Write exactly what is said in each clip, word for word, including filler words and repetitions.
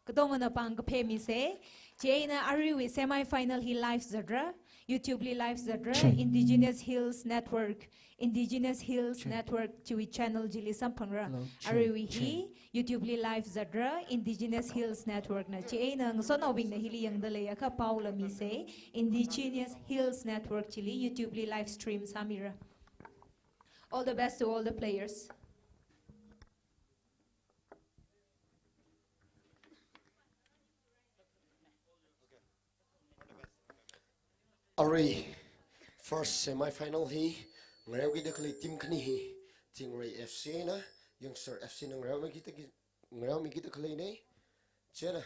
Katongana pāng kaphā misa. Chieina aruiwui semi-final hi live zatra, YouTube li live zatra, Ching. Indigenous Hills Network, Indigenous Hills Ching. Network chiwui channel chili samphangra. Hello. Ching. Aruiwui hi Ching. YouTube li live zatra, Indigenous Hills Network na. Chieina ngasotnaobingna hili yangda leiakha paola misa, Indigenous Hills Network chili YouTube li live stream sāmira. All the best to all the players. Arui, first semi-final hi ngareokida khalei team khani hi Tingrai F C na, Youngster F C na ngareomikida ki-, ngareomikida khaleina. Chieina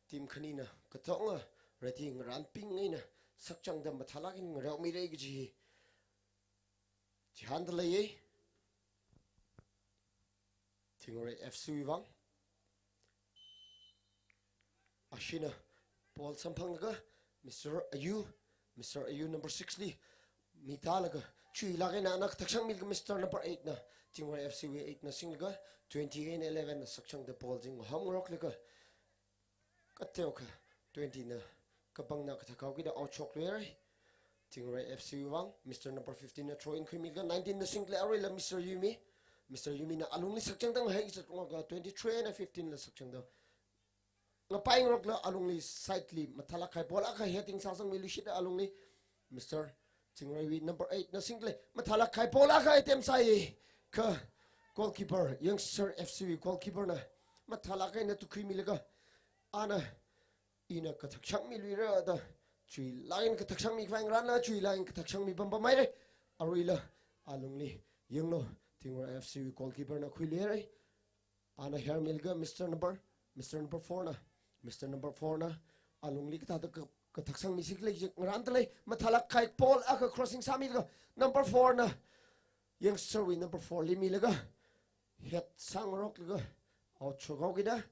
team khanina katonga ready ngarānbing eina sakchangda mathālāk eina ngareomira kaji hi chihānda leiya. Tingrai F C wui vang. Ashina ball samphanglaga Mister Ayu, Mister Ayu number six li mitālaga chuilāk eina ana kathak sangmilaga Mister number eight na, Tingrai F C wui eight na singlaga twenty eina eleven na sakchangda ball chi ngahomngaroklaga kateokha twenty na kapangna kathak haokida out shokluira. Tingrai F C wui vang, Mister number fifteen na throw in khuimilaga nineteen na singda lei, aruila Mister Yumi. Mister Yumi na alungli sakchangda ngahai kazat ngaroklaga twenty-three eina fifteen la sakchangda ngapaingaroklaga alungli side li mathālāk kahai ball akha heading sāsangmiluishita alungli. Mister Tingrai wui number eight na singda lei, mathālāk kahai ball akha attempt sāya. Kha goalkeeper, Youngster F C wui goalkeeper na mathālāk eina tukhuimilaga ana ina kathak sangmiluira da chuilāk eina kathak sangmikhavai ngarāna, chuilāk eina kathak sangmi pampammira. Aruila alungli yanglu, Tingrai F C wui goalkeeper na khuiluira. Ana hermilaga Mister number, Mister number four na, Mister number four na alungli kathāda ka-, kathak sangmisi khala chi ngarānda lei, mathālāk kahai ball akha crossing sāmilaga number four na, Youngster wui number four li milaga head sāngaroklaga out shok haokida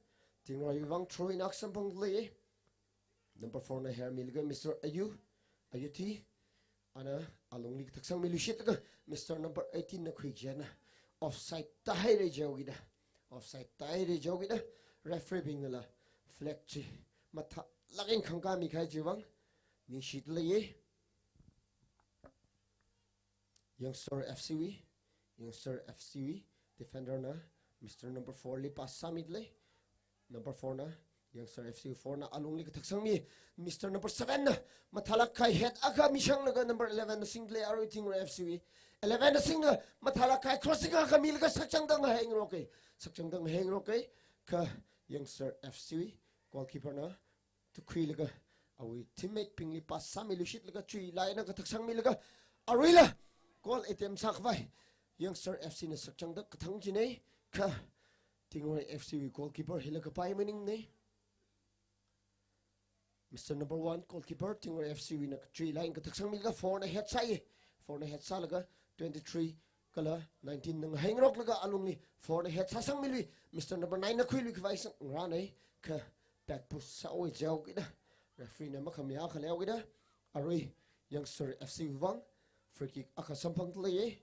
Tingrai wui vang throw in akha samphangda lei. Number four na hermilaga Mister Ayu, Ayuti. Ana alungli kathak sangmiluishitlaga Mister number eighteen na khui kajina offside tāhaira jihaokida, offside tāhaira jihaokida referee bingnala flag chi mathālāk eina khangkāmi kahai chiwui vang ningshida leiya. Youngster F C wui, Youngster F C wui defender na Mister number four li pass sāmida lei. Number four na, Youngster F C four na alungli kathak sangmi, Mister number seven na mathālāk kahai head akha mishanglaga number eleven na singda lei, arui Tingrai F C wui eleven na singlaga mathālāk kahai crossing akha milaga sakchangda ngahai ngaroka, sakchangda ngahai ngaroka. Kha Youngster F C wui goalkeeper na tukhuilaga awui teammate bingli pass sāmiluishitlaga chuilāk eina kathak sangmilaga aruila goal attempt sākhavai Youngster F C na sakchangda kathang kajina. Kha Tingrai F C wui goalkeeper hila kapai maningmana. Mister number one goalkeeper Tingrai F C wui na chuilāk eina kathak sangmilaga four na head sāya. Four na head sālaga twenty-three kala nineteen na ngahai ngaroklaga alungli four na head sāsangmilui, Mister number nine na khuilui khavai sangngarāna. Kha back post sāhaowa jihaokida referee na makhamayā akha leihaokida arui Youngster F C wui vang free kick akha samphangda leiya.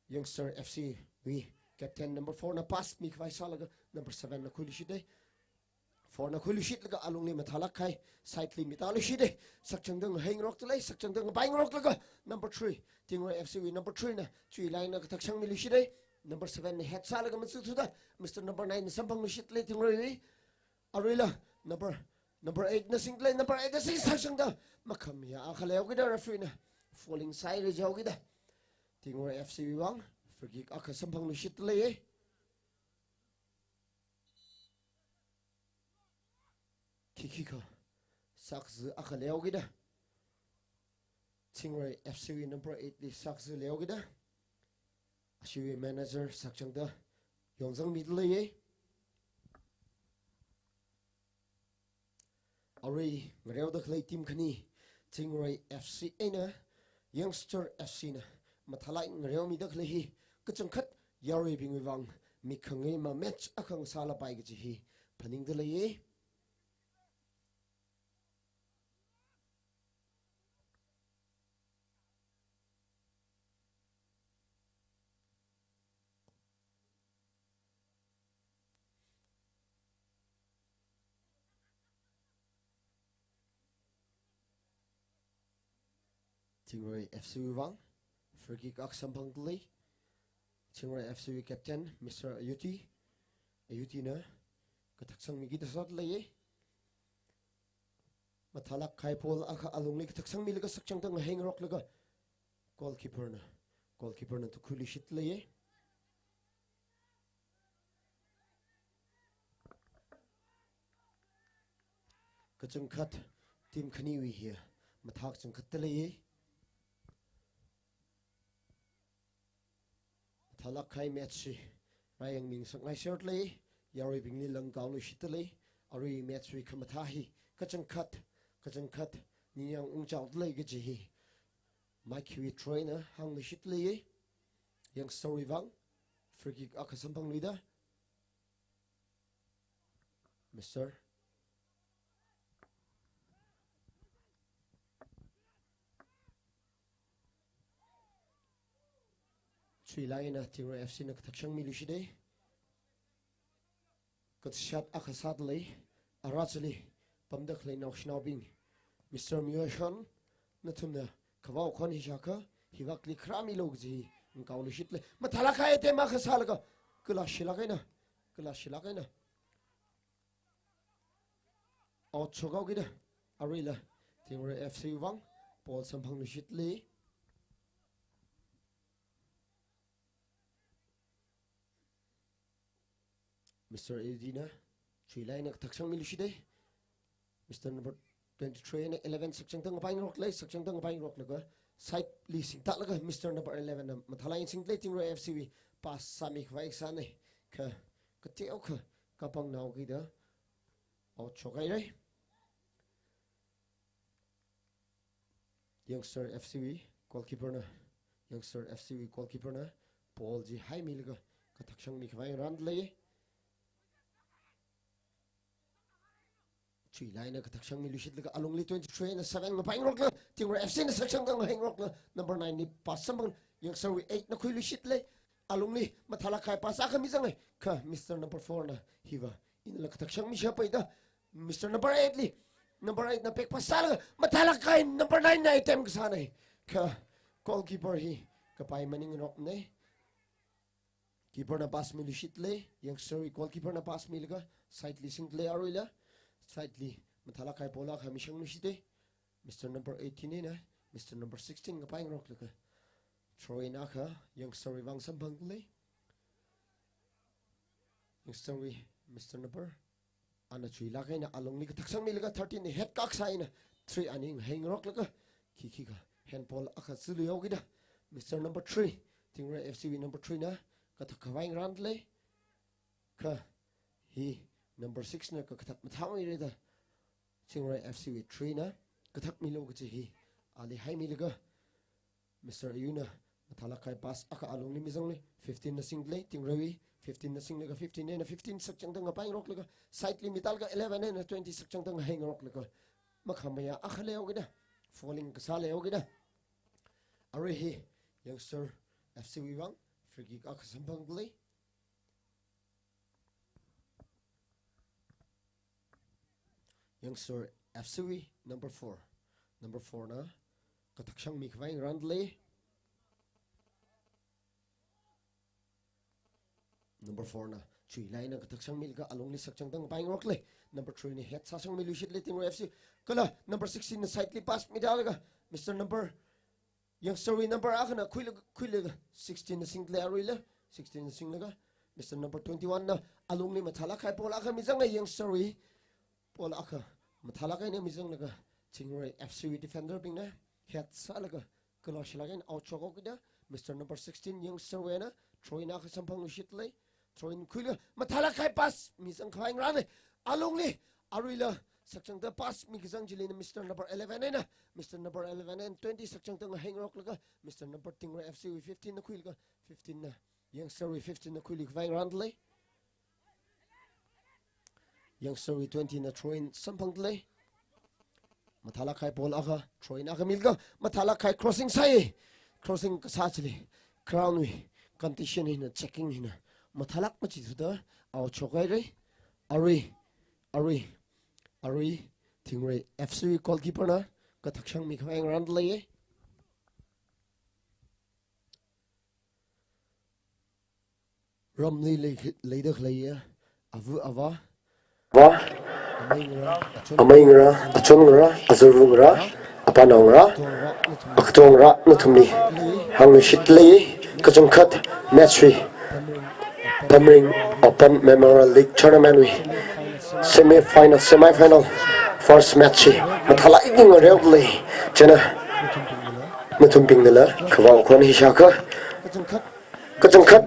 Youngster F C wui captain number four na pass mikhavai sālaga number seven na khuiluishita. Four na khuiluishitlaga alungli mathālāk kahai side li mitāluishita. Sakchangda ngahai ngarokta lei, sakchangda ngapai ngaroklaga number three, Tingrai F C wui number three na chuilāk eina kathak sangmiluishita. Number seven na head sālaga machu thuda Mister number nine na samphangluishita lei Tingrai wui. Aruila number, number eight na singda lei, number eight na sing sakchangda makhamayā akha leihaokida referee na fouling sāhaira jihaokida Tingrai F C wui vang free kick akha samphangluishita lei. Khikhikha sākaza akha leihaokida Tingrai F C wui number eight li sākaza leihaokida ashiwui manager sakchangda yongzangmida leiya. Arui ngareoda khalei team khani, Tingrai F C eina Youngster F C na mathālāk ngareomida khalei hi kachangkhat yaruibingwui vang mik khangaima match akha ngasālapai kaji hi phaningda leiya. Tingrai F C wui vang free kick akha samphangda lei. Tingrai F C wui captain Mister Ayuti, Ayutina kathak sangmikida sālei. Mathālāk kahai ball akha alungli kathak sangmilaga sakchangda ngaheingaroklaga goalkeeper na, goalkeeper na tukhuiluishit lei. Kachangkhat team khaniwui hi mathā kachangkhatta lei. Mathālāk kahai match hi rāyangmi ngasakngai serda lei. Yaruibingli langkaoluishitta lei. Arui match wui khamathā hi kachangkhat, kachangkhat ningyāng ungchaoda lei kaji hi Mike wui throw na hāngluishit lei. Youngster wui vang free kick akha samphangluida Mister Chuilaina Tingrai F C na kathak sangmiluishit lei. Kathak akha sāda lei. Ara chili pamda khalei naoshinaobing, Mister Myoshon, nathumna kavao khon hi shākha, hivakli kharāmilu kaji ngakaoluishit lei. Mathālāk kahai attempt akha sālaga, kalāshilāk eina, kalāshilāk eina out shokhaokida, aruila Tingrai F C vang ball samphangluishit lei. Mister Ayutina Chuilaina kathak sangmiluishit lei. Mister number twenty-three na eleven sakchangda ngapaingarok lei, sakchangda ngapaingaroklaga side li singtālaga Mister number eleven na mathālāk eina singda lei. Tingrai F C wui pass sāmikhavai sānei. Kha kateokha kapangnaokida out shokhaira. Youngster F C wui goalkeeper na, Youngster F C wui goalkeeper na ball chi haimilaga kathak sangmikhavai ngarānda lei. Chuilaina kathak sangmiluishitlaga alungli twenty-three na seven ngapaingarokla, Tingrai F C na sakchangda ngaheingarokla, number nine li pass samphang, Youngster wui eight na khuiluishit lei. Alungli mathālāk kahai pass akha mizangai. Kha Mister number four na hiva inla kathak sangmi shapaida Mister number eight li, number eight na back pass sālaga mathālāk kahai number nine na attempt kasānei. Kha goalkeeper hi kapai maningngaroknei. Keeper na pass miluishit lei. Youngster wui goalkeeper na pass milaga side li singda lei aruila. Side li mathālāk kahai ball akha mishangluishit lei. Mister number eighteen na Mister number sixteen ngapaingaroklaga throw in akha Youngster wui vang samphangda lei. Youngster wui Mister number ana chuilāk eina alungli kathak sangmilaga thirteen na head kak sāeina three ani ngaheingaroklaga khikhikha handball akha zulu yaokida Mister number three, Tingrai F C wui number three na kathakkhavai ngarānda lei. Kha hi number six na kakathak mathāmeira da Tingrai F C wui three na kathakmilu kaji hi ali haimilaga Mister Ayuna mathālāk kahai pass akha alungli mizanglei, fifteen na singda lei. Tingrai wui fifteen na singlaga fifteen na fifteen sakchangda ngapaingaroklaga side li mitālaga eleven na twenty sakchangda ngaheingaroklaga makhamayā akha leihaokida, fouling kasā leihaokida arui hi Youngster F C wui vang free kick akha samphangda lei. Youngster F C wui number four. Number four na kathak sangmikhavai ngarānda lei. Number four na chuilaina kathak sangmilaga alungli sakchangda ngapaingarok lei. Number three na head sāsangmiluishit lei Tingrai F C. Kala number sixteen na side li pass mitālaga Mister number Youngster wui number akhana khuilaga, khuilaga sixteen na singda lei aruila, sixteen na singlaga Mister number twenty-one na alungli mathālāk kahai ball akha mizangai Youngster wui ball akha mathālāk eina mizanglaga Tingrai F C wui defender bingna head sālaga kalāshilāk eina out shokhaokida Mister number sixteen Youngster wuina throw in akha samphangluishit lei. Throw in khuilaga mathālāk kahai pass mizangkhavai ngarānei. Alungli aruila sakchangda pass mikazang chili na Mister number eleven na, Mister number eleven na twenty sakchangda ngaheingaroklaga Mister number Tingrai F C wui fifteen na khuilaga fifteen na Youngster wui fifteen na khuilukhavai ngarānda lei. Youngster wui twenty na throw in samphangda lei. Mathālāk kahai ball akha throw in akha milaga mathālāk kahai crossing sāi. Crossing kasā chili ground wui condition hina, checking hina mathālāk machithuda out shokhaira. Arui, arui, arui Tingrai F C wui goalkeeper na kathak sangmikhavai ngarānda lei. Ramli lei, leida khaleiya ava ava, va, amei ngarā, achon ngarā, achon ngarā, azarva ngarā, apanao ngarā, akatong ngarā, nathumli hāngluishit lei. Kachangkhat match wui Pamring Open Memorial League Tournament wui semi final, semi final first match hi mathālāk eina ngareo lei. Chieina nathumbingnala khavao khon hi shākha, kachangkhat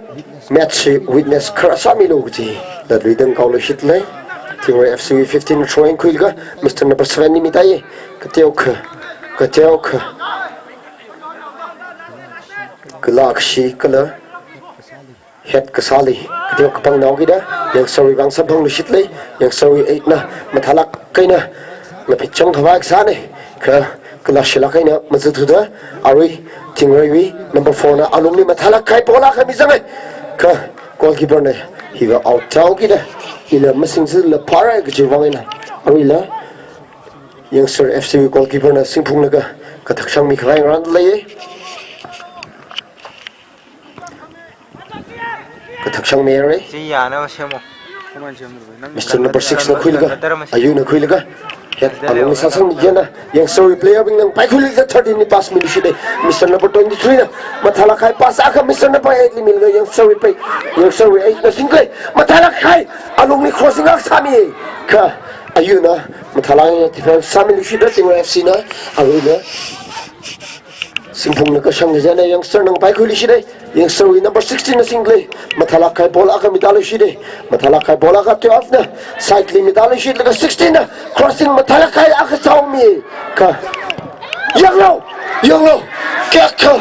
match hi witness kharā sāmilu kaji latluida ngakaoluishit lei. Tingwai F C wui fifteen throw in khuilaga Mister number seven li mitāi. Kateokha, kateokha, kala kashi kala het kasāli kateo kapangnao kida youngster wui vang samphangluishit lei. Youngster wui eight na mathālāk eina ngaphit chang khavai kasāna. Kha kalāshilāk eina mazathuda arui Tingwai wui number four na alungli mathālāk kahai ball akha mizanga. Kha goalkeeper na hiva out tāhaokida ina masingzatla phāra kaji vang eina aruila youngster F C wui goalkeeper na singphunglaga kathakshang mikhavai ngarān lei. Kathakshang mira. Chi yana semo. Mister number six na khuilaga, Ayu na khuilaga, het alungli sāsangmi. Chieina youngster wui player bingna ngapaikhuilaga thirteen li pass miluishit lei. Mister number twenty-three na mathālāk kahai pass akha Mister number eight li milaga youngster wui pai, youngster wui eight na singkhalei. Mathālāk kahai alungli crossing akha sāmi. Kha Ayu na mathālāk eina defense sāmiluishitda Tingwai F C na aruila singphunglaga shang kajina youngster na ngapaikhuiluishit lei. Youngster wui number sixteen na singkhalei. Mathālāk kahai ball akha mitāluishit lei. Mathālāk kahai ball akha twelve na side li mitāluishitlaga sixteen na crossing mathālāk kahai akha sāmi. Kha yanglu, yanglu, kayākha,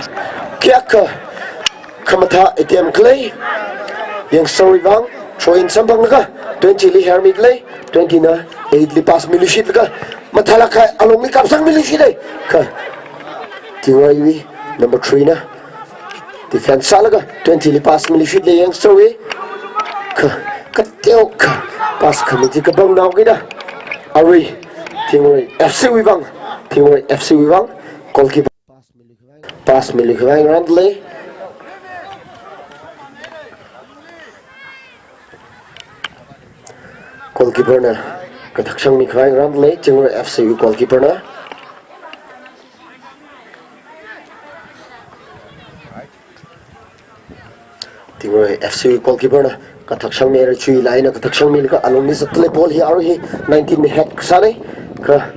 kayākha khamathā attempt khalei. Youngster wui vang throw in samphanglaga twenty li hermit lei. Twenty na eight li pass miluishitlaga mathālāk kahai alungli kapsangmiluishit lei. Kha Tingwai wui number three na defense sālaga twenty li pass miluishit lei youngster wui. Kha kateokha pass khami chi kapangnao kida arui Tingwai F C wui vang, Tingwai F C wui vang goalkeeper pass miluikhavai ngarān lei. Goalkeeper na kathakshang mikhavai ngarān lei, Tingwai F C wui goalkeeper na. Tingwai F C goalkeeper na kathakshang mira, chuilāk eina kathakshang milaga alungli zatda lei. Ball hi arui hi nineteen na het kasāna. Kha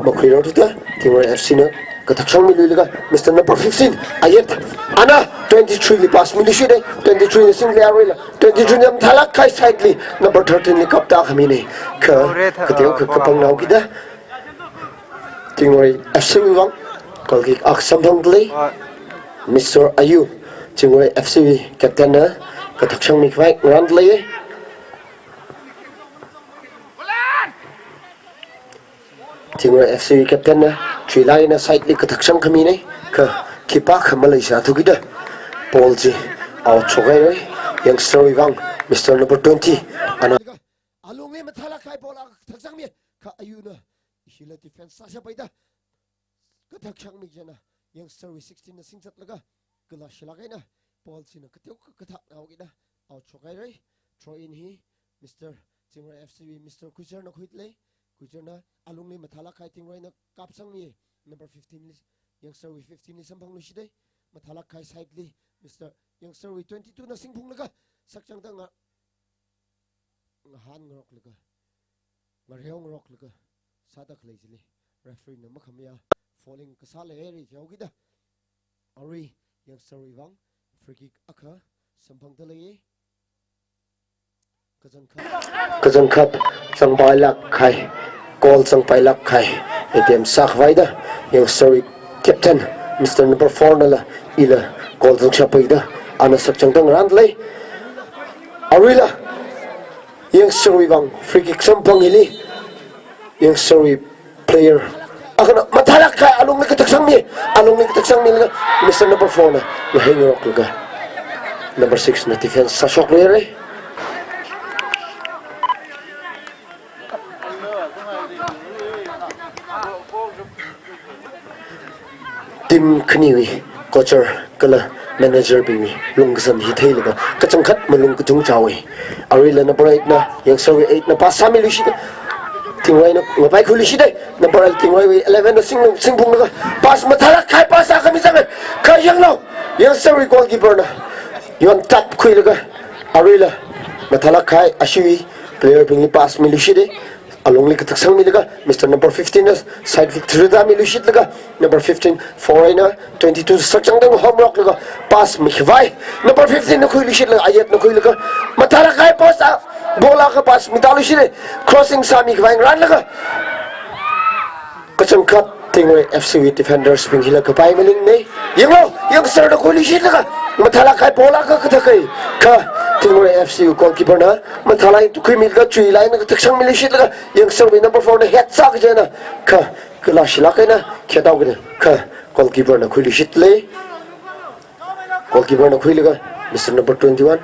makhuirarthuda Tingwai F C na kathakshang miluilaga Mister number fifteen, Ayet, ana twenty-three li pass miluishit lei. Twenty-three na singkhalei aruila. Twenty-three na mathālāk kahai side li number thirteen li kaptā khamina. Kha kateokha kapangnao kida Tingwai F C wui vang goal kick akha samphangda lei. Mister Ayu, Tingwai F C wui captain na kathakshang mikhavai ngarān lei. Tingwai F C wui captain na chuilāk eina side li kathakshang khamina. Kha khipākha maleisāthu kida ball chi out shokhaira. Youngster wui vang Mister number twenty, ana alungli mathālāk kahai ball akha kathakshang mi. Kha Ayu na ishila defense sāshap haida kathakshang mi. Chieina youngster wui sixteen na singzatlaga kalāshilāk eina ball china kateokha kathaknao kida out shokhaira. Throw in hi Mister Tingwai F C wui Mister Kuichar na khuida lei. Kuichar na alungli mathālāk kahai Tingwai na kapsangmi. Number fifteen li, youngster wui fifteen li samphangluishit lei. Mathālāk kahai side li Mister, youngster wui twenty-two na singphunglaga sakchangda nga ngahānngaroklaga, ngareongaroklaga sāda khalei chili referee na makhamayā fouling kasā leihaira. Chihaokida arui youngster wui vang free kick akha samphangda lei. Kachangkhat, kachangkhat zangpailāk kahai, goal zangpailāk kahai attempt sākhavaida youngster wui captain Mister number four nala ila goal zangshap haida ana sakchangda ngarān lei. Aruila youngster wui vang free kick samphang hili youngster wui player akhana mathālāk kahai alungli kathakshang mi, alungli kathakshang milaga Mister number four na ngahaingaroklaga number six na defense sāshokluira. Team khaniwui coach kala manager bingwui lungkasam hi theilaga kachangkhat malung kachungchāwui. Aruila number eight na, Youngster wui eight na pass sāmiluishit. Tingreina ngapaikhuiluishit. Number eight Tingrei wui eleven na sing, singphunglaga pass mathālāk kahai pass akha mizanga. Kha yanglu, Youngster wui goalkeeper na yontapkhuilaga aruila mathālāk kahai ashiwui player bingli pass miluishit. Alungli kathak sangmilaga, Mister number fifteen na side kick thirda miluishitlaga, number fifteen four eina twenty-two sakchangda ngarokhlaga pass mikhavai. Number fifteen na khuiluishitlaga, eight na khuilaga, mathālāk kahai post a, ball akha pass mitāluishit. Crossing sāmikhavai ngaranlaga, kachangkhat Tingrei F C wui defenders bing hila kapai maningne. Yanglu, Youngster na khuiluishitlaga mathālāk kahai ball akha kathakai. Kha Tingrei F C wui goalkeeper na mathālāk eina tukhuimilaga chui line na kathak sangmiluishitlaga Youngster wui number four na head sākajina. Kha kala shilāk eina khetao kajina. Kha goalkeeper na khuiluishitle. Goalkeeper na khuilaga Mister number twenty-one,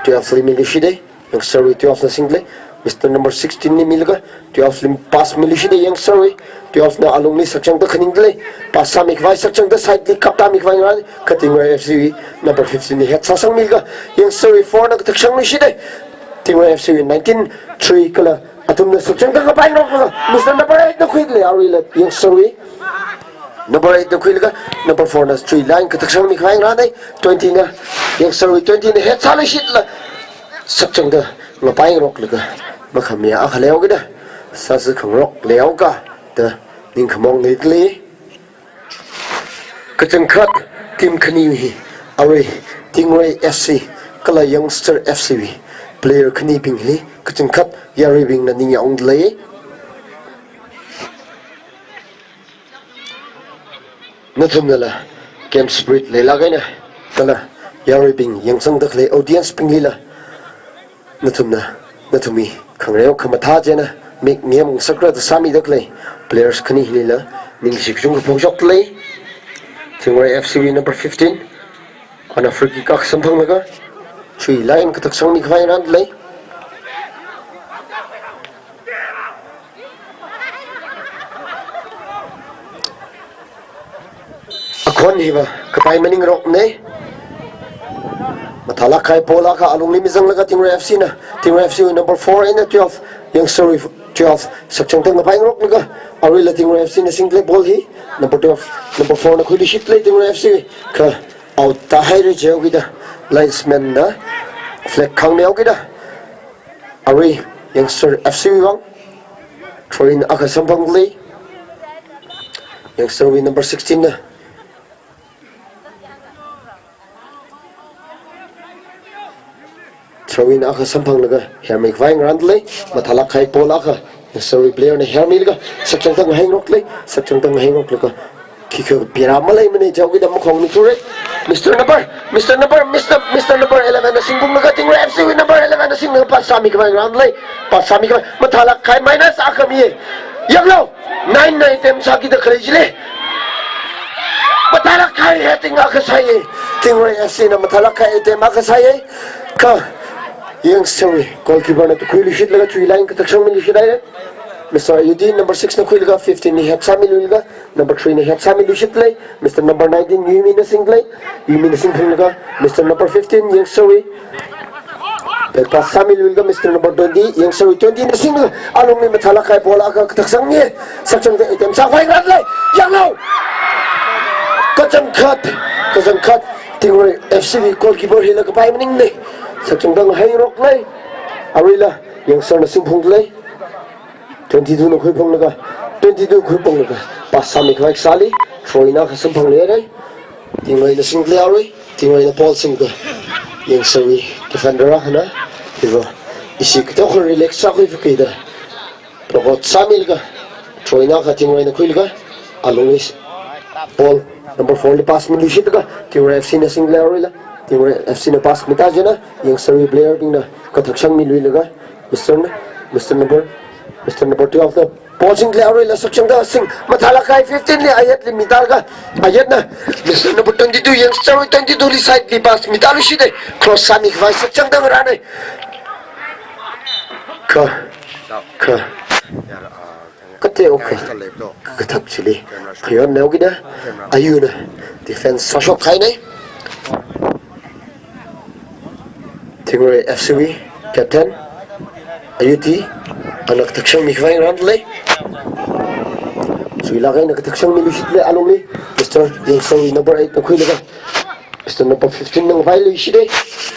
twelve li miluishit. Youngster wui twelve na single, Mister number sixteen li milaga, twelve li pass miluishit. Youngster wui twelve na alungli sakchangda khaningdalei. Pass sāmikhavai sakchangda side li kaptāmikhavai ngaran, kha Tingrei F C wui number fifteen li head sāsangmilaga, Youngster wui four na kathak sangluishit. Tingrei F C wui nineteen three kala athumna sakchangda ngapaingaroklaga, Mister number eight na khuidalei, aruila Youngster wui number eight na khuilaga, number four na chui line kathak sangmikhavai ngaran, twenty na, Youngster wui twenty na head sāluishitla, sakchangda ngapaingaroklaga, makhamiya akha leihaokida, sāsi khangarok leihaoka da ningkhamaong leidalei. Kachangkhat team khani hi, arui Tingrei F C kala Youngster F C wui player khani bing hi kachangkhat yaruibingna ningyaungdalei. Nathumnala game spirit leilāk eina, kala yaruibing yangsangda khalei audience binglila nathumna, nathumwui khangareo khamathā china mik ngem ngasakra da sāmida khalei players khani hilila ningshi kachungkha phongshokdalei. Tingrei F C wui number fifteen, ana free kick akha samphanglaga chui line kathak sangmikhavai ngaranlei. Akhon hiva kapai maningrokne. Mathālāk kahai ball akha alungli mizanglaga Tingrei F C na, Tingrei F C wui number four eina twelve, Youngster wui twelve sakchangda ngapaingaroklaga, aruila Tingrei F C na single ball hi, number twelve, number four na khuiluishitlei Tingrei F C wui, kha out tāhaira jihaokida, linesman na flag khangmihaokida, arui Youngster F C wui vang throw-in akha samphanglei. Youngster wui number sixteen na throw-in akha samphanglaga hermikhavai ngaranlei. Mathālāk kahai ball akha Youngster wui player na hermilaga sakchangda ngahāngaroklei. Sakchangda ngahāngaroklaga khikha bira maleimana jihaokida makhong nithura. Mister number, Mister number, Mister, Mister number eleven na singphunglaga Tingrei F C wui number eleven na singlaga pass sāmikhavai ngaranlei. Pass sāmikhavai, mathālāk kahai minus akha miya. Yanglu, nine na attempt sākida khalei chili, mathālāk kahai heading akha sāya. Tingrei F C na mathālāk kahai attempt akha sāya. Kha Youngster wui goalkeeper na tukhuiluishitlaga chui line kathak sangmiluishit haira. Mister Ayudi number six na khuilaga fifteen li head sāmiluilaga number three na head sāmiluishitlei. Mister number nineteen Yumi na singlei. Yumi na singphunglaga Mister number fifteen Youngster wui back pass sāmiluilaga Mister number twenty, Youngster wui twenty na singlaga alungli mathālāk kahai ball akha kathak sangya. Sakchangda attempt sākhavai ngaranlei. Yanglu, kachangkhat, kachangkhat Tingrei F C wui goalkeeper hila kapai maningne. Sakchangda ngahāngaroklei. Aruila Youngster na singphunglei. Twenty-two na khuiphunglaga, twenty-two khuiphunglaga pass sāmikhavai kasāli throw-in akha samphanghaira. Tingrei na singlei arui, Tingrei na ball singlaga Youngster wui defender akhana, hiva ishi kateokha relax sākhuiphakida block out sāmilaga throw-in akha Tingrei na khuilaga alungli ball number four li pass miluishitlaga Tingrei F C na singlei aruila, Tingrei F C na pass mitā china Youngster wui player bingna kathak sangmiluilaga Mister na, Mister number, Mister number twelve na ball singlei aruila sakchangda sing, mathālāk kahai fifteen li Ayet li mitālaga, Ayet na Mister number twenty-two Youngster wui twenty-two li side li pass mitāluishita. Cross sāmikhavai sakchangda ngarana. Kha, kha kateokha kathak chili khayonnaokida Ayuna defense sāshokhaina. Tingrai F C wui captain, Ayuti, ana kathakshang mikhavai ngarānlei. Chuilāk eina kathakshang miluishitlei alungli, Mister Yangserwui number eight na khuilaga, Mister number fifteen na ngavailuishidei.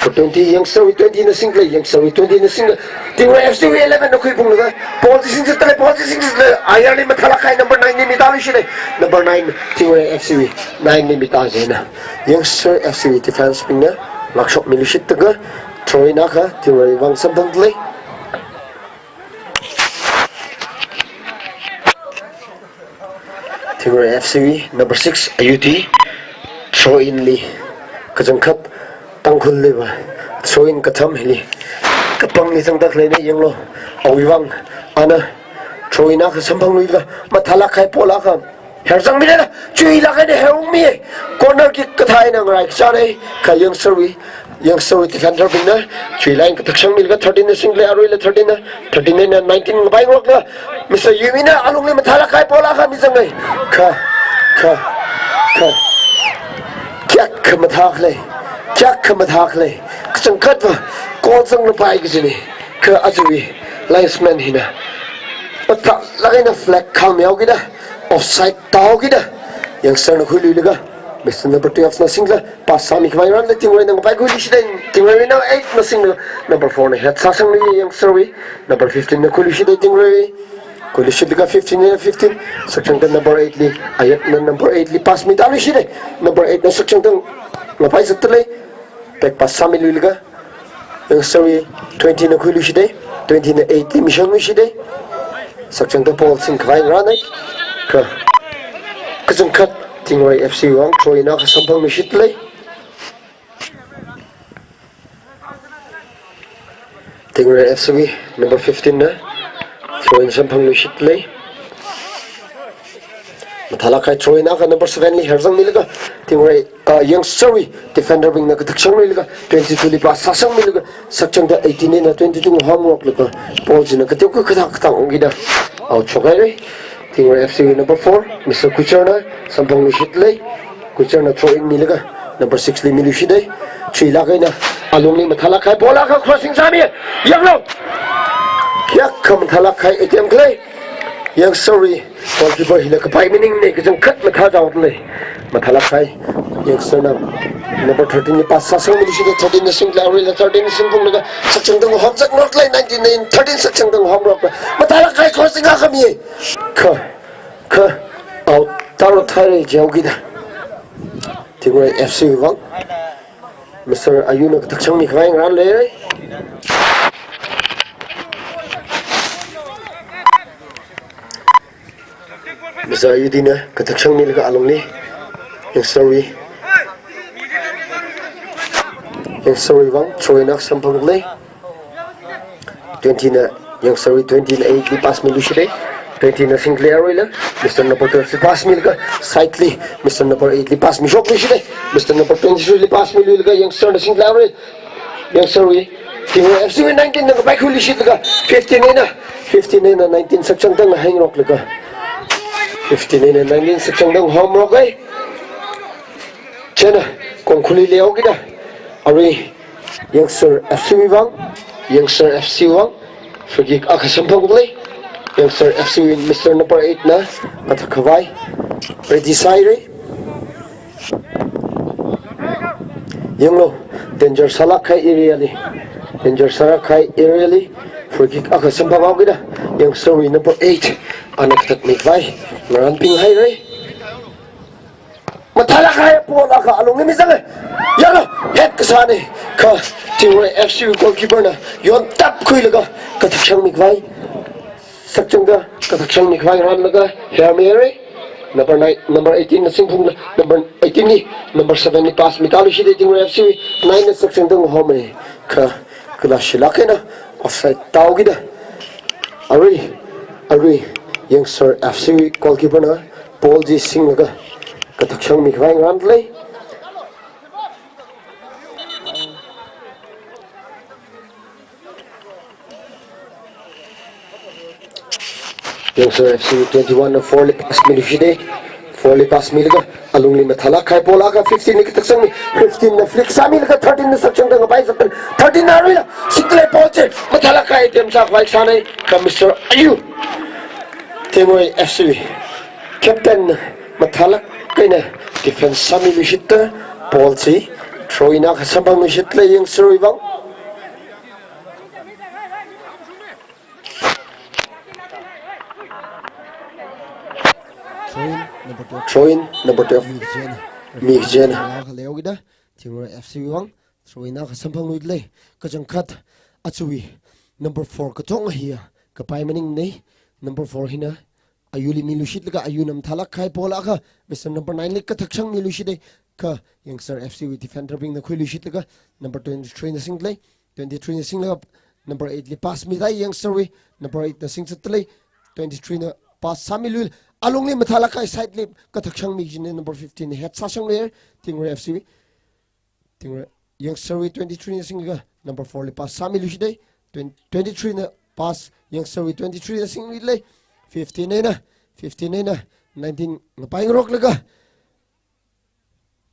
Ka twenty, Yangserwui twenty na singlei, Yangserwui twenty na singlei. Tingrai F C wui eleven na khuiphunglaga, ball chi singchitlei, ball chi singchitlei. Ayarli mathālāk kahai number nine li mitāluishidei. Number nine, Tingrai F C wui nine li mitā jina. Yangser F C wui defense bingna ngakshok miluishitlaga, throw in akha Tingrai vang samphangdalei. Tingrai F C wui number six, Ayuti, throw in li kachangkhat Tangkhulliva throw in katham hili kapangli zangdakhaleina yanglu. Awui vang ana throw in akha samphangluilaga mathālāk kahai ball akha herzangmilala, chuilāk eina herungmi. Corner kick kathā eina ngarai kachānei, kha Yangserwui, Yangserwui defender bingna chuilāk eina kathakshang milaga thirteen na singlei aruila, thirteen na, thirteen eina nineteen ngavai ngarokla, Mister Yumina alungli mathālāk kahai ball akha mizangnei. Kha, kha, kha. Kayākha mathākhalei, kayākha mathākhalei. Kachangkhatva goal zanglapai kajinei. Kha ajawui linesman hina mathālāk eina flag khāngmihaokida, offside tāhaokida, Yangser na khuiluilaga, Mister number twelve na singla, pass sāmikhavai ngarānlei. Tingrai na ngavai khuiluishidei, Tingrai na eight na singla, number four na head sāsangli Yangserwui, number fifteen na khuiluishidei Tingrai. Khuiluishitlaga fifteen na fifteen, sakchangda number eight li, Ayat na number eight li pass mitāluishidei, number eight na sakchangda ngavai zatdalei, back pass sāmiluilaga, Yangserwui twenty na khuiluishidei, twenty na eight li mishangluishidei. Sakchangda ball singkhavai ngarānei. Kha, kachangkhat Tingrai F C vang throw in akha samphangluishitlei. Tingrai F C wui number fifteen na throw in samphangluishitlei. Mathālāk kahai throw in akha number seven li herzangmilaga, Tingrai, ah, Yangserwui defender bingna kathakshangluilaga, twenty-two li pass sāsangmilaga, sakchangda eighteen eina twenty-two ngahomngaroklaga, ball china kateokha kathā kathā ungkida out shokhairei. Tingrai F C wui number four, Mister Kuchar na samphangluishitlei. Kuchar na throw in milaga, number six li miluishidei. Chuilāk eina alungli mathālāk kahai ball akha crossing sāmi. Yanglu. Kayākha mathālāk kahai attempt khalei. Yangserwui goalkeeper hila kapai maningnei, kachangkhat mathāchaodalei. Mathālāk kahai. Yangser na number thirteen li pass sāsangmiluishidei, thirteen na singlei aruila, thirteen na singphunglaga, sakchangda ngahom zatngaroklei, nineteen na thirteen sakchangda ngahomngarokla, mathālāk kahai crossing akha mi. Kha, kha, out taro thairei jihaokida, Tingrai F C vang Mister Ayu na kathakshang mikhavai ngarānlei. Mister Ayu dina kathakshang milaga alungli, Yangserwui, Yangserwui vang throw in akha samphangdalei. Twenty na Yangserwui twenty na eight li pass miluishidei. Twenty na singlei aruila, Mister number twelve li pass milaga, side li Mister number eight li pass mishokluishidei. Mister number twenty-three li pass miluilaga, Yangser na singlei arui. Yangserwui, Tingrai F C wui nineteen na kapai khuiluishitlaga, fifteen eina, fifteen eina nineteen sakchangda ngahai ngaroklaga, fifteen eina nineteen sakchangda ngahomngarokhai. Chieina, kongkhuli leihaokida, arui Yangser F C wui vang, Yangser F C vang free kick akha samphangdalei. Yangser F C wui Mister number eight na kathakhavai ready sāhairei. Yanglu, danger sālāk kahai area li, danger sālāk kahai area li free kick akha samphanghaokida, Yangserwui number eight ana kathak mikhavai ngarānpinghairei. Mathālāk kahai ball akha alungli mizangnei. Yanglu, head kasānei. Kha Tingrai F C goalkeeper na yontap khuilaga kathakshang mikhavai, sakchangda kathakshang mikhavai ngarānlaga hermihairei. Number nine, number eighteen na singphungla, number eighteen li, number seven li pass mitāluishidei Tingrai F C. Nine na sakchangda ngahomnei. Kha, kalashilāk eina offside tāhaokida, arui, arui Yangser F C goalkeeper na ball chi singlaga kathakshang mikhavai ngarānlei. Yangser F C twenty-one na four li pass miluishidei. Four li pass milaga, alungli mathālāk kahai ball akha fifteen li kathak sangmi, fifteen na flick sāmilaga thirteen na sakchangda ngapai zattan, thirteen na aruila singda lei ball chi, mathālāk kahai attempt sākhavai sānei, kha Mister Ayu, Tingwui F C wui captain na mathālāk eina defense sāmiluishitta ball chi throw in akha samphangluishit lei Youngster wui vang. Throw in, number twelve. Throw in, number twelve. Mi kachena. Mi kachena. Akha leokida, Tingwui F C wui vang throw in akha samphangluilei. Kachangkhat ajawui number four katonga hiya kapai maningnei. Number four hina Ayuli miluishitlaga, Ayuna mathālāk kahai ball akha Mister number nine li kathak sangmiluishitei, kha Youngster F C wui defender bingna khuiluishitlaga number twenty-three na singda lei. Twenty-three na singlaga number eight li pass midalei Youngster wui, number eight na singzatda lei. Twenty-three na pass sāmiluilei, alungli mathālāk kahai side li kathak sangmi kajina number fifteen na head sāsangluiya Tingwui F C wui. Tingwui Youngster wui twenty-three na singlaga number four li pass sāmiluishitei. Twen-, twenty-three na pass Youngster wui twenty-three na singluilei. Fifteen eina, fifteen eina nineteen ngapai ngaroklaga,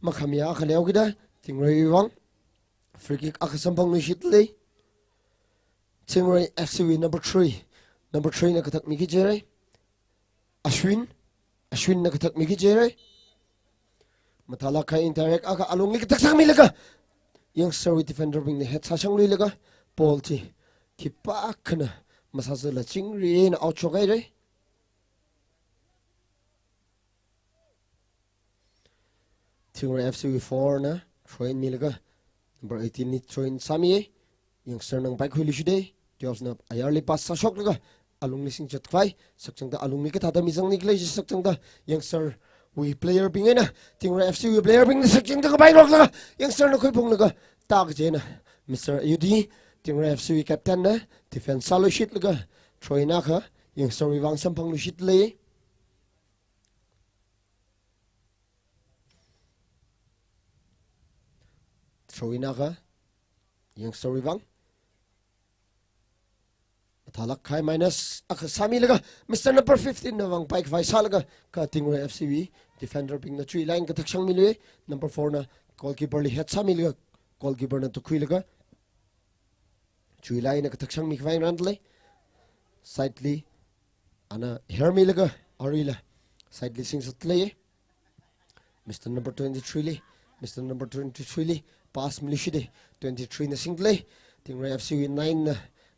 makhamiya akha leokida, Tingwui vang free kick akha samphangluishit lei. Tingwui F C wui number three, number three na kathakmi kaji rei Ashwin, Ashwin na kathakmi kaji rei. Mathālāk kahai indirect akha alungli kathak sangmilaga, Youngster wui defender bingna head sāsangluilaga, ball chi khipākhana masāzala chingri eina out shokhairei. Tingwui F C wui four na throw in milaga, number eighteen li throw in sāmiya. Youngster na ngapai khuiluishitei. Twelve na ayarli pass sāshoklaga, alungli singzatkhavai sakchangda, alungli kathāda mizangni khalei chi sakchangda, Youngster wui player bing eina, Tingwui F C wui player bingna sakchangda ngapai ngaroklaga, Youngster na khuiphunglaga, tā kachena Mister Ayudi, Tingwui F C wui captain na defense sāluishitlaga, throw in akha Youngster wui vang samphangluishit lei. Throw in akha Youngster wui vang. Mathālāk kahai minus akha sāmilaga, Mister number fifteen na vang paikhavai sālaga, kha Tingwui F C wui defender bingna chuilai eina kathak sangmiluiya, number four na goalkeeper li head sāmilaga, goalkeeper na tukhuilaga, chuilai eina kathak sangmikhavai ngarānda lei. Side li ana hermilaga, aruila side li singzatda lei. Mister number twenty-three li, Mister number twenty-three li pass miluishitei. Twenty-three na singda lei. Tingwui F C wui nine na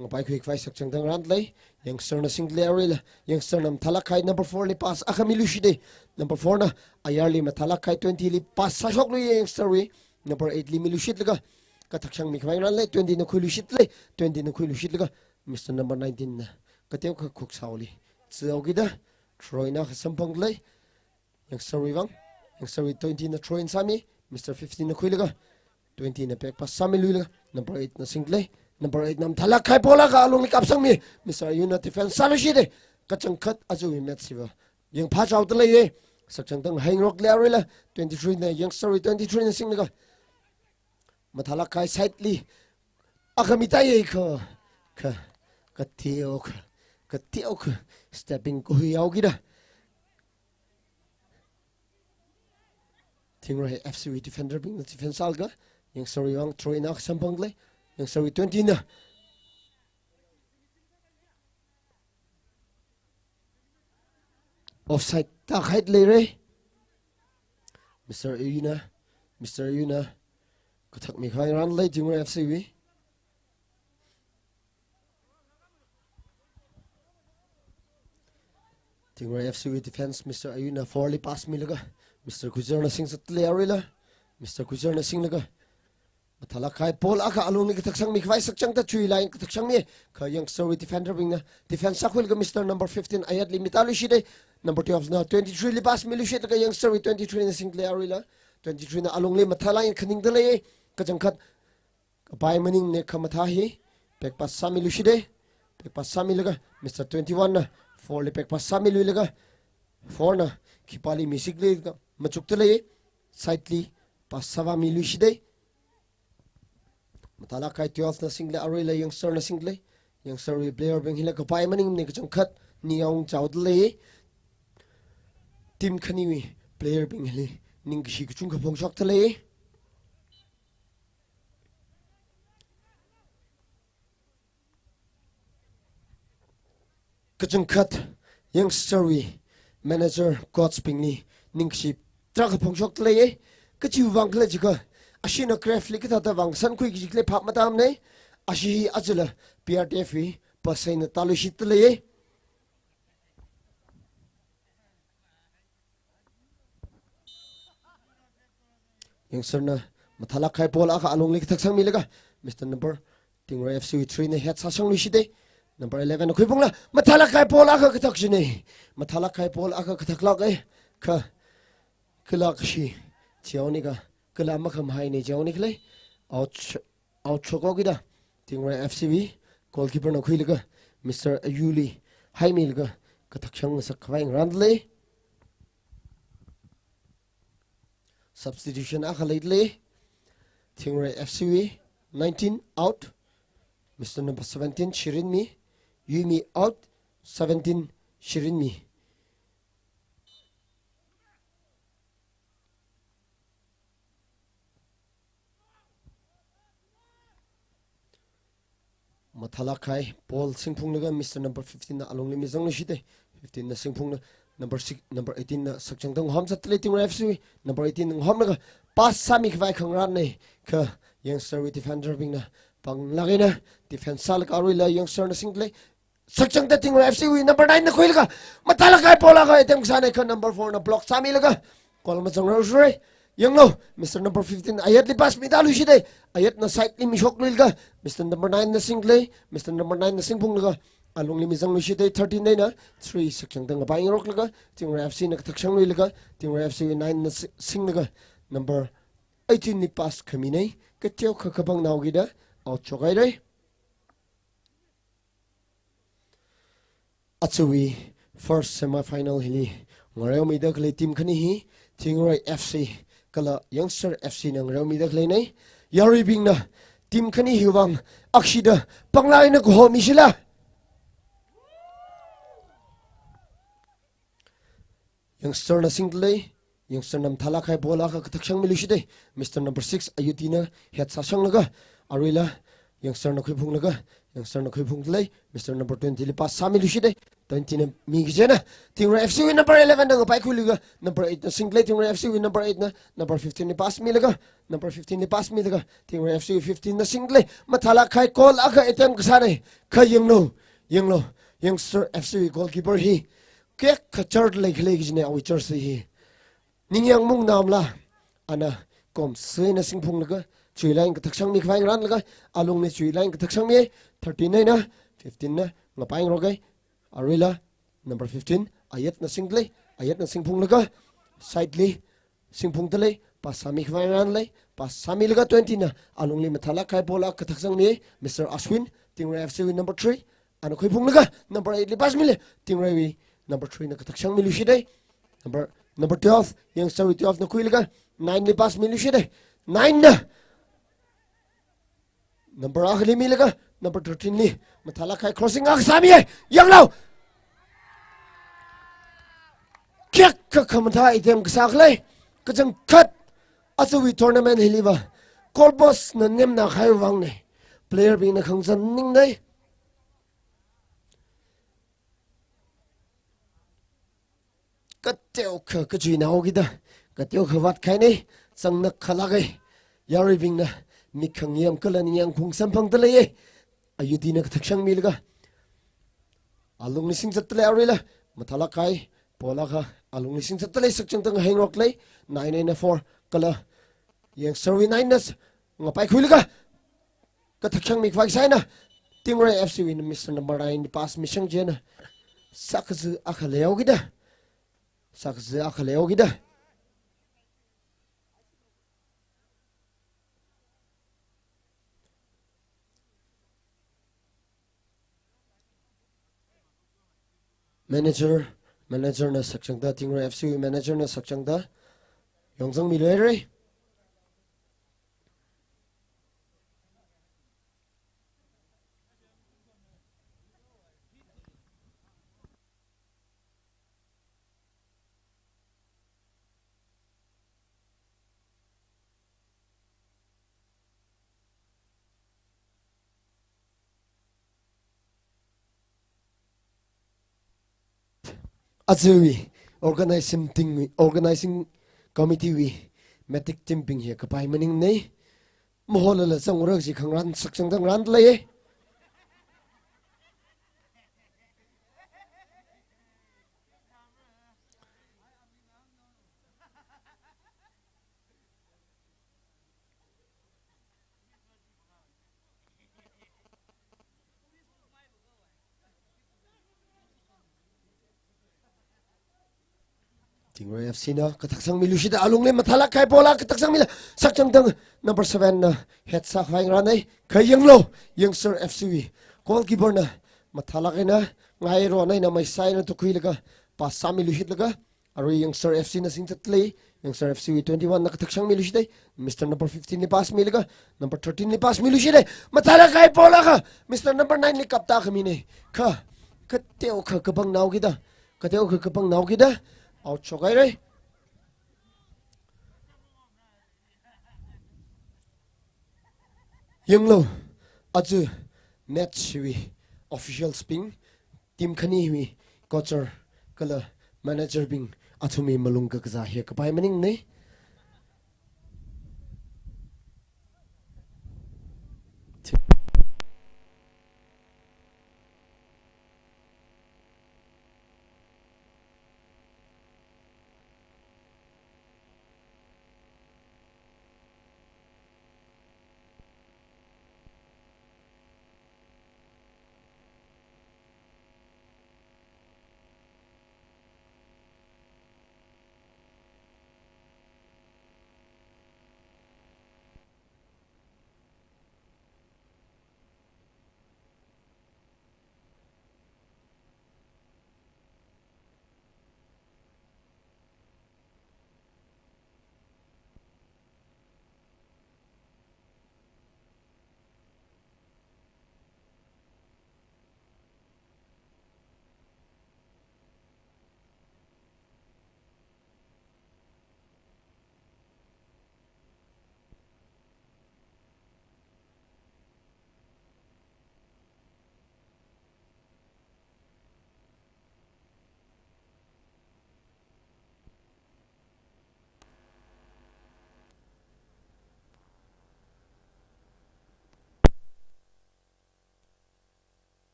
ngapai khuikhavai sakchangda ngarānda lei. Youngster na singda lei aruila. Youngster na mathālāk kahai number four li pass akha miluishitei. Number four na ayarli mathālāk kahai twenty li pass sāshokluiya Youngster wui. Number eight li miluishitlaga kathak sangmikhavai ngarānda lei. Twenty na khuiluishit lei. Twenty na khuiluishitlaga Mister number nineteen na kateokha khuksaoli zao kida throw in akha samphangda lei. Youngster wui vang, Youngster wui twenty na throw in sāmi, Mister fifteen na khuilaga, twenty na back pass sāmiluilaga, number eight na singda lei, number eight na mathālāk kahai ball akha alungli kapsangmi, Mister Ayuna defense sāluishitei, kachangkhat ajawui match hiva yangphā chaoda leiya, sakchangda ngahai ngarokli aruila, twenty-three na Youngster wui twenty-three na singlaga, mathālāk kahai side li akha mitāya kha, kha, kateokha, kateokha stepping kahui yao kida Tingwui F C wui defender bingna defense sālaga, Youngster wui vang throw in akha samphangda lei, Youngster wui twenty na offside tākahai leirei. Mister Ayuna, Mister Ayuna kathakmikhavai ngarānda lei Tingwui F C wui. Tingwui F C wui defense, Mister Ayuna four li pass milaga, Mister Khuizarna singzatda lei aruila, Mister Khuizarna singlaga, mathālāk kahai ball akha alungli kathak sangmikhavai sakchangda chuilai eina kathak sangmi, kha Youngster wui defender bingna defense sākhuilaga Mister number fifteen Ayatli mitāluishitei, number twelve na twenty-three li pass miluishitlaga Youngster wui twenty-three na singda lei aruila, twenty-three na alungli mathālāk eina khaningda lei, kachangkhat kapai maningnei khamathā hi, back pass sāmiluishitei, back pass sāmilaga, Mister twenty-one na four li back pass sāmiluilaga, four na khipāli misikli machukda lei, side li pass sāvāmiluishitei. Mathālāk kahai twelve na singda lei aruila Youngster na singda lei. Youngster wui player bing hila kapai maningnei kachangkhat ningyāng chaoda lei. team khaniwui player bing hili ningkashi kachungkha phongshokdalei. Kachangkhat youngster wui manager, coach bingli ningkashi tarākha phongshokdalei. Kachiwui vang khala jiakha, ashina craft li kathāda vāngasankhui kaji khalei phap matamnei. Ashi hi ajala P R T F wui pasai eina tāluishitdalei. Youngster na mathālāk kahai ball akha alungli kathak sangmilaga, Mister number, Tingrai F C wui three na head sāshangluishitdalei. Number eleven na khuiphungla, mathālāk kahai ball akha kathak shinei. Mathālāk kahai ball akha kathaklāka. Kha, kala kashi jihaoni ka, kala makhamahai nei jihaoni khalei. Out, out shokhaokida, Tingrai F C wui goalkeeper na khuilaga, Mister Ayuli haimilaga, kathakshang ngasakkhavai ngarāndalei. Substitution akha leidalei. Tingrai F C wui nineteen out. Mister number seventeen, Shirinmi. Yuimi out. Seventeen, Shirinmi. Mathālāk kahai ball singphunglaga Mister number fifteen na alungli mizangluishitdalei. Fifteen na singphungla number six, number eighteen na sakchangda ngahom zatdalei Tingrai F C wui. Number eighteen na ngahomlaga pass sāmikhavai khangarānnei. Kha youngster wui defender bingna panglāk eina defense sālaga aruila youngster na singdalei. Sakchangda Tingrai F C wui number nine na khuilaga, mathālāk kahai ball akha attempt kasānei, kha number four na block sāmilaga goal mazangrarsurei. Yanglu, Mister number fifteen ayatli pass mitāluishitdalei. Ayatna side li mishokluilaga, Mister number nine na singdalei. Mister number nine na singphunglaga alungli mizangluishitdalei. Thirteen eina three sakchangda ngapaingaroklaga, Tingrai F C na kathakshangluilaga, Tingrai F C wui nine na si-, singlaga, number eighteen li pass khaminei. Kateokha kapangnaokida out shokhairei. Ajawui first semi-final hili ngareomida khalei team khani hi Tingrai F C kala Youngster F C na ngareomida khaleinei. Yaruibingna team khani hiwui vang akshida panglāk eina kahomishila. Youngster na singdalei, Youngster na mathālāk kahai ball akha kathakshangmiluishitdalei. Mister number six Ayuti na head sāshanglaga, aruila Youngster na khuiphunglaga, Youngster na khuiphungdalei, Mister number twenty li pass sāmiluishitdalei. Twenty na mi kajina, Tingrai F C wui number eleven na ngapaikhuilaga, number eight na singdalei, Tingrai F C wui number eight na number fifteen li pass milaga, number fifteen li pass milaga, Tingrai F C wui fifteen na singdalei. Mathālāk kahai goal akha attempt kasānei. Kha yanglu, yanglu, Youngster F C wui goalkeeper hi kek kachar leikhalei kajinei awui char si hi. Ningyāng mung namla, ana komsui eina singphunglaga, chuilāk eina kathakshangmikhavai ngarānlaga, alungli chuilāk eina kathakshangmi, thirteen eina fifteen na ngapaingaroka. Aruila number fifteen Ayat na singdalei, Ayat na singphunglaga, side li singphungdalei, pass sāmikhavai ngarānlei, pass sāmilaga twenty na alungli mathālāk kahai ball akha kathakshangmi, Mister Ashwin, Tingrai F C wui number three, ana khuiphunglaga number eight li pass mili, Tingraiwui number three na kathakshangmiluishitdalei. Number, number twelve, Youngster wui twelve na khuilaga nine li pass miluishitdalei. Nine na number akhali milaga number thirteen li mathālāk kahai crossing akha sāmi. Yanglu, kek kha khamathā attempt kasā khalei. Kachangkhat ajawui tournament hiliva goal post na nemna kahai vangnei. Player bingna khangazan ningnei. Kateokha kachuinaokida, kateokha vātkahainei, chāngnak khalāka. Yaruibingna mik khangayām kala ningyāng khung samphangdalei. Ayuti na kathakshangmilaga alungli singzatdalei, aruila mathālāk kahai ball akha alungli singzatdalei, sakchangda ngahānngaroklei. Nine eina four kala Youngster wui nine na s-, ngapaikhuilaga kathakshangmikhavai sāna, Tingrai F C wui Mister number nine li pass mishang china, sākaza akha leihaokida, sākaza akha leihaokida. Manager, manager na sakchangda, Tingrai F C wui manager na sakchangda yongzangmiluirei. Ajawui organizing team wui, organizing committee wui medic team bing hi kapai maningnei. Maholala zangura kaji khangarān sakchangda ngarān lei. Tingrai F C na kathak sangmilu shida alungli mathālāk kahai ball akha kathak sangmila sakchangda number seven na head sākhavai ngarānei. Kha yanglu, Youngster F C wui goalkeeper na mathālāk eina ngai ron eina maisai eina tukhuilaga pass sāmilu shitlaga arui Youngster F C na singzatlei. Youngster F C wui twenty-one na kathak sangmilu shidei. Mister number fifteen li pass milaga number thirteen li pass milu shidei. Mathālāk kahai ball akha Mister number nine li kapta khaminei. Kha, kateokha kapangnaokida, kateokha kapangnaokida out shokhairei. Yanglu, aja match hiwui officials bing, team khaniwui coacher kala manager bing athumwui malung kakazā hi kapai maningnei.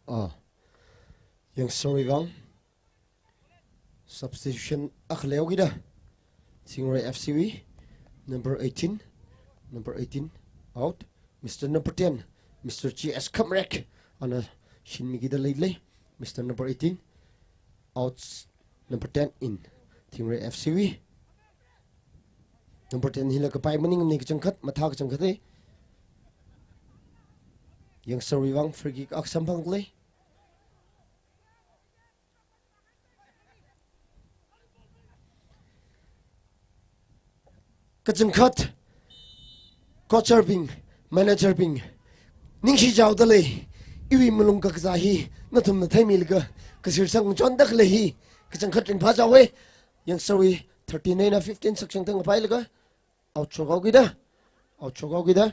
Ah, Youngster wui vang substitution akha leokida, Tingrai F C wui number eighteen, number eighteen out, Mister number ten, Mister G S Khamrek ana shinmikida leilei. Mister number eighteen out, number ten in. Tingrai F C wui number ten hila kapai maningnei kachangkhat, mathā kachangkhat e. Youngster wui vang free kick akha samphanglei. Kachangkhat coacher bing, manager bing, ningshi jaodalei, iwui malung kakazā hi nathumna theimilaga kashir sangchonda khalei hi kachangkhat ringphā jaowe. Youngster wui thirteen eina fifteen sakchangda ngapailaga out shokhaokida, out shokhaokida,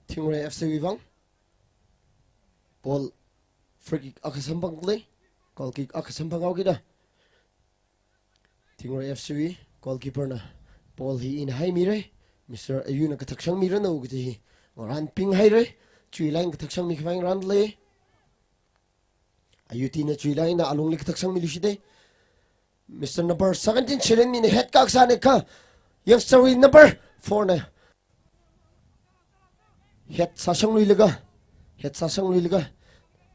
Tingrai F C wui vang ball, free kick akha samphanglei, goal kick akha samphanghaokida, Tingrai F C wui goalkeeper na ball hi inhaimire. Mister Ayu na kathak sangmiranu kaji hi ngarānpinghaire. Chuilāk eina kathak sangmikhavai ngarān lei. Ayuti na chuilāk eina alungli kathak sangmilu shidei. Mister number seventeen Chirenmi na head kakasānei kha Youngster wui number four na head sāsangluilaga, head sāsangluilaga,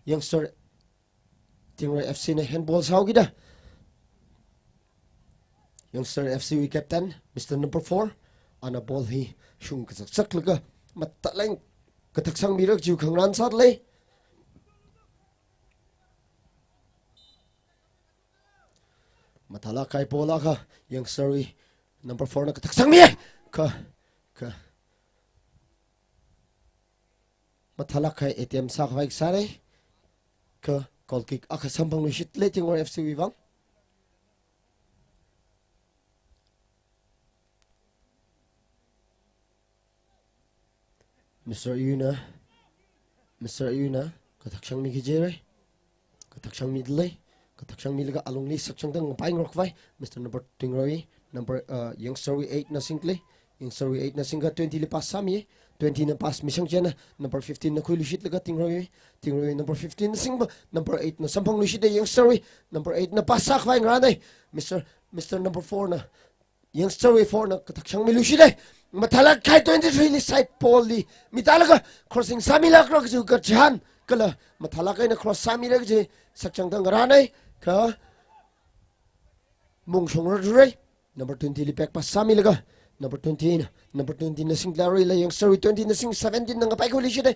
Youngster, Tingrai F C na handball sāhaokida, Youngster F C wui captain, Mister number four, ana ball hi shung kazakzaklaga, mathālāk eina kathak sangmira kajiwui khangarān sālei. Mathālāk kahai ball akha Youngster wui number four na kathak sangmi. Kha, kha, mathālāk kahai attempt sākhavai kasānei. Kha goal kick akha samphangluishitlei Tingrai F C wui vang. Mister Yu na Mister Ayuina kathak sangmiki jirai. Kathak sangmidalei. Kathak sangmilaga alungli sakchangtang ngapaingarok khavai Mister number Tingroi, number, uh, youngster wui eight na singdalei. Youngster wui eight na singlaga twenty li pass sāmi. Twenty na pass misang chieina number fifteen na khuiluishitlaga Tingroi, Tingroi number fifteen na singva number eight na samphangluishit, youngster wui number eight na pass sākhavai ngarānai. Mister, Mister number four na, youngster wui four na kathak sangmiluishit. Mathālāk kahai twenty-three li side ball li mitālaga crossing sāmilākra kaji kachihān kala mathālāk eina cross sāmira kaji sakchangtang ngarānai. Kha mungshong rarrai. Number twenty li back pass sāmilaga number twenty na, number twenty na singdalei, aruila youngster wui twenty na sing, seventeen na ngapaikhuiluishit.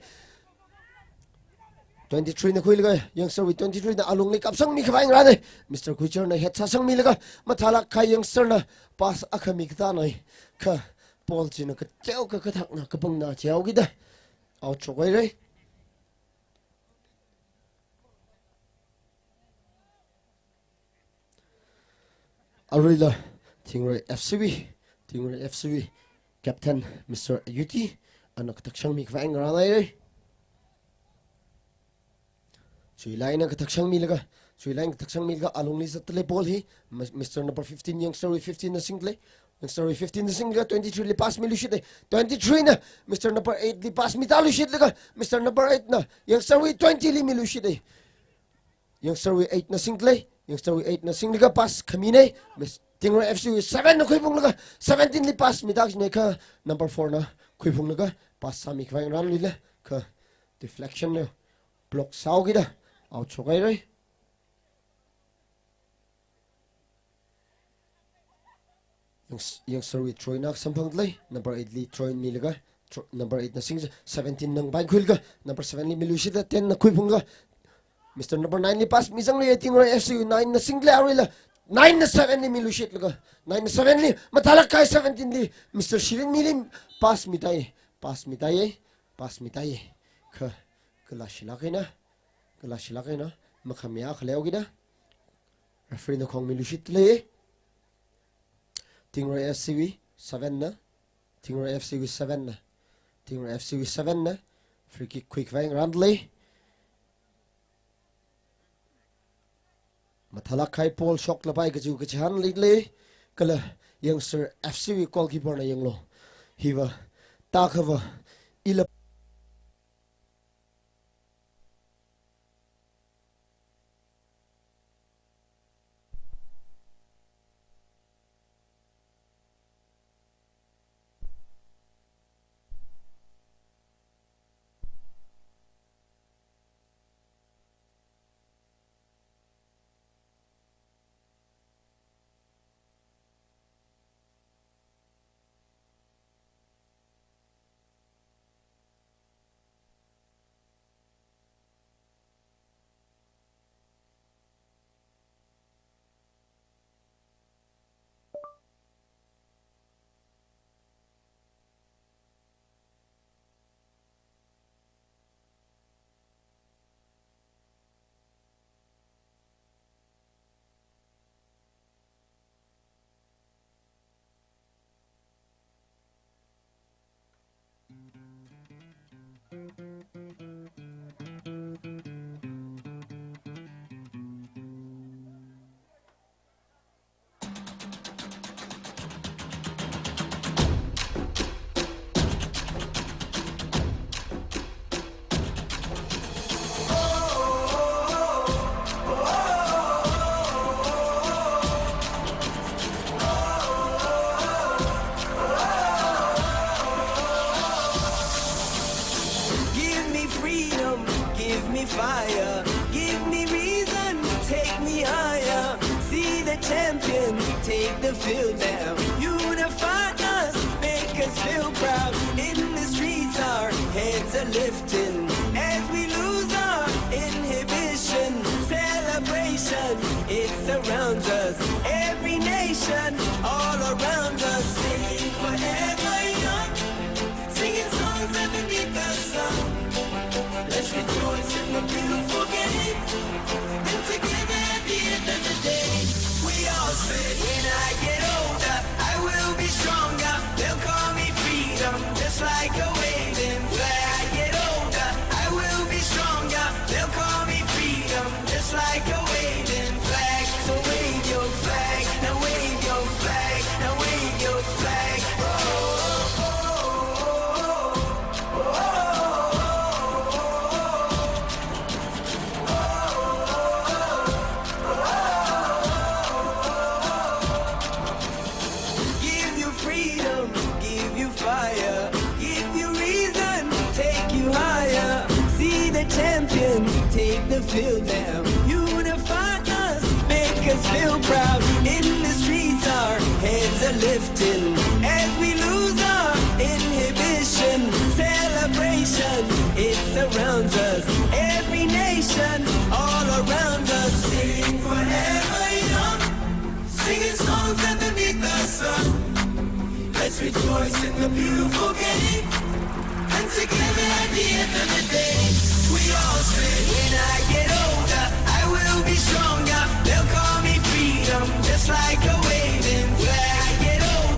Twenty-three na khuilaga youngster wui twenty-three na alungli kapsangmi khavai ngarānai. Mister Khuichar na head sāsangmilaga mathālāk kahai youngster na pass akha mikatā nai. Kha ball china kateokha kathakna kapangna chihaokida out shokhaira. Aruila Tingroi F C wui, Tingroi F C wui captain Mister Ayuti ana kathak sangmi khavai ngarānai. Chuilai eina kathak sangmilaga, Chuilai eina kathak sangmilaga alungli zatdalei ball hi. Mis-, Mister number fifteen, youngster wui fifteen na singdalei. Youngster wui fifteen na singlaga twenty-three li pass miluishit. Twenty-three na Mister number eight li pass mitāluishitlaga Mister number eight na youngster wui twenty li miluishit. Youngster wui eight na singdalei. Youngster wui eight na singlaga pass khaminai. Miss Tingroi F C wui seven na khuiphunglaga seventeen li pass mitākajinai, kha number four na khuiphunglaga pass sāmi khavai ngarānluilei. Kha deflection na block sāhaokida out shokhaira. Youngs-, youngster wui throw-in na samphangdalei, number eight li throw-in milaga, thro-, number eight na sing, seventeen na ngapaikhuilaga number seven li miluishitlaga ten na khuiphunglaga Mister number nine li pass mizanglei, Tingroi F C wui nine na singdalei, aruila nine na seven li miluishitlaga, nine na seven li, mathālāk kahai seventeen li Mister Shirinmi li pass mitāi, pass mitāi, pass mitāi. Kha kalāshilāk eina, kalāshilāk eina makhamia khaleo kida referee na khong miluishitdalei. Tingroi F C wui seven na, Tingroi F C wui seven na, Tingroi F C wui seven na free kick khui khavai ngarāndalei. Mathālāk kahai ball shoklapai kaji kachihān leidalei. Kala youngster F C wui goalkeeper na yanglu. Hiva tākhava ila Give me freedom, give me fire, give me reason, take me higher. See the champions take the field now. Unify us, make us feel proud. In the streets, our heads are lifting as we lose our inhibition. Celebration, it surrounds us. Every nation, all around us, singing forever young. Singing songs underneath the sun. Let's rejoice in the beautiful game. And together at the end of the day, we all say, when I get older, I will be stronger. They'll call me freedom, just like a waving flag. I get older, I will be Like a waving flag, so wave your flag, now wave your flag, now wave your flag. Oh, oh, oh, oh, oh, oh, oh. Give you freedom, give you fire, give you reason, take you higher. See the champion, take the field now. Unify us, make us feel proud. In the streets, our heads are lifting as we lose our inhibition. Celebration, it surrounds us. Every nation, all around us. Sing forever young. Singing songs underneath the sun. Let's rejoice in the beautiful game. And together at the end of the day, we all say, when I get older, I will be stronger. They'll call me freedom, just like a waving flag. Get older.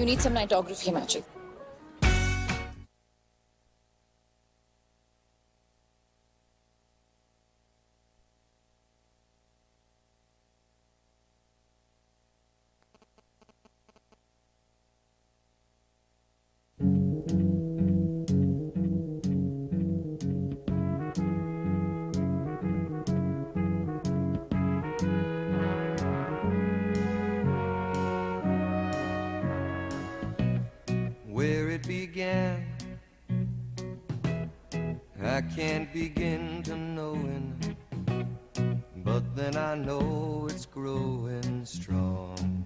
You need some nightography magic. Where it began, I can't begin to knowing, but then I know it's growing strong.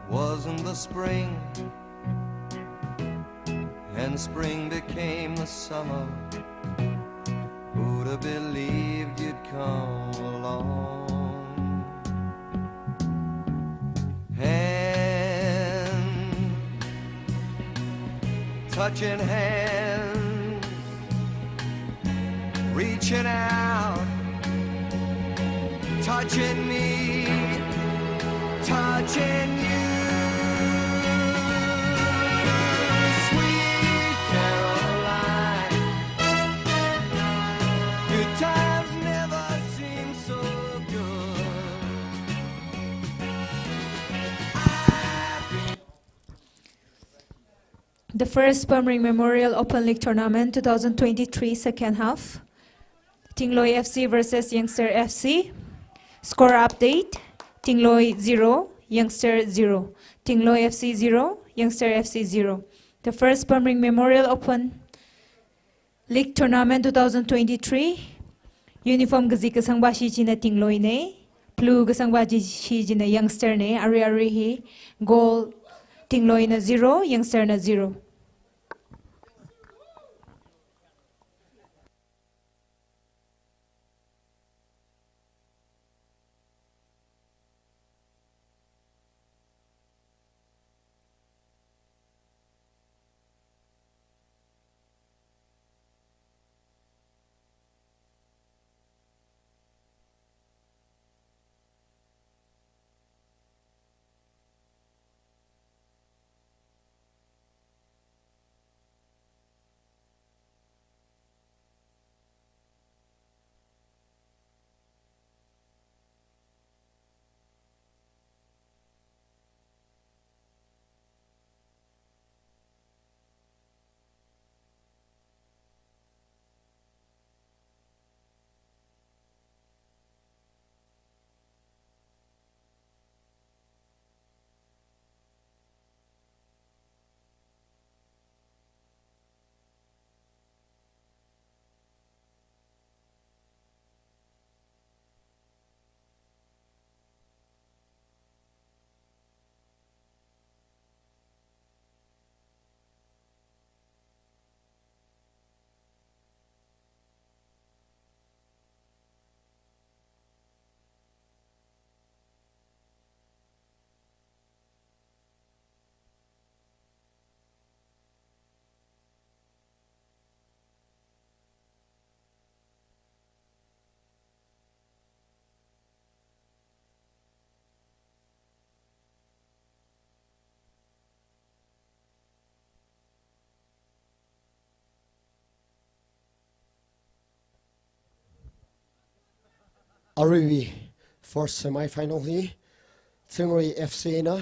Wasn't the spring, and spring became the summer. Who'd have believed you'd come along? Hand touching hand, reaching out, touching me, touching you. Sweet Caroline, good times never seem so good. I've been The first Pamring Memorial Open League Tournament two thousand twenty-three second half. Tingloi F C versus Youngster F C. Score update. Tingloi zero, Youngster zero. Tingloi F C zero, Youngster F C zero. The first Pamring Memorial Open League Tournament two thousand twenty-three. Uniform kazip kasangva shi china Tingloi ne, blue kasangva ji shi china Youngster ne, arui arui hi goal Tingloi na zero, Youngster na zero. Aruiwui first semi-final hi Tingrei F C na,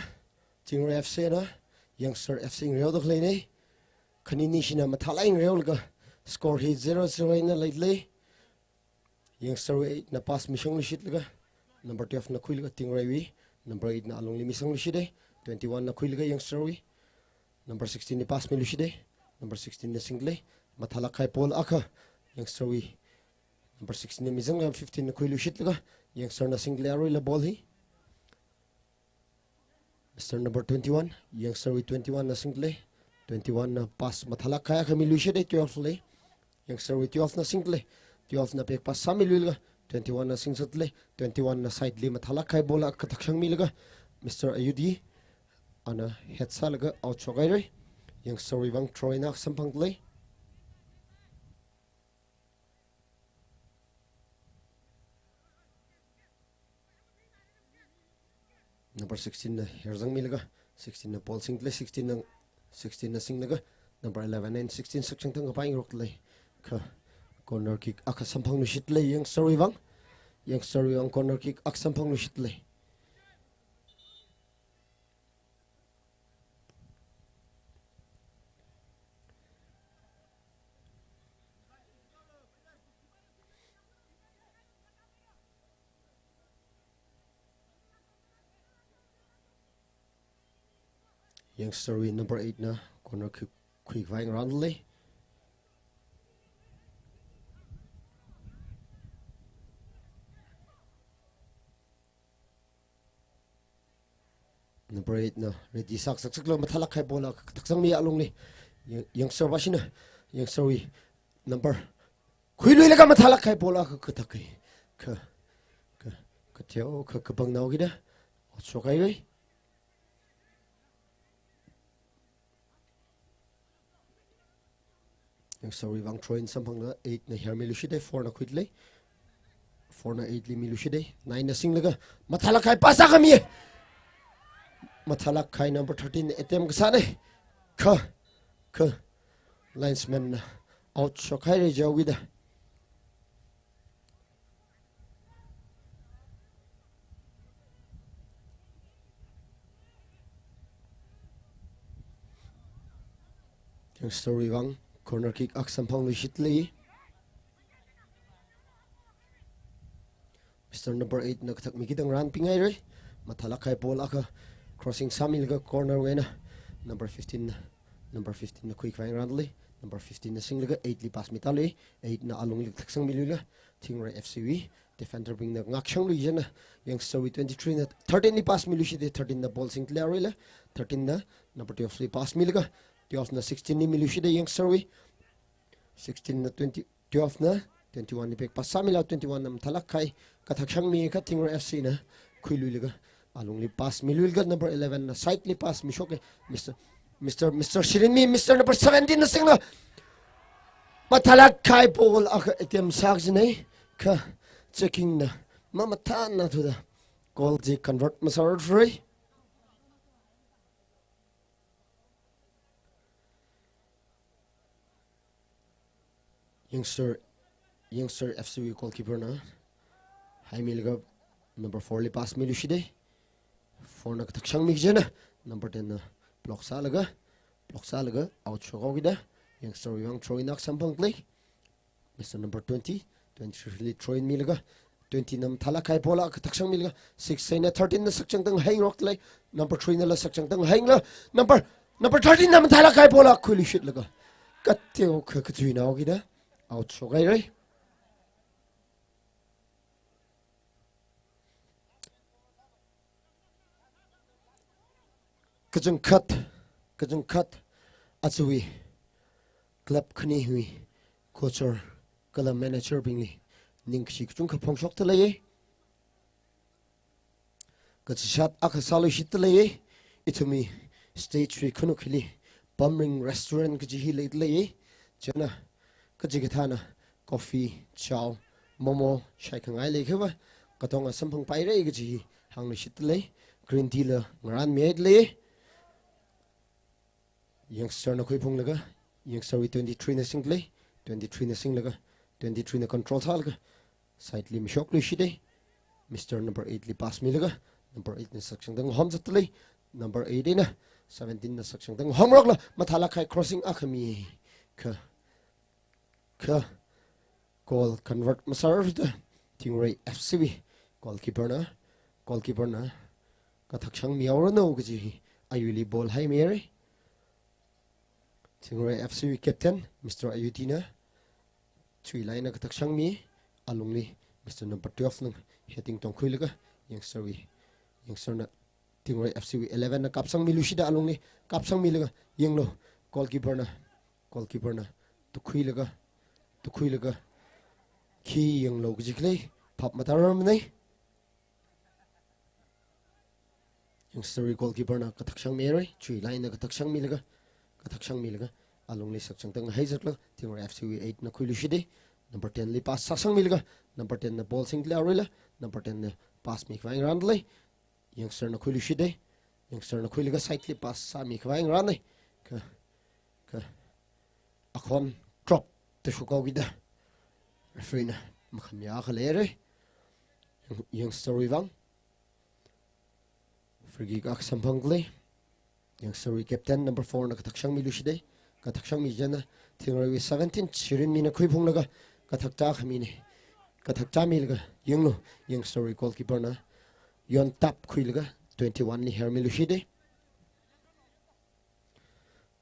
Tingrei F C na Youngster F C ngareoda khaleina. Khanini shina mathālāk ngareolaga score hi zero zero eina leilei. Youngster wui eight na pass misangluishitlaga, number twelve na khuilaga Tingreiwui number eight na alungli misangluishita. Twenty-one na khuilaga Youngster wui number sixteen li pass miluishita. Number sixteen na singda lei. Mathālāk kahai ball akha Youngster wui number sixteen na mizanglaga fifteen na khuiluishitlaga Youngster na singda lei aruila ball hi. Mister number twenty-one, Youngster wui twenty-one na singda lei. Twenty-one na pass mathālāk kahai akha miluishita twelve li. Youngster wui twelve na singda lei. Twelve na back pass sāmiluilaga twenty-one na singzatda lei. Twenty-one na side li mathālāk kahai ball akha thakshangmilaga Mister Ayudi ana head sālaga out shokhaira. Youngster wui vang throw eina samphangda lei. Number sixteen na herzangmilaga, sixteen na ball singdalei, sixteen na, sixteen na singlaga, number eleven and sixteen sakchangtang kapai ngarokdalei. Kha corner kick akha samphangluishitdalei, youngster wui vang. Youngster wui vang corner kick akha samphangluishitdalei. Youngster wui number eight na corner kick khuikhavai ngarokdalei. Number eight na ready sāksak saklo, mathālāk kahai ball akha kathak sangmi alungli. Young-, youngster vāshina, youngster wui number khuiluilaga mathālāk kahai ball akha kathak kahai. Kha, kha, kha theo, kha, kha pāngnao kida. Out shokhai rei. Youngster wui vang throw-in samphanglaga eight na hermiluishitdalei, four na khuidalei. Four na eight li miluishitdalei. Nine na singlaga mathālāk kahai pass akha mi. Mathālāk kahai number thirteen attempt kasānei. Kha, kha linesman na out shokhai rei jaowida. Youngster wui vang corner kick akha samphangluishitdalei. Mister number eight na kathakmi kida ngarānpingai rei. Mathālāk kahai ball akha crossing sāmilaga corner wui eina number fifteen na, number fifteen na khuikhavai ngarokdalei. Number fifteen na singlaga eight li pass mitālei. Eight na alungli kathak sangmiluilaga Tingrai F C wui defender bingna ngakshangluishina, youngster wui twenty-three na thirteen li pass miluishitdalei, thirteen na ball singdalei aruila, thirteen na number twelve li pass milaga, twelve na sixteen li miluishitdalei youngster wui, sixteen na twenty, twelve na twenty-one li back pass sāmila, twenty-one na mathālāk kahai kathak sangmi kha Tingrai F C na khuiluilaga, alungli pass miluilaga number eleven na side li pass mishoke, Mister, Mister, Mister Shirinmi, Mister number seventeen na singla. Mathālāk kahai ball akha attempt sākajinei, kha checking na mamathāna thuda goal chi convert masārarei. Youngster, youngster F C wui goalkeeper na haimilaga number four li pass miluishitdalei. Four na kathak sangmi kajina, number ten na block sālaga, block sālaga out shokhao kida, youngster wui vang throw-in akha samphangdalei. Mister number twenty, twenty-three li throw-in milaga, twenty na mathālāk kahai ball akha kathak sangmilaga, six eina thirteen na sakchangtang hai ngarokdalei, number three nala sakchangtang haila, number, number thirteen na mathālāk kahai ball akha khuiluishitlaga, katheo kha kachuinao kida out shokhai rei. Kachangkhat, kachangkhat, achiwui club khaniwui coach kala manager bingli ningkashi kachungkha phongshokdalei. Kachishat akha sāluishitdalei. Ithumwui stage wui khanuk hili Pamring Restaurant kaji hi leidalei. China kachikathāna coffee, chow, momo shaikhangai leikhava katonga samphangpairei kaji hi hāngluishitdalei. Green tea la ngarānmihaidalei. Youngster na khuiphunglaga, youngster wui twenty-three na singdalei, twenty-three na singlaga, twenty-three na control sālaga, side li mishokluishitdalei, Mister number eight li pass milaga, number eight na sakchangtang hom zatdalei, number eight eina seventeen na sakchangtang homrokla, mathālāk kahai crossing akha mi, kha, kha goal convert masārarei, Tingrai F C wui goalkeeper na, goalkeeper na kathak sangmihaoranu kaji hi ayuili bol haimihairei. Tingrai F C wui captain, Mister Ayuti na chuilaina kathak sangmi, alungli Mister number twelve na heading tongkhuilaga, youngster wui, youngster na Tingrai F C wui eleven na kapsangmiluishitda alungli kapsangmilaga, yanglu, goalkeeper na, goalkeeper na tukhuilaga, tukhuilaga, khi yanglu kajikhalei phap matāramanei. Youngster wui goalkeeper na kathak sangmihairei, chuilaina kathak sangmilaga, kathak sangmilaga, alungli sakchangtang haizatlaga, Tingrai F C wui eight na khuiluishitdalei, number ten li pass sāsangmilaga, number ten na ball singdalei aruila, number ten na pass mikhavai ngarāndalei. Youngster na khuiluishit dei. Youngster na khuilaga side li pass sāmi khavai ngarān dei. Kha, kha, akhon drop da shokhaokida referee na makhamayā khalei rei. Young-, youngster wui vang free kick akha samphang lei. Youngster wui captain number four na kathakshang miluishit dei. Kathakshang mi chieina Thingreiwui seventeen Chirinmi na khuiphunglaga kathak chā khami nei. Kathak chāmilaga yanglu, youngster wui goalkeeper na yon tap khuilaga twenty-one li hermiluishit dei.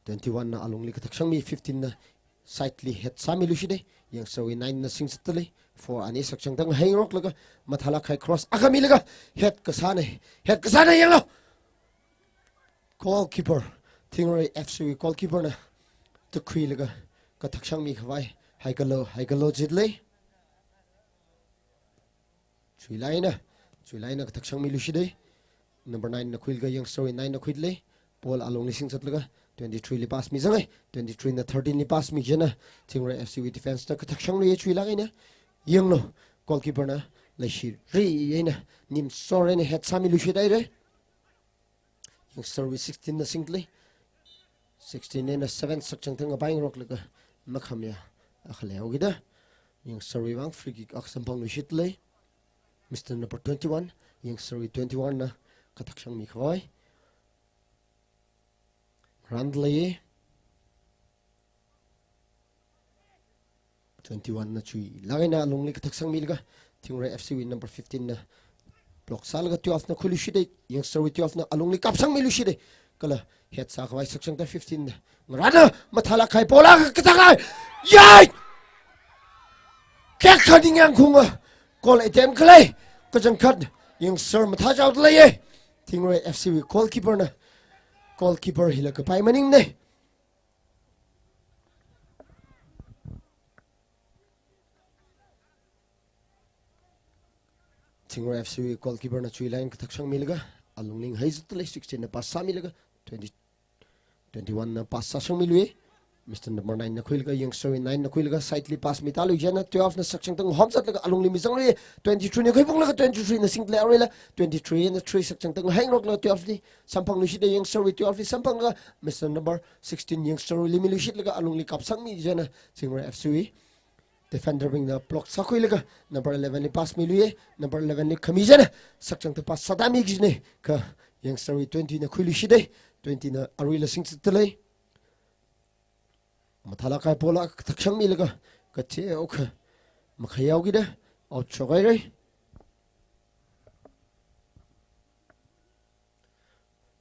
Twenty-one na alungli kathakshang mi, fifteen na side li head sāmiluishit dei. Youngster wui nine na singzat lei. Four ani sakchangtang heingaroklaga mathālak kahai cross akha milaga head kasā nei. Head kasā nei yanglu. Goalkeeper, Thingrei F C wui goalkeeper na tukhuilaga kathakshang mi khavai haikalo, haikalo jit lei. Chuilāk eina, chuilāk eina kathakshang miluishit dei. Number nine na khuilaga youngster wui nine na khuit lei. Ball alungli singzatlaga twenty-three li pass mizang lei. Twenty-three na thirteen li pass mi chieina Thingreiwui F C wui defense na kathakshang lui chuilāk eina. Yanglu, goalkeeper na leishi ri eina, nim sor eina head sāmiluishit dei rei. Youngster wui sixteen na sing lei. Sixteen eina seven sakchangtang abai ngaroklaga makhamayā akha leihaokida youngster wui vang free kick akha samphangluishit lei. Mister number twenty-one, youngster wui twenty-one na kathakshang mi khavai ngarān lei. Twenty-one na chuilāk eina alungli kathakshang milaga Thingrei F C wui number fifteen na block sālaga twelve na khuiluishit dei. Youngster wui twelve na alungli kapsang miluishit dei. Kala head sā khavai sakchangtang fifteen na ngarān na mathālak kahai ball akha kathak kahai. Yai! Kek khaning yang khunga. Goal attempt khalei kachangkhat youngster mathā chao lei ye. Thingrei F C wui goalkeeper na, goalkeeper hila kapai maning nei. Thingrei F C wui goalkeeper na chuilāk eina kathakshang milaga alungli ngahai zat lei. Sixteen na pass sāmilaga twenty, twenty-one na pass sāshang milui. Mister number nine na khuilaga youngster wui nine na khuilaga side li pass mitālui chieina twelve na sakchangtang homzatlaga alungli mizang lui. Twenty-three na khuiphunglaga twenty-three na sing lei aruila. Twenty-three na three sakchangtang heingaroklaga twelve li samphangluishit dei. Youngster wui twelve li samphanglaga Mister number sixteen youngster wuili miluishitlaga alungli kapsang mi chieina Thingrei F C wui defender bingna block sākhuilaga number eleven li pass miluiye. Number eleven li khami chieina sakchangtang pass sāda mi kajine. Kha youngster wui twenty na khuiluishit dei. Twenty na aruila singzat lei. Mathālak kahai ball akha kathakshang milaga kateokha makhayaokida out shokhai rei.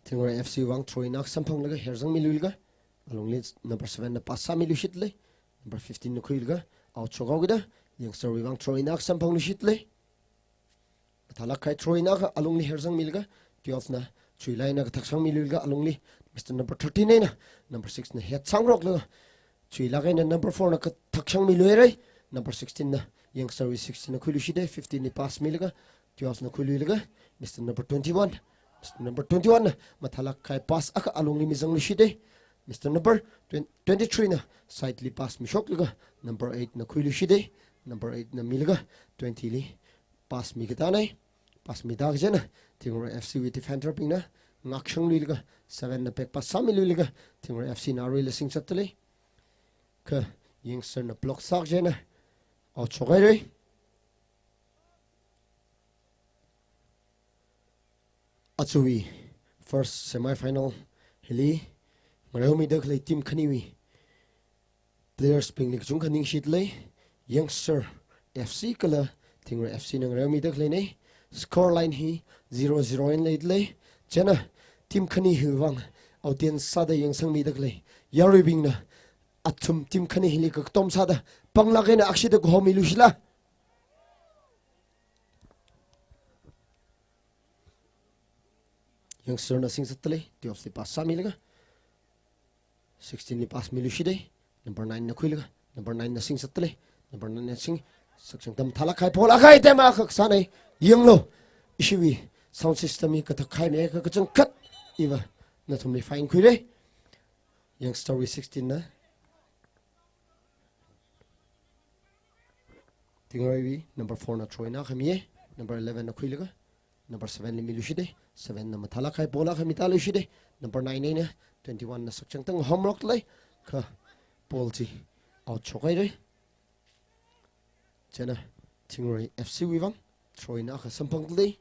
Thingrei F C vang throw-in akha samphanglaga herzang miluilaga alungli number seven na pass sāmiluishit lei. Number fifteen na khuilaga out shokhaokida youngster wui vang throw-in akha samphangluishit lei. Mathālak kahai throw-in akha alungli herzang milaga twelve na chuilāk eina kathakshang miluilaga alungli Mister number thirteen eina number six na head sāngaroklaga chuilāk eina number four na kathakshang milui rei. Number sixteen na youngster wui sixteen na khuiluishit dei. Fifteen li pass milaga twelve na khuiluilaga Mister number twenty-one, Mister number twenty-one na mathālak kahai pass akha alungli mizangluishit dei. Mister number twenty, twenty-three na side li pass mishoklaga number eight na khuiluishit dei. Number eight na milaga twenty li pass mikatā nei. Pass mida kajina Thingrei F C wui defender bingna ngakshangluilaga seven na back pass sāmiluilaga Thingrei F C na aruila singzat lei. Kha youngster na block sā kajina out shokhai rei. Ajawui first semi final hili ngareomida khalei team khaniwui players bingli kachungkha ningshit lei. Youngster F C kala Thingrei F C na ngareomida khalei nei. Score line hi zero zero eina leida lei. Chieina team khani hiwui vang audience sāda yangsangmida khalei yaruibingna athum team khani hili kakatom sāda panglāk eina akshida kahomiluishila. Youngster na singzat lei, twelve li pass sāmilaga sixteen li pass miluishit dei. Number nine na khuilaga number nine na singzat lei. Number nine na sing sakchangtang mathālak kahai ball akha attempt akha kasā nei. Yanglu, ishiwui sound system hi kathak kahai mei kha kachangkhat iva nathumli fine khuirei. Youngster wui sixteen na Thingrei wui number four na throw-in akha miye. Number eleven na khuilaga number seven li miluishita. Seven na mathālāk kahai ball akha mitāluishita. Number nine eina twenty-one na sakchangtang homrok lei. Kha ball chi out shokhaira. Chieina Thingroi F C wui vang throw-in akha samphang lei.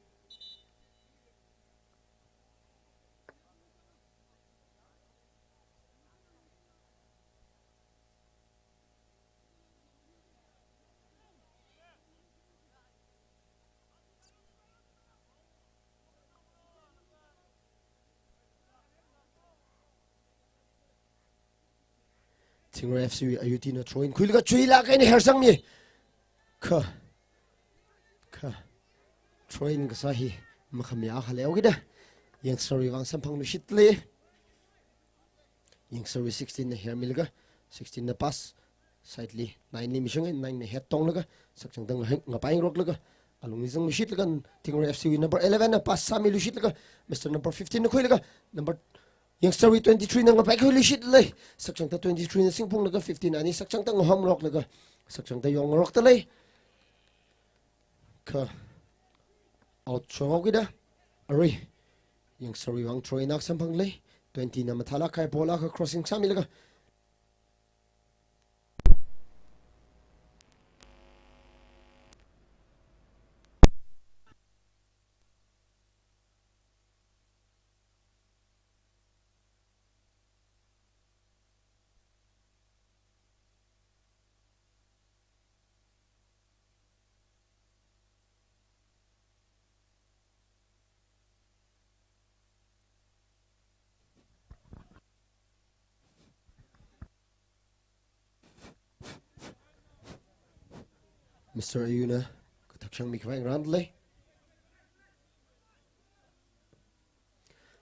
Thingroi F C wui ayutina throw-in khuilaga chuilāk eina hersangmi. Kha, kha throw-in kasā hi makhamayā akha leihaokida. Youngster wui vang samphangluishit lei. Youngster wui sixteen na hermilaga, sixteen na pass side li nine li mishunga, nine na head tonglaga sakchangtang ngapai ngaroklaga alungli zangluishitlaga Thingroi F C wui number eleven na pass sāmiluishitlaga Mister number fifteen na khuilaga number Youngster wui twenty-three na ngapai khuiluishit lei. Sakchangtang twenty-three na singphunglaga fifteen ani sakchangtang homroklaga sakchangtang yong ngarokta lei. Kha out shokhaokida. Arui Youngster wui vang throw-in akha samphang lei. Twenty na mathālāk kahai ball akha crossing sāmilaga Mister Ayuna kathak sangmi khavai ngarān lei.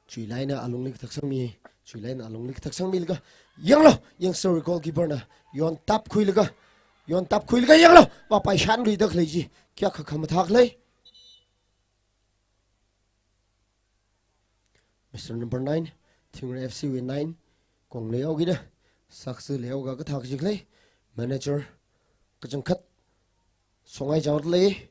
Chuilaina alungli kathak sangmi, chuilaina alungli kathak sangmilaga. Yanglu, Youngster wui goalkeeper na yontap khuilaga, yontap khuilaga yanglu, vāpaishanluida khalei chi kayākha khamathā khalei. Mister number nine, Thingroi F C wui nine, kong leihaokida, saksa leihaoga kathak jik lei, manager kachangkhat songai jaot lei.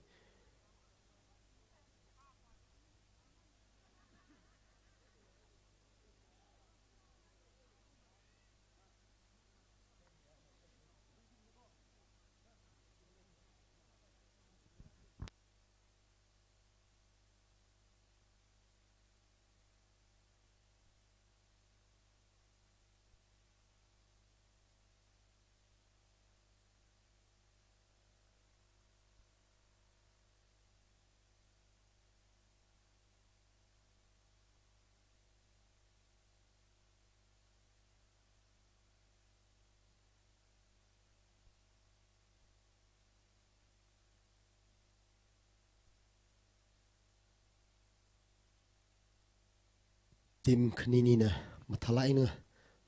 Team khaninina mathālāk eina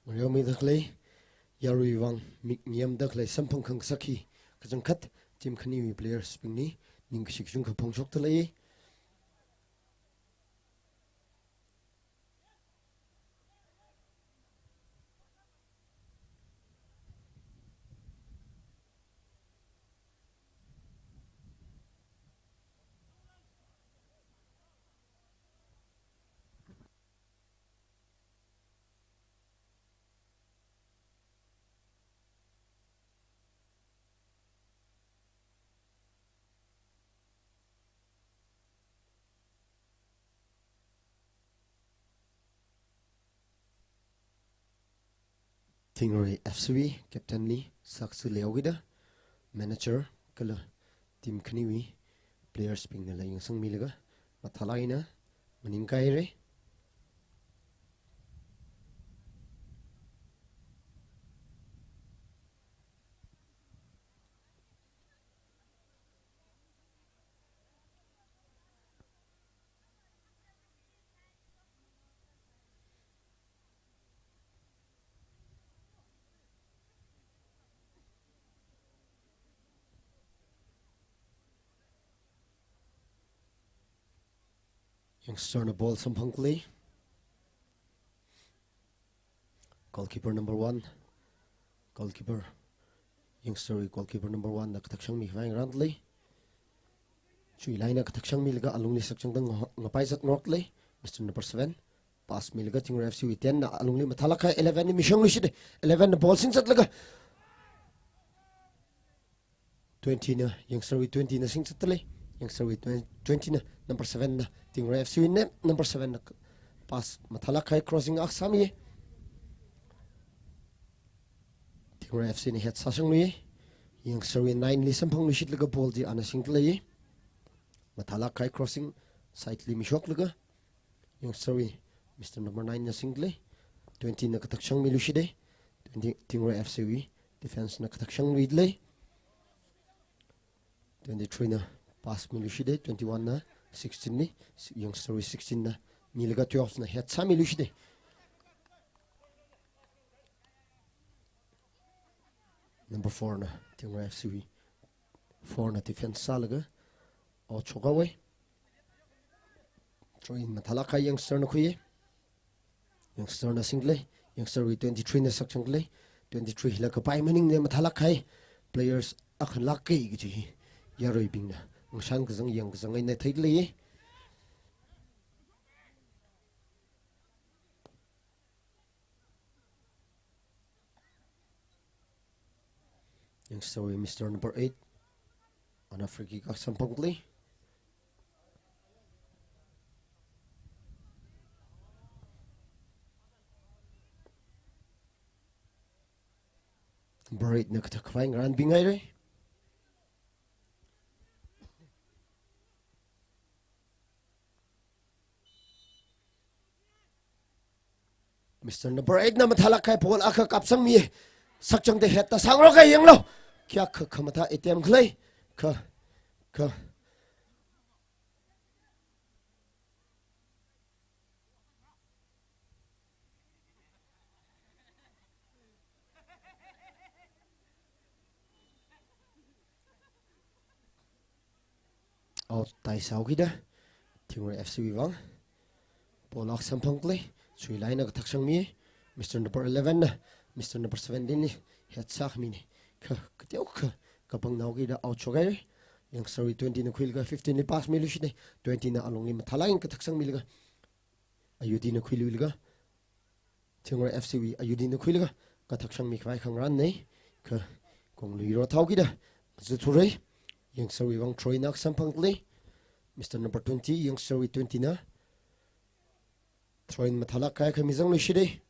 ngareomida khalei, yarui vang mik ngiamda khalei samphang khangasak hi kachangkhat team khaniwui players bingli ningkashi kachungkha phongshokta lei. Thingroi F C wui captain li saksa leihaokida, manager kala team khaniwui players bingna la yangsangmilaga mathālāk eina maningkhaira. Youngster na ball samphang khalei. Goalkeeper number one. Goalkeeper. Youngster wui goalkeeper number one na kathak sangmi khavai ngarān lei. Chuilai eina kathak shangmilaga alungli sakchangtang nga-, ngapai zat ngarok lei. Mister number seven. Pass milaga Tingrai F C wui ten na alungli mathālāk kahai eleven li mishong luishit lei. Eleven na ball singzatlaga twenty na, youngster wui twenty na singzat lei. Youngster wui twen-, twenty na, number seven na, Tingrai F C wui ne, number seven na pass mathālāk kahai crossing akha sāmi. Tingrai F C na head sāshang lui. Youngster wui nine li samphang luishitlaga ball chi ana singda lei. Mathālāk kahai crossing side li mishoklaga. Youngster wui Mister number nine na singda lei. Twenty na kathak shangmi luishit lei. Twenty, Tingrai F C wui defense na kathak shang lui lei. Twenty-three na pass mi luishit lei. Twenty-one na sixteen li. Youngster wui sixteen na milaga twelve na head sāmi luishit lei. Number four na, Tingrai F C wui four na defense sālaga out shokhaowa. Throw in mathālāk kahai youngster na khui. Youngster na singda lei. Youngster wui twenty-three na sakchang lei. Twenty-three hila kapai maningla mathālāk kahai players akha lāka kaji hi yaruibingna ngashan kazang yang kazang eina theida lei. Youngster wui Mister number eight. Ana free kick akha samphang lei. Number eight na kathak khavai ngarānbing haira. Mister number eight na mathālāk kahai ball akha kapsangmi. Sakchangda head ta sāngarok kahai yanglu. Kayākha khamathā attempt khalei. Kha, kha. Out tāhaisāhaokida, Tingrai F C wui vang ball akha samphang lei. Chuilai eina kathak shangmi. Mister number eleven na, Mister number seventeen li head sākhami ni. Kha, kateokha kapangnahaokida out shokhaira. Youngster wui twenty na khuilaga fifteen li pass mi luishit lei. Twenty na alungli mathālāk eina kathak shangmilaga ayuti na khuiluilaga Tingrai F C wui ayuti na khuilaga kathak shangmi khavai khangarān nei. Kha, kong lui rothaokida zuthurai. Youngster wui vang throw in akha samphang lei. Mister number twenty, Youngster wui twenty na throw in mathālāk kahai akha mizang luishit lei.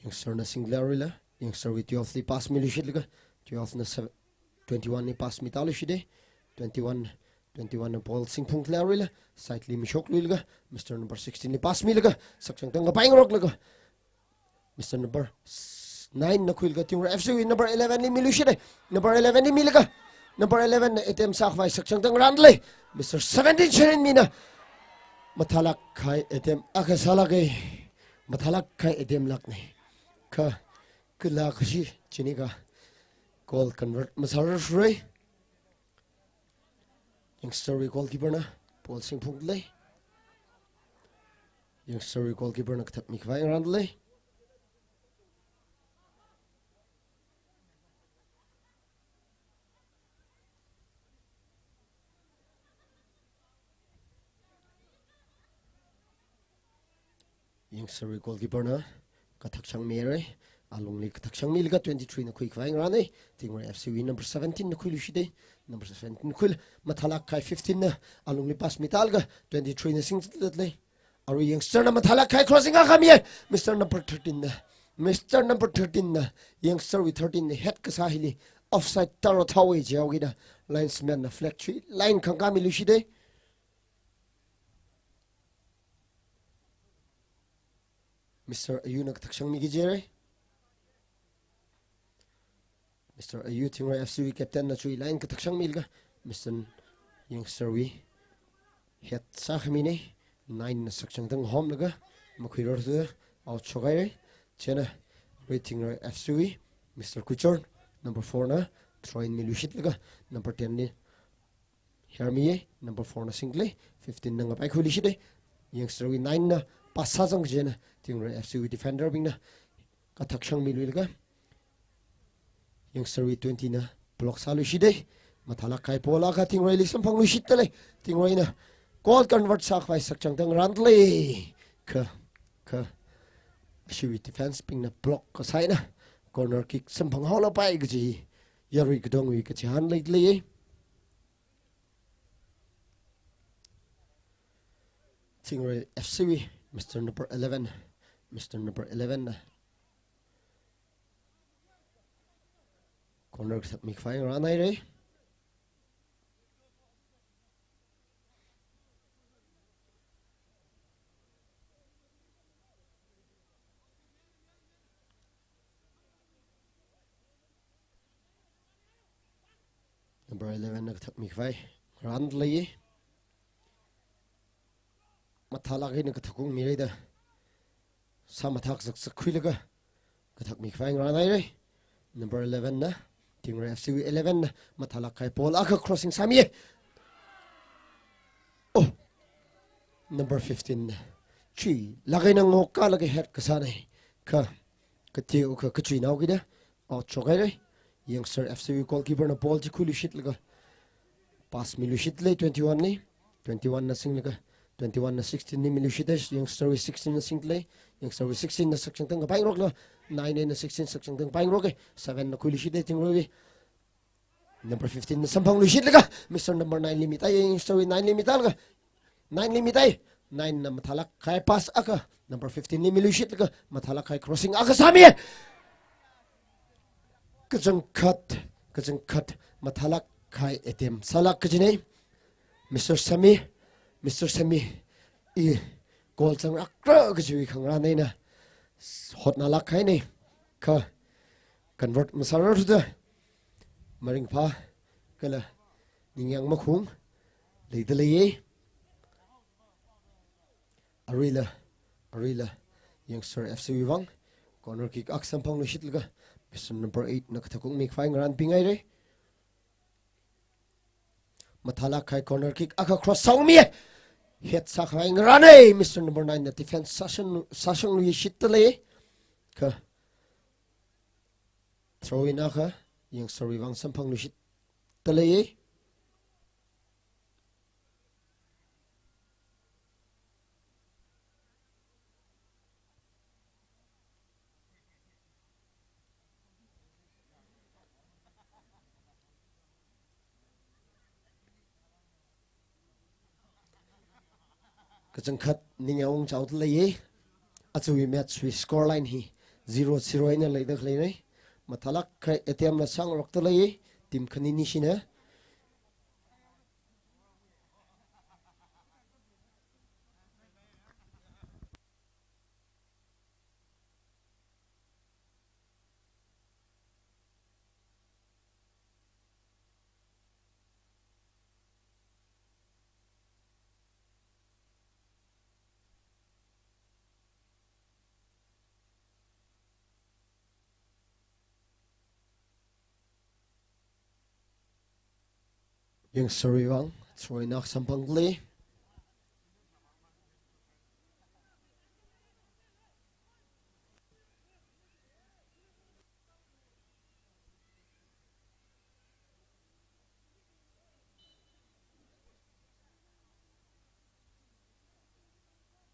Youngster na singda lei aruila. Youngster wui twelve li pass mi luishitlaga, twelve na seven, twenty-one li pass mitā luishit lei. Twenty-one, twenty-one na ball singphung lei aruila. Side li mishok luilaga, Mister number sixteen li pass milaga sakchangtang kapai ngaroklaga, Mister number nine na khuilaga Tingrai F C wui number eleven li mi luishit lei. Number eleven li milaga, number eleven na attempt sākhavai sakchangtang ngarānda lei. Mister seventeen Sharin mina mathālāk kahai attempt akha sālāka. Mathālāk kahai attempt lāk nei. Kha, kala kashi chini kha goal convert masārarrai. Youngster wui goalkeeper na ball singphung lei. Youngster wui goalkeeper na kathak mi khavai ngarān lei. Youngster wui goalkeeper na kathak shangmi haira. Alungli kathak shangmilaga twenty-three na khui khavai ngarān nei. Tingrai F C wui number seventeen na khui luishit lei. Number seventeen khuila mathālāk kahai fifteen na alungli pass mitālaga twenty-three na singzat lei. Arui Youngster na mathālāk kahai crossing akha mi. Mister number thirteen na, Mister number thirteen na, Youngster wui thirteen na head kasā hili offside tārothaowa jihaokida linesman na flag chuilaga khangkāmi luishit lei. Mister Ayu na kathak shangmiki jihaira. Mister Ayu, Tingrai F C wui captain na chuilaga kathak shangmilaga, Mister Youngster wui head sākhami nei. Nine na sakchangtang homlaga makhuirarthuda out shokhaira. Chieina arui Tingrai F C wui Mister Kuchor, number four na throw in mi luishitlaga, number ten li hermi, number four na singda lei. Fifteen na ngapai khuiluishit lei. Youngster wui nine na pass sāzang chieina Tingrai F C wui defender bingna kathak shangmi luilaga, Youngster wui twenty na block sāluishit e. Mathālāk kahai ball akha Tingreili samphangluishit talei. Tingreina goal convert sākhavai sakchangda ngarān talei. Kha, kha, ashiwui defense bingna block kasā eina corner kick samphanghaolapai kaji yarui katongwui kachihān leilei. Tingre F C wui Mister number eleven, Mister number eleven na corner kathak mikhavai ngarān haira. Number eleven na kathak mikhavai ngarān lei. Mathālāk eina kathak ungmi haira da. Sāmathā kazak zakkhuilaga kathak mikhavai ngarān haira. Number eleven na, Tingre F C wui eleven na mathālāk kahai ball akha crossing sāmi e. Oh, number fifteen na chuilāk eina ngokkālaga head kasāna. Kha, kateokha kachuinao kida out shok haira. Youngster F C wui goalkeeper na ball chi khuiluishitlaga pass miluishit lei twenty-one li. Twenty-one na singlaga, twenty-one na sixteen li miluishit e. Youngster wui sixteen na sing lei. Youngster wui sixteen na sakchangda ngapaingarokla, nine na sixteen sakchangda ngapaingarok e. Seven na khuiluishit e Tingreiwui. Number fifteen na samphangluishitlaga Mister number nine li mitai, Youngster wui nine li mitālaga, nine li mitai. Nine na mathālāk kahai pass akha number fifteen li miluishitlaga mathālāk kahai crossing akha sāmi e. Kachangkhat, kachangkhat mathālāk kahai attempt sālāk kajina. Mister Sami, Mister Sami, i goal zangrakra kajiwui khangarān eina hotnalāk kahaina. Kha convert masārarthuda maringphā kala ningyāng makhung leida leiya. Aruila, aruila, Youngster F C wui vang corner kick akha samphangluishitlaga Mister number eight na kathak ungmi khavai ngarānping haira. Mathālāk kahai corner kick akha cross sāungmi e. Head sākhavai ngarāna, Mister number nine na defense sāshang, sāshangluishit talei. Kha throw in akha Youngster wui vang samphangluishit talei. Kachangkhat ningyāng ungchaoda leiya. Aja wui match wui score line hi zero zero eina leida khaleina. Mathālāk kahai attempt la sāngarokda leiya. Team khani nishina. Youngster wui vang throw in akha samphang lei.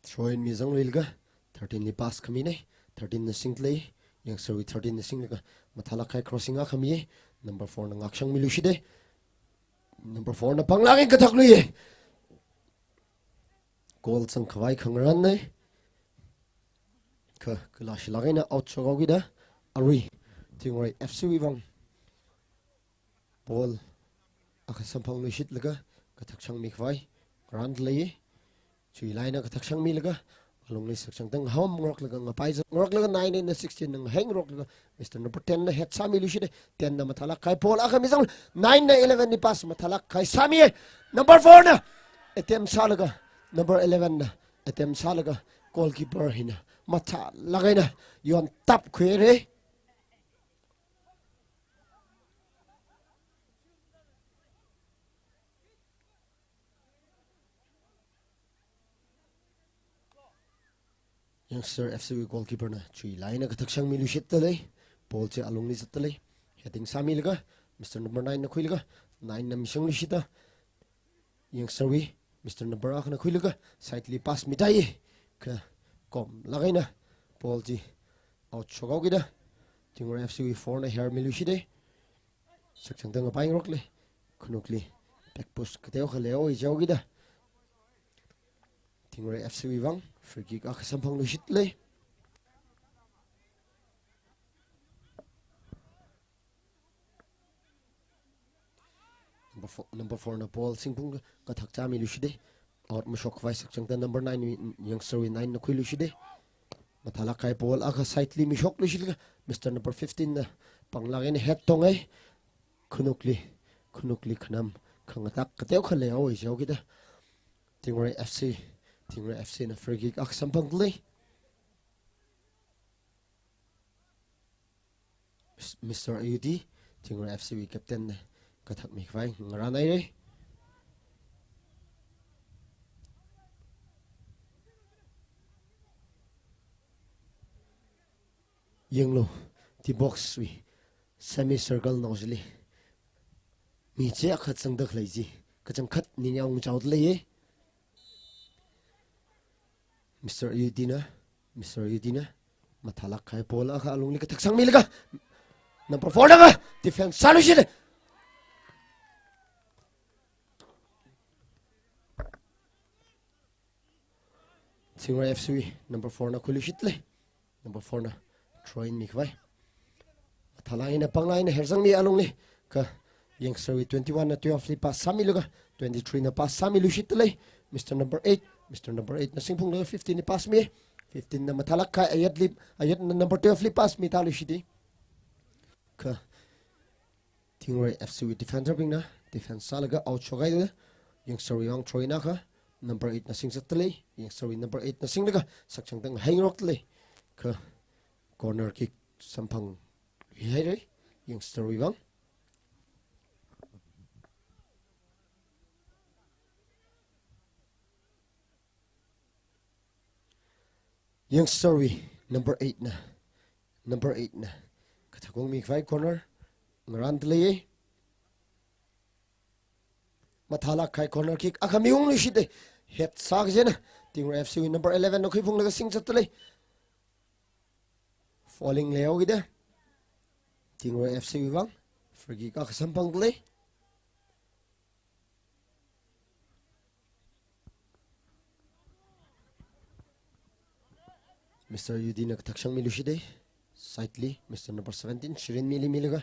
Throw in mizangluilaga thirteen li pass khamina. Thirteen na sing lei. Youngster wui thirteen na singlaga mathālāk kahai crossing akha mi e. Number four na ngakshang miluishita. Number four na panglāk eina kathakluiya. Goal zangkhavai khangarānna. Kha, kala shilāk eina out shokhaokida. Arui Tingrai F C wui vang ball akha samphangluishitlaga kathakshang mikhavai ngarān lei. Chuilāk eina kathakshang milaga alungli sakchangda ngahom ngaroklaga ngapai zat ngaroklaga nine na sixteen na ngaheng ngaroklaga Mister number ten na head sāmiluishita. Ten na mathālāk kahai ball akha mizang. Nine na eleven li pass mathālāk kahai sāmi e. Number four na attempt sālaga, number eleven na attempt sālaga goalkeeper hina mathālāk eina yontapkhuihaira. Youngster F C wui goalkeeper na chuilāk eina kathakshang miluishita lei. Ball chi alungli zatta lei. Heading sāmilaga, Mister number nine na khuilaga, nine na mishangluishita. Youngster wui, Mister number akhana khuilaga, side li pass mitai. Kha komlāk eina ball chi out shokhaokida. Tingrai F C wui four na hermiluishita. Sakchangtang ngapaingarokle. Khanukli back push kateokha leihaowa jihaokida. Tingrai F C wui vang free kick akha samphangluishitla. Number four, number four na ball singphung kathak chāmiluishita. Out mashokkhavai sakchangtang number nine wui, Youngster wui nine na khuiluishita. Mathālāk kahai ball akha side li mishokluishilaga, Mister number fifteen na panglāk eina head tongai. Khanukli, khanukli khanam khangatak kateokha leihaowa jihaokida. Tingrai F C, Tingrai F C na free kick akha samphangla. Mis-, Mister Ayuti, Tingrai F C wui captain na kathakmikhavai ngarānhaira. Yanglu, D box wui semi circle nao chili mi chi akha zangda khalei chi kachangkhat ningyāng chaoda leiya. Mister Ayuti na, Mister Ayuti na mathālāk kahai ball akha alungli kathaksangmilaga, number four na akha defense sāluishita. Tingrai F C wui number four na khuiluishitla. Number four na throw in mikhavai. Mathālāk eina panglāk eina hersangmi alungli. Kha Youngster wui twenty-one na twelve li pass sāmilaga, twenty-three na pass sāmiluishitla. Mister number eight, Mister number eight na singphunglaga fifteen li pass mi. Fifteen na mathālāk kahai ayatli, ayat na number twelve li pass mitāluishita. Kha Tingrai F C wui defender bingna defense sālaga out shokhaida. Youngster wui vang throw in akha, number eight na singzatta lei. Youngster wui number eight na singlaga sakchangtang ngahaingarokta lei. Kha corner kick samphangluihaira Youngster wui vang. Youngster wui number eight na, number eight na kathak ungmikhavai corner ngarānda leiya. Mathālāk kahai corner kick akha miungluishita. Head sā kajina. Tingrai F C wui number eleven na khuiphunglaga singzatta lei. Falling leihaokida. Tingrai F C wui vang free kick akha samphangda lei. Mister Ayuti na kathaksangmiluishita. Side li Mister number seventeen Shirin mili milaga,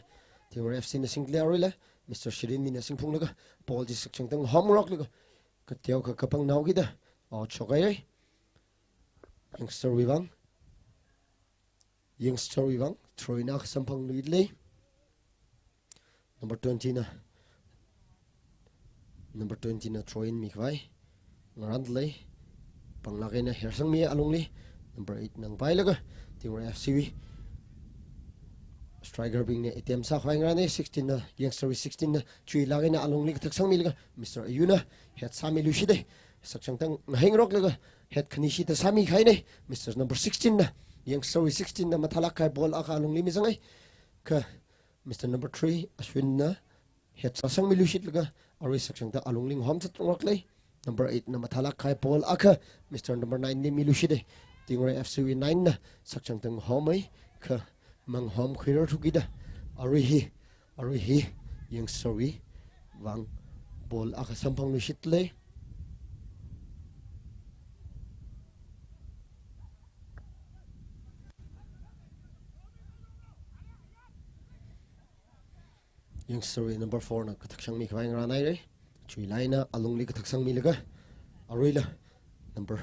Tingrai F C na singli aruila Mister Shirin mina singphunglaga ball chi sakchangtang homroklaga kateokha kapangnaokida out shokhaira. Youngster wui vang, Youngster wui vang throw in akha samphangluilei. Number twenty na, number twenty na throw in mikhavai ngarānda lei. Panglāk eina hersangmi alungli. Number eight na ngapailaga Tingrai F C wui striker bingna attempt sākhavai ngarāna. Sixteen na, Youngster wui sixteen na chuilāk eina alungli kathaksangmilaga Mister Ayu na head sāmiluishita. Sakchangtang ngahaingaroklaga head khanishita sāmikahaina. Mister number sixteen na, Youngster wui sixteen na mathālāk kahai ball akha alungli mizangai. Kha Mister number three Ashwin na head sāsangmiluishitlaga arui sakchangtang alungli ngahomzat ngaroklei. Number eight na mathālāk kahai ball akha Mister number nine li miluishita. Tingrai F C wui nine na sakchangtang ngahomai, kha mangahomkhuirar thukida arui hi, arui hi Youngster wui vang ball akha samphangluishitlei. Youngster wui number four na kathaksangmikhavai ngarānhaira. Chuilāk eina alungli kathaksangmilaga aruila number,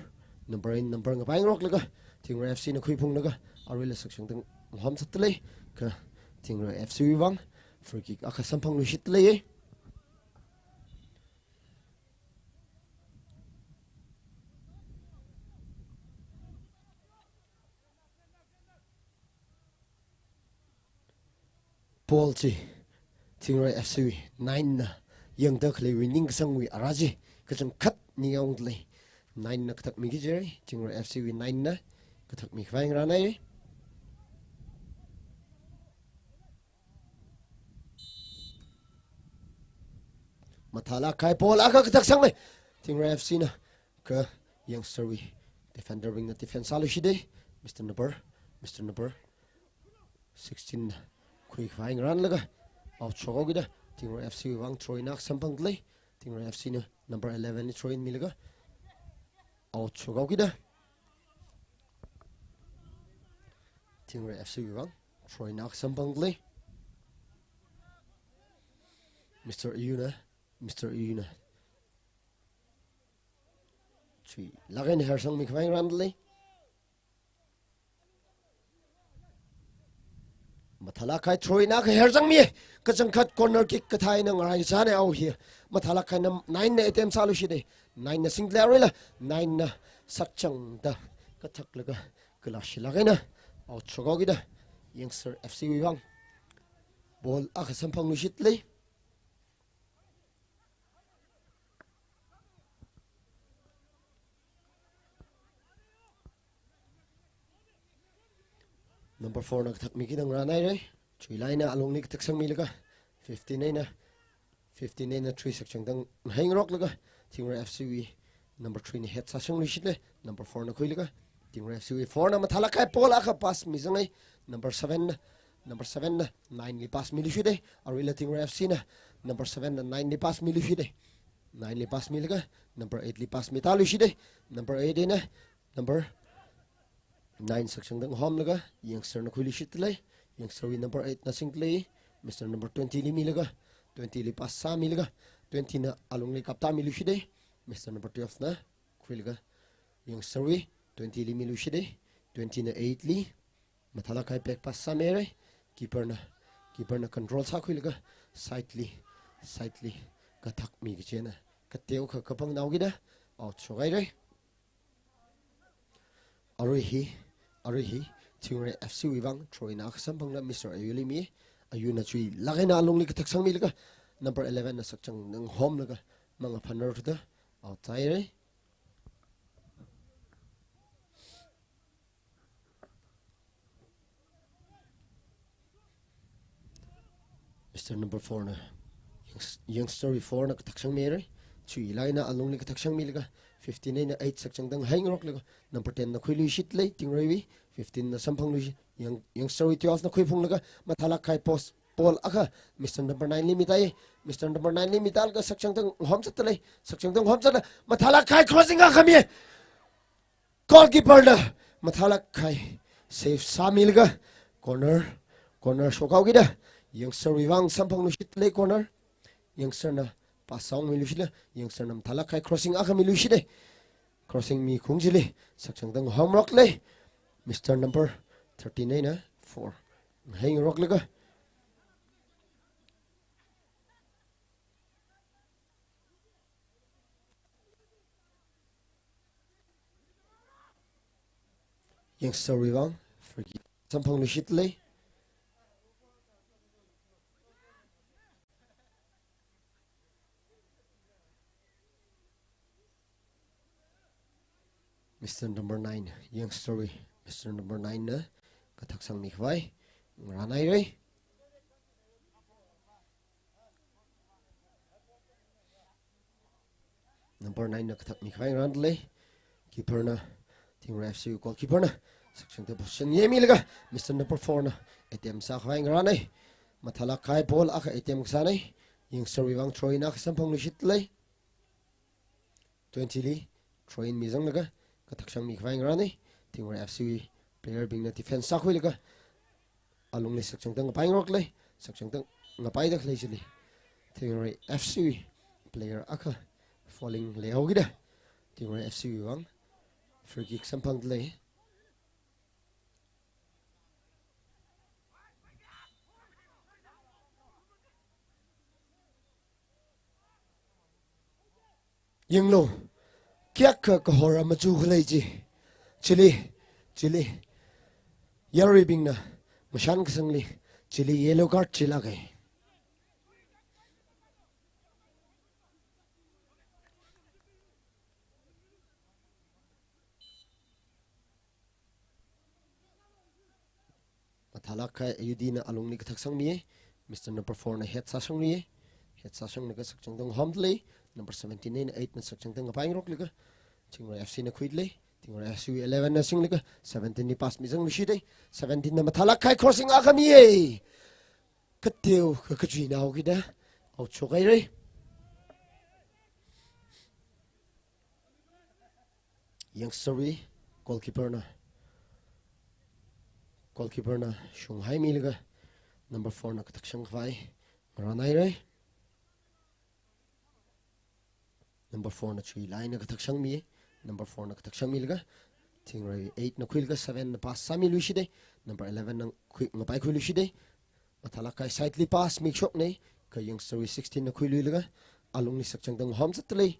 number in number ngapaingaroklaga Tingrai F C na khuiphunglaga aruila sakchangtang ngahomzattalei. Kha Tingrai F C wui vang free kick akha samphangluishittalei. Ball chi Tingrai F C wui nine na yangda khaleiwui ningkasangwui ara chi kachangkhat ningyāngdalei. Nine na kathakmiki jira, Tingrai F C wui nine na kathakmikhavai ngarānhai. Mathālāk kahai ball akha kathak sangmei. Tingrai F C na kha youngster wui defender bingna defense sāluishit lei. Mister Number, Mister Number sixteen na khuikhavai ngarānlaga out shokhaokida, Tingrai F C wui vang throw-in akha samphangda lei. Tingrai F C na number eleven li throw-in milaga out shokhaokida, Tingrai F C wui vang throw-in akha samphangda lei. Mister Ayu na, Mister Ayu na chuilāk eina hersangmi khavai ngarānda lei. Mathālāk kahai throw-in akha hersangmi, kachangkhat corner kick kathā eina ngaraisāna. Au hi mathālāk kahai num-, nine na attempt sāluishit lei. Nine na singda lei, aruila nine na sakchangda kathaklaga kala shilāk eina out shokhaokida, youngster F C wui vang ball akha samphangluishit lei. Number four na kathakmi kida ngarānhaira. Chuilāk eina alungli kathak sangmilaga, fifteen eina, fifteen eina three sakchangda ngahai ngaroklaga, Tingrai F C wui number three na head sāsangluishit lei. Number four na khuilaga, Tingrai F C wui four na mathālāk kahai ball akha pass mizangai. Number seven na, number seven na nine li pass miluishit lei. Aruila Tingrai F C na number seven na nine li pass miluishit lei. Nine li pass milaga number eight li pass mitāluishit lei. Number eight eina number nine sakchangda ngahomlaga youngster na khuiluishit lei. Youngster wui number eight na singda lei. Mister Number twenty li milaga, twenty li pass sāmilaga, twenty na alungli kaptāmiluishit lei. Mister Number twelve na khuilaga youngster wui twenty li miluishit lei. Twenty na eight li mathālāk kahai back pass sāmihaira. Keeper na, keeper na control sākhuilaga side li, side li kathakmi kachina, kateokha kapangnao kida out shokhaira. Arui hi, arui hi Tingrai F C wui vang throw-in akha samphangda Mister Ayu li mi. Ayu na chuilāk eina alungli kathak sangmilaga number eleven na sakchangda ngahomlaga mangaphanrar thuda out sāhaira. Mister Number four na, youngs-, youngster wui four na kathak sangmihaira. Chuilāk eina alungli kathak sangmilaga, fifteen eina eight sakchangda ngahai ngaroklaga, number ten na khuiluishit lei, Tingrai wui, fifteen na samphangluishit, young-, youngster wui twelve na khuiphunglaga, mathālāk kahai post, ball akha Mister Number nine li mitāi. Mister Number nine li mitālaga sakchangda ngahomzatda lei, sakchangda ngahomzatda, mathālāk kahai crossing akha mi. Goalkeeper na mathālāk kahai save sāmilaga corner, corner shokhaokida, youngster wui vang samphangluishit lei corner. Youngster na pass sāungmiluishit lei, youngster na mathālāk kahai crossing akha miluishit lei. Crossing mikhaung chili sakchangda ngahomrok lei. Mister Number thirteen eina four ngahai ngaroklaga youngster wui vang free kick samphangluishit lei. Mister Number nine, youngster wui Mister Number nine na kathak sangmi khavai ngarānhaira. Number nine na kathakmi khavai ngarānda lei. Keeper na, Tingrai F C goalkeeper na sakchangda position yemilaga, Mister Number four na attempt sākhavai ngarānhai. Mathālāk kahai ball akha attempt kasānhai. Youngster wui vang throw-in akha samphangluishit lei. Twenty li throw-in mizanglaga kathak sangmi khavai ngarānhai. Tingrai F C wui player bingna defense sākhuilaga alungli sakchangda ngapaingarok lei, sakchangda ngapaida khalei chili Tingrai F C wui player akha falling leihaokida, Tingrai F C wui vang free kick samphangda lei. Yanglu, kayākha kahor machu khalei chi. Chili, chili, yaruibingna mashan kasangli chili yellow card chilāka. Mathālāk kahai Ayudi na alungli kathak sangmi, Mister Number four na head sāsangmi. Hetsāshanglaga sakchangda ngahomda lei. Number seventeen eina eight na sakchangda ngapaingarok laga Tingrai F C na khuida lei. Tingrai F C eleven na singlaga seventeen li pass mizangluishit lei. Seventeen na mathālāk kahai crossing akha miya. Kateokha kachuinaokida out shokhaira. Youngster wui goalkeeper na, goalkeeper na shunghaimilaga number four na kathakshang khavai ngaranhaira. Number four na chuilāk eina kathakshangmi, number four na kathakshangmilaga Tingrai eight na khuilaga seven na pass sāmiluishit lei. Number eleven na khui, ngapaikhuiluishit lei. Mathālāk kahai side li pass mishokna, kha youngster wui sixteen na khuiluilaga alungli sakchangda ngahomzatda lei.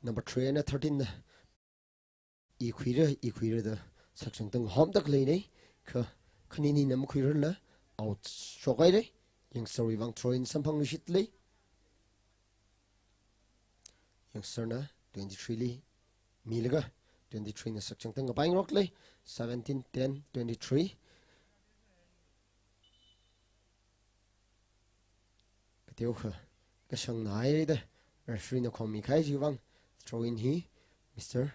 Number three eina thirteen na ikhuira, ikhuira da sakchangda ngahomda khaleina, kha khanini na makhuirarla out shokhaira. Youngster wui vang throw in samphangluishit lei. Youngster na twenty-three li milaga twenty-three na sakchangda ngapaingarok lei. Seventeen, ten, twenty-three. Kateokha kashangna haira da referee na khongmi kahai chiwui vang throw in hi Mister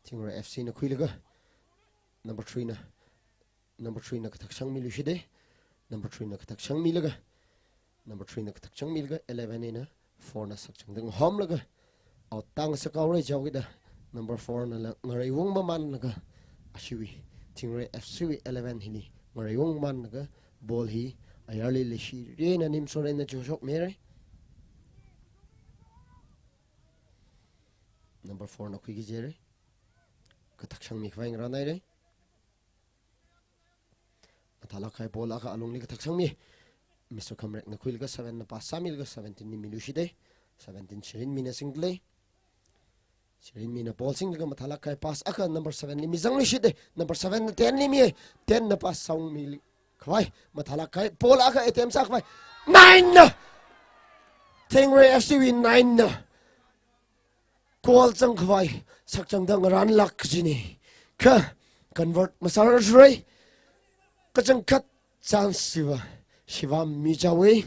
Tingrai F C na khuilaga number three na, number three na kathakshangmiluishit lei. Number three na kathakshangmilaga, number three na kathakshangmilaga eleven eina four na sakchangda ngahomlaga out tāngasakhaora. Chihaokida number four nala ngareiung mamanlaga ashiwui Tingrai F C wui eleven hili ngareiung mamanlaga ball hi ayarli leishirina nimsor eina choshokmira. Number four na khuiki kajihaira. Kathakshangmi khavai ngaranhaira. Mathālāk kahai ball akha alungli kathakshangmi. Mister Khamrek na khuilaga seven na pass sāmilaga seventeen li miluishit lei. Seventeen Shirinmi na singda lei. Shirinmi na ball singlaga mathālāk kahai pass akha number seven li mizangluishit lei. Number seven na ten li mi. Ten na pass sāungmi khavai mathālāk kahai ball akha attempt sā khavai nine na, Tingrai F C wui nine na goal zang khavai sakchangda ngaranlāk kajina. Kha convert masārarthura. Kachangkhat chance chiva Shivam Michaowa.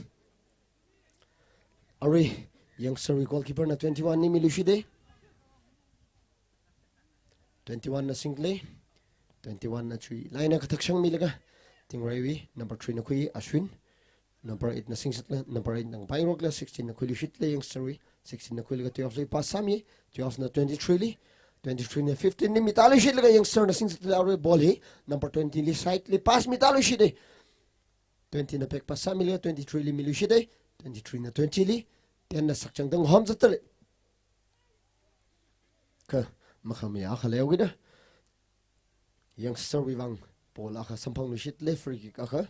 Arui youngster wui goalkeeper na twenty-one li miluishit lei. Twenty-one na singda lei. Twenty-one na chuilāk eina kathakshangmilaga Tingrai wui number three na khui Ashwin. Number eight na singzatla, number eight na ngapaingarokla, sixteen na khuiluishit lei youngster wui. Sixteen na khuilaga twelve li pass sāmi, twelve na twenty-three li, twenty-three na fifteen li mitāluishitlaga youngster na singzatla arui ball hi number twenty li side li pass mitāluishit lei. Twenty na back pass sāmilaga twenty-three li miluishit lei. Twenty-three na twenty li, ten na sakchangda ngahomzatda lei. Kha makhami akha leihaokida youngster wui vang ball akha samphangluishit lei, free kick akha.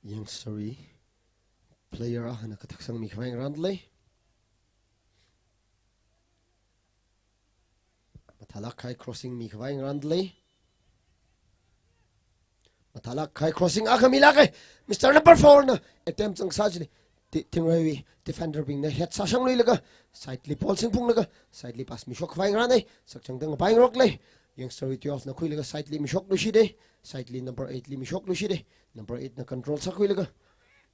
Youngster wui player akhana kathakshangmi khavai ngaranda lei. Mathālāk kahai crossing mi khavai ngaranda lei. Mathālāk kahai crossing akha milāka. Mister Number four na attempt zangsā chili, Ti-, Tingrai wui defender bingna head sāshangluilaga side li ball singphunglaga side li pass mishok khavai ngaranda lei. Sakchangda ngapaingarok lei. Youngster wui twelve na khuilaga side li mishokluishit lei. Side li number eight li mishokluishit lei. Number eight na control sākhuilaga,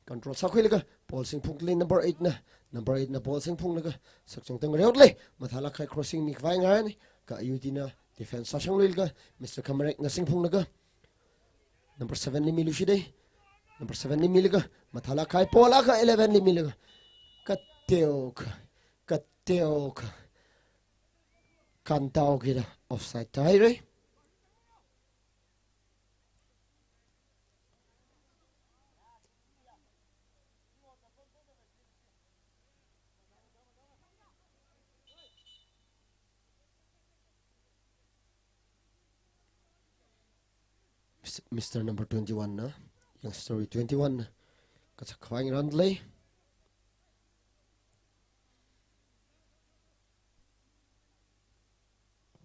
control sākhuilaga ball singphungda lei number eight na. Number eight na ball singphunglaga sakchangda ngareoda lei. Mathālāk kahai crossing mi khavai ngaranda lei. Kha ayutina defense sāshangluilaga Mister Khamrek na singphunglaga number seven li miluishit lei. Number seven li milaga mathālāk kahai ball akha eleven li milaga kateokha, kateokha kāntao kida offside tāhaira. Mis-, Mister Number twenty-one na, Youngster wui twenty-one na kazak khavai ngaranda lei.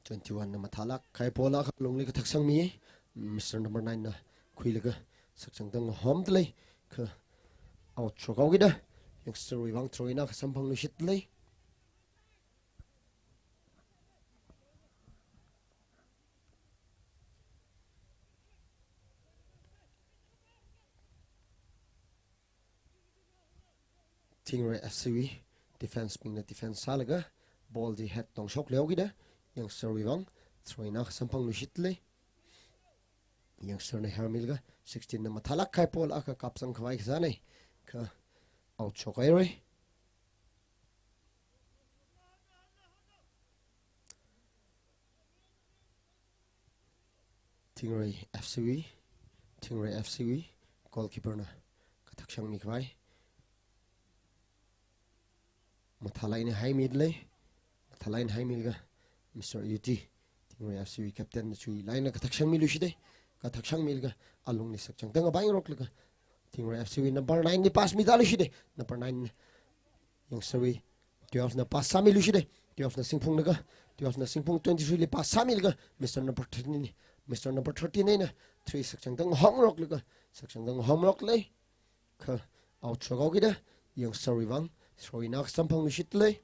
Twenty-one na mathālāk kahai ball akha lungli kathaksangmi, Mister Number nine na khuilaga sakchangda ngahomda lei, kha out shokhaokida, Youngster wui vang throw-in akha samphangluishit lei. Tingray F C wui defense bingna defense sālaga ball chi head tongshok leokida, youngster wui vang throw-in akha samphangluishit lei. Youngster na hermilaga sixteen na mathālāk kahai ball akha kapsang khavai kasānei, kha out shokhairei. Tingray F C wui, Tingray F C wui goalkeeper na kathak shangmi khavai. Mathālāk eina haimi lei, mathālāk eina haimilaga Mister U T, Tingray F C wui captain na chuilāk eina kathak shangmiluishit lei, kathak shangmilaga alungli sakchangda ngapaingaroklaga Tingray F C wui number nine li pass mitāluishit lei, number nine youngster wui twelve na pass sāmiluishit lei, twelve na singphunglaga, twelve na singphung twenty-three li pass sāmilaga Mister number thirteen, Mister number thirteen eina three sakchangda ngahomngaroklaga, sakchangda ngahomngarok lei. Kha out shokhaokida, youngster wui vang throw-in akha samphangluishit lei.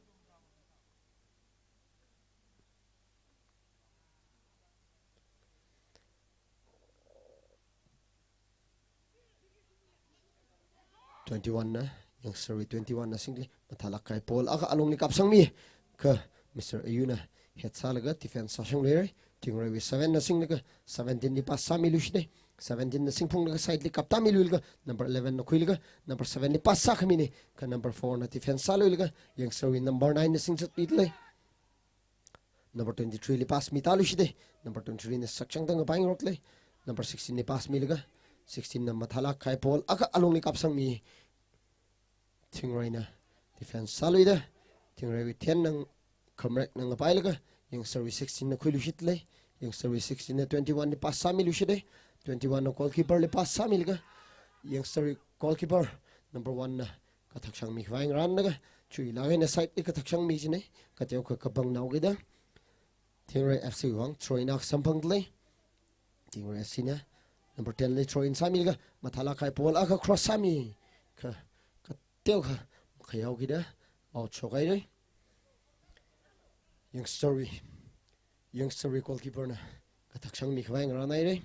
Twenty-one na, youngster wui twenty-one na singli mathālāk kahai ball akha alungli kapsangmi, kha Mister Ayu na head sālaga defense sāshangluirei. Tingray wui seven na singlaga seventeen li pass sāmiluishit lei, seventeen na singphunglaga side li kaptāmiluilaga number eleven na khuilaga number seven li pass sākhaminei, kha number four na defense sāluilaga youngster wui number nine na singzatluishit lei. Number twenty-three li pass mitāluishit lei, number twenty-three na sakchangda ngapaingarok lei, number sixteen li pass milaga sixteen na mathālāk kahai ball akha alungli kapsangmi. Tingray na defense sāluida, Tingray wui ten na khamrek na ngapailaga youngster wui sixteen na khuiluishit lei, youngster wui sixteen na twenty-one li pass sāmiluishit lei, twenty-one na goalkeeper li pass sāmilaga youngster wui goalkeeper number one na kathak shangmi khavai ngarānlaga chuilāk eina side li kathak shangmi jinei, kateokha kapangnaokida Tingray F C vang throw-in akha samphangda lei. Tingray F C na number ten li throw-in sāmilaga mathālāk kahai ball akha cross sāmi, kha kateokha makhayāokida out shokhairei. Youngster wui, youngster wui goalkeeper na kathak shangmi khavai ngarānhairei.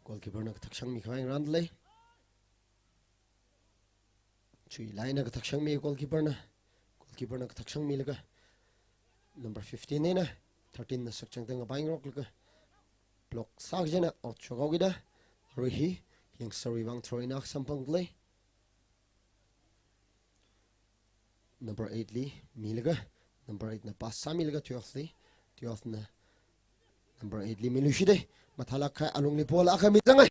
Goalkeeper na kathak shangmi khavai ngarānda lei. Chuilāk eina kathak shangmi goalkeeper na, goalkeeper na kathak shangmilaga number fifteen eina thirteen na sakchangda ngapaingaroklaga block sā kajina out shokhaokida, arui hi youngster wui vang throw-in akha samphangda lei. Number eight li milaga, number eight na pass sāmilaga twelve li, twelve na number eight li miluishit lei, mathālāk kahai alungli ball akha mizangai.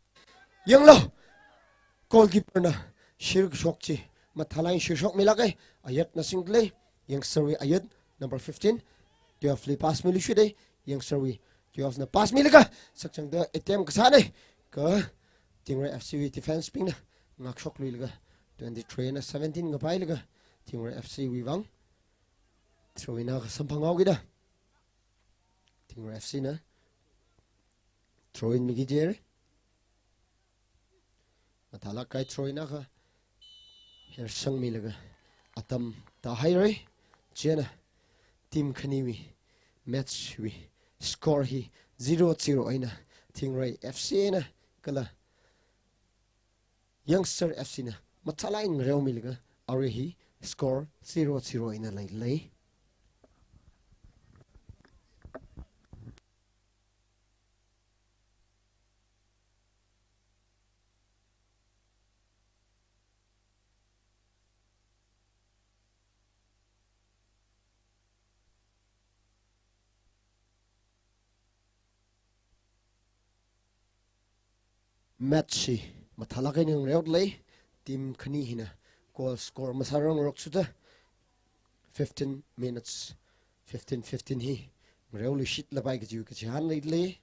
Yanglu, goalkeeper na shirkashok chi mathālāk eina shirshokmilākai, Ayat na singda lei, youngster wui Ayat, number fifteen, twelve li pass miluishit lei, youngster wui twelve na pass milaga sakchangda attempt kasānei, kha Tingray F C wui defense bingna ngakshokluilaga twenty-three na seventeen ngapailaga Tingray F C wui vang throw-in akha samphanghaokida Tingray F C na throw-in miki jire. Mathālāk kahai throw-in akha hersangmilaga atam tāhairei. Chieina team khaniwui match wui score hi zero zero eina Tingray F C eina kala Youngster F C na mathālāk eina ngareomilaga arui hi score zero zero eina leilei. Match hi mathālāk eina ngareodalei, team khani hina goal score masārangrok suda fifteen minutes, fifteen fifteen hi ngareoluishitlapai kajiwui kachihān leidalei.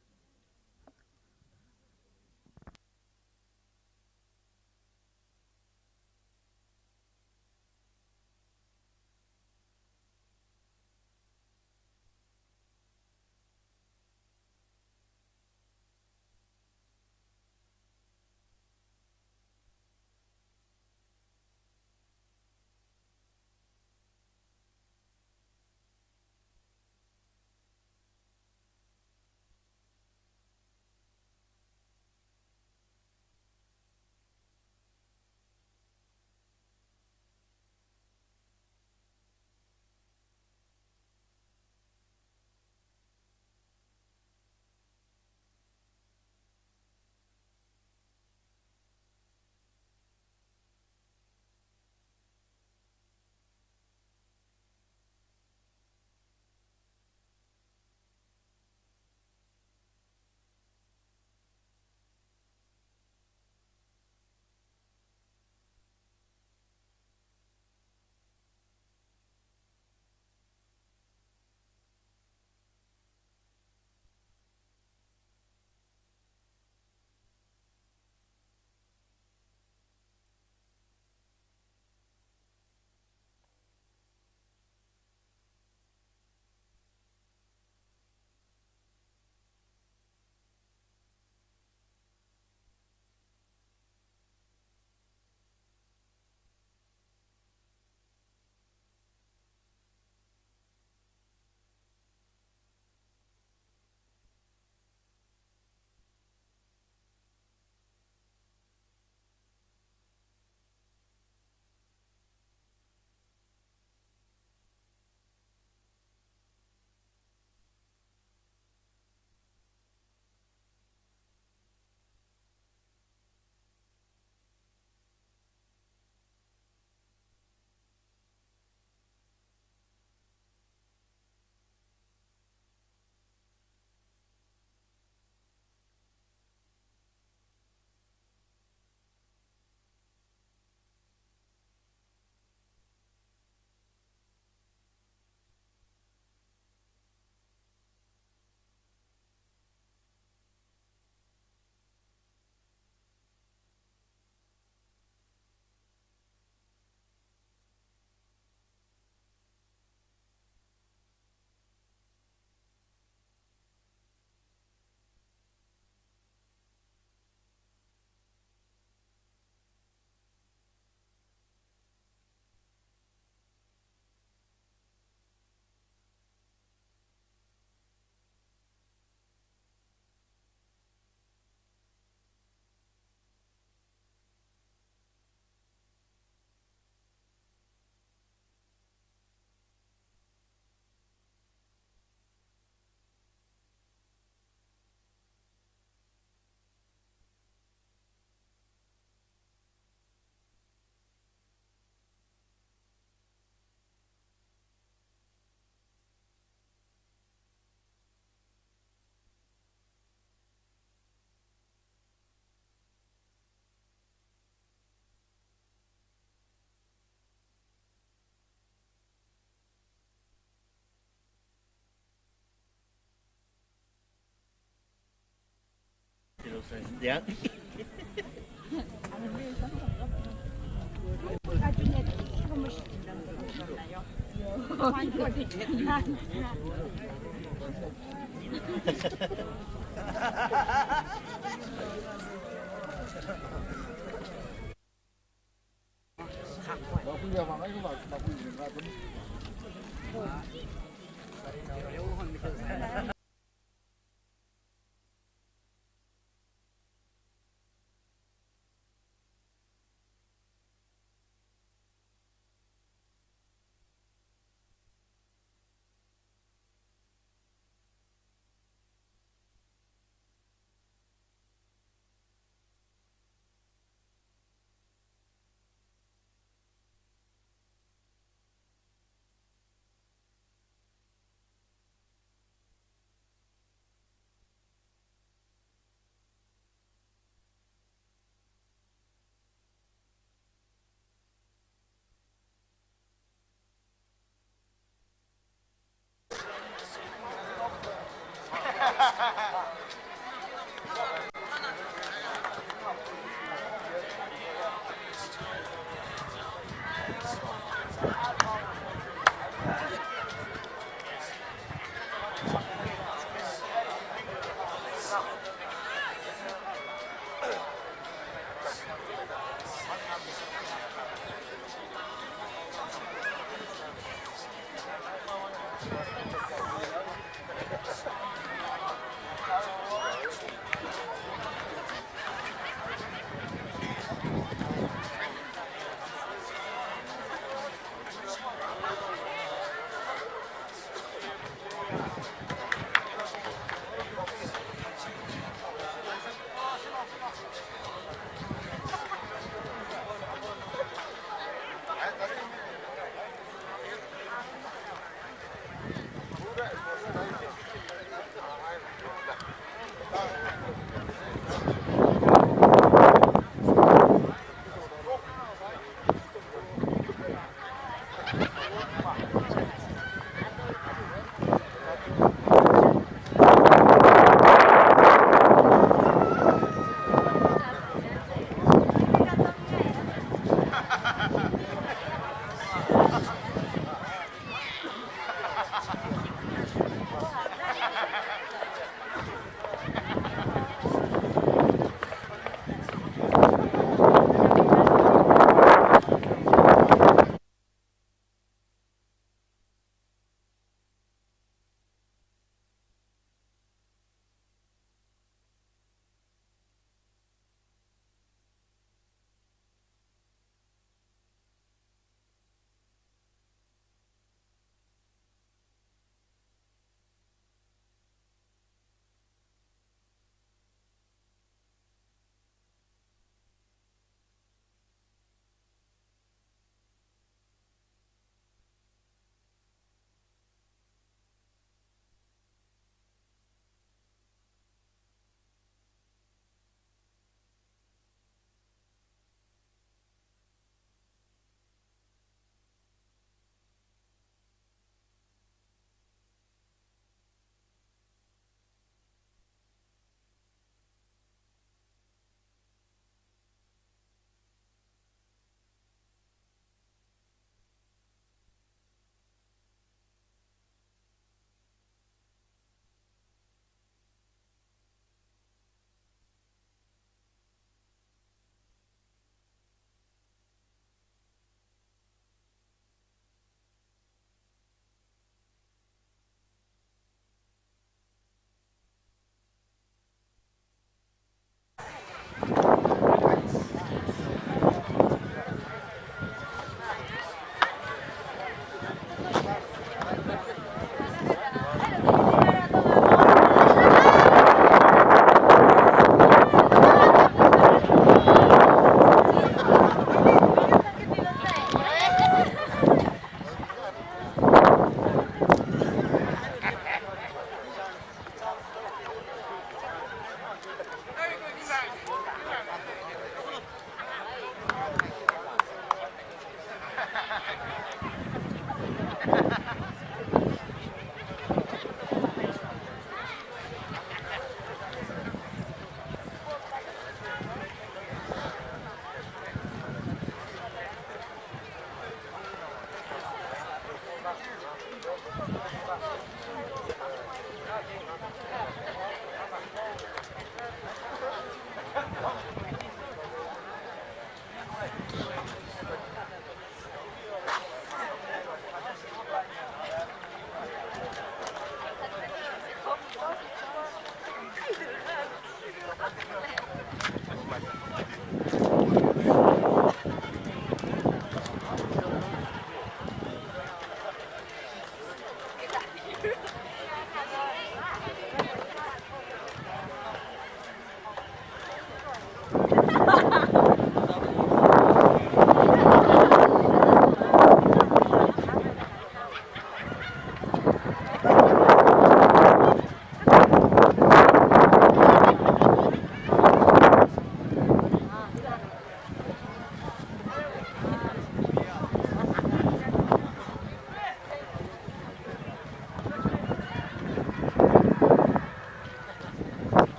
Yeah.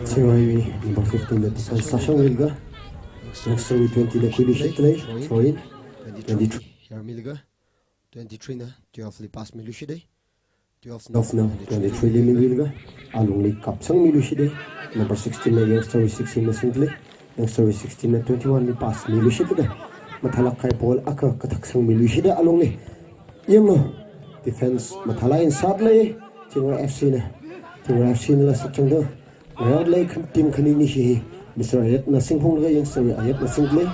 Chingriwui number fifteen na defense sāshangmilaga, youngster wui twenty na khuiluishitlei, throw in, twenty-three. Yarmilaga, twenty-three na twelve li pass miluishitei. Twelve na twenty-three li miluilaga, alungli kapsangmiluishitei. Number sixteen na youngster wui sixteen na singlei. Youngster wui sixteen na twenty-one li pass miluishitlaga, mathālāk kahai ball akha kathak sangmiluishitei alungli. Yanglu, defense mathālāk eina sātlei, Thingroi F C na. Thingroi F C nala sakchangda ngayotlei, khan team khanini chi hi. Mister Ayat na singphunglaga, youngster wui Ayat na singlei.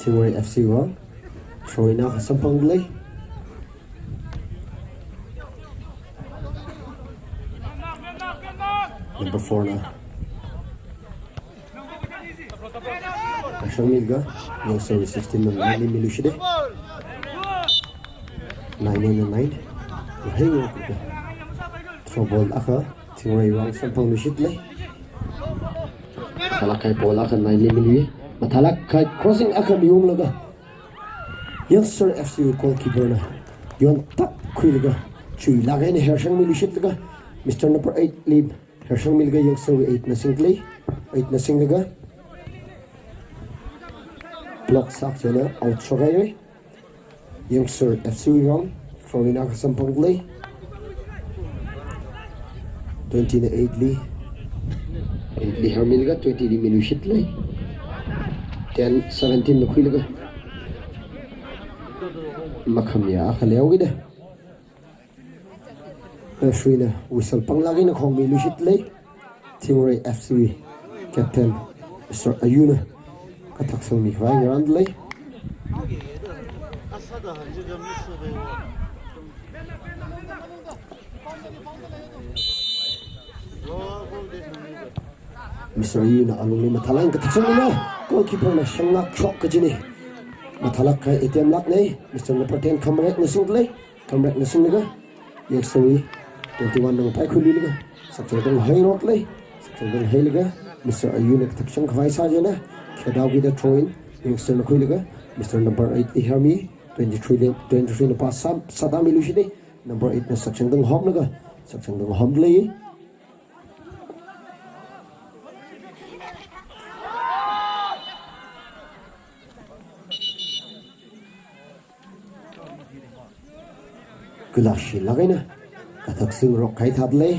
Thingroi F C wui vang throw in akha samphanglei. Number four na kashangmilaga, youngster wui sixteen na nine li miluishitei. Nine na nine. Hei, throw ball akha Thingroi wui vang samphangluishitlei. Mathālāk kahai ball akha nine li milui. Mathālāk kahai crossing akha miunglaga, youngster F C wui goalkeeper na yontak khuilaga, chuilāk eina hershangmiluishitlaga, Mister number eight li hershangmilaga, youngster wui eight na singlei. Eight na singlaga, block sākachina out shokhaira. Youngster F C wui vang throw in akha samphanglei. Twenty na eight li, eight li hermilaga, twenty li miluishitlei. Ten seventeen na khuilaga, makhamiya akha leokida, referee na whistle panglāk eina khongmiluishitlei. Thingroi F C wui captain Mister Ayu na kathak sangmikhavai ngarānlei. Mister Ayu na alungli mathālāk eina kathak sangmina, goalkeeper na shangngakshok kajina. Mathālāk kahai attempt lākna. Mister number ten Khamrek na singlei. Khamrek na singlaga, youngster wui twenty-one na ngapaikhuiluilaga, sakchangda ngahairotlei. Sakchangda ngahailaga, Mister Ayu na kathak sangkhavai sāchina, khedaokida throw in, youngster na khuilaga, Mister number eight li hermi, twenty-three li, twenty-three na pass sā, sāda miluishitei. Number eight na sakchangda ngahomlaga, sakchangda ngahomlei. Kala shilāk eina kathak singrok kahai thātlei.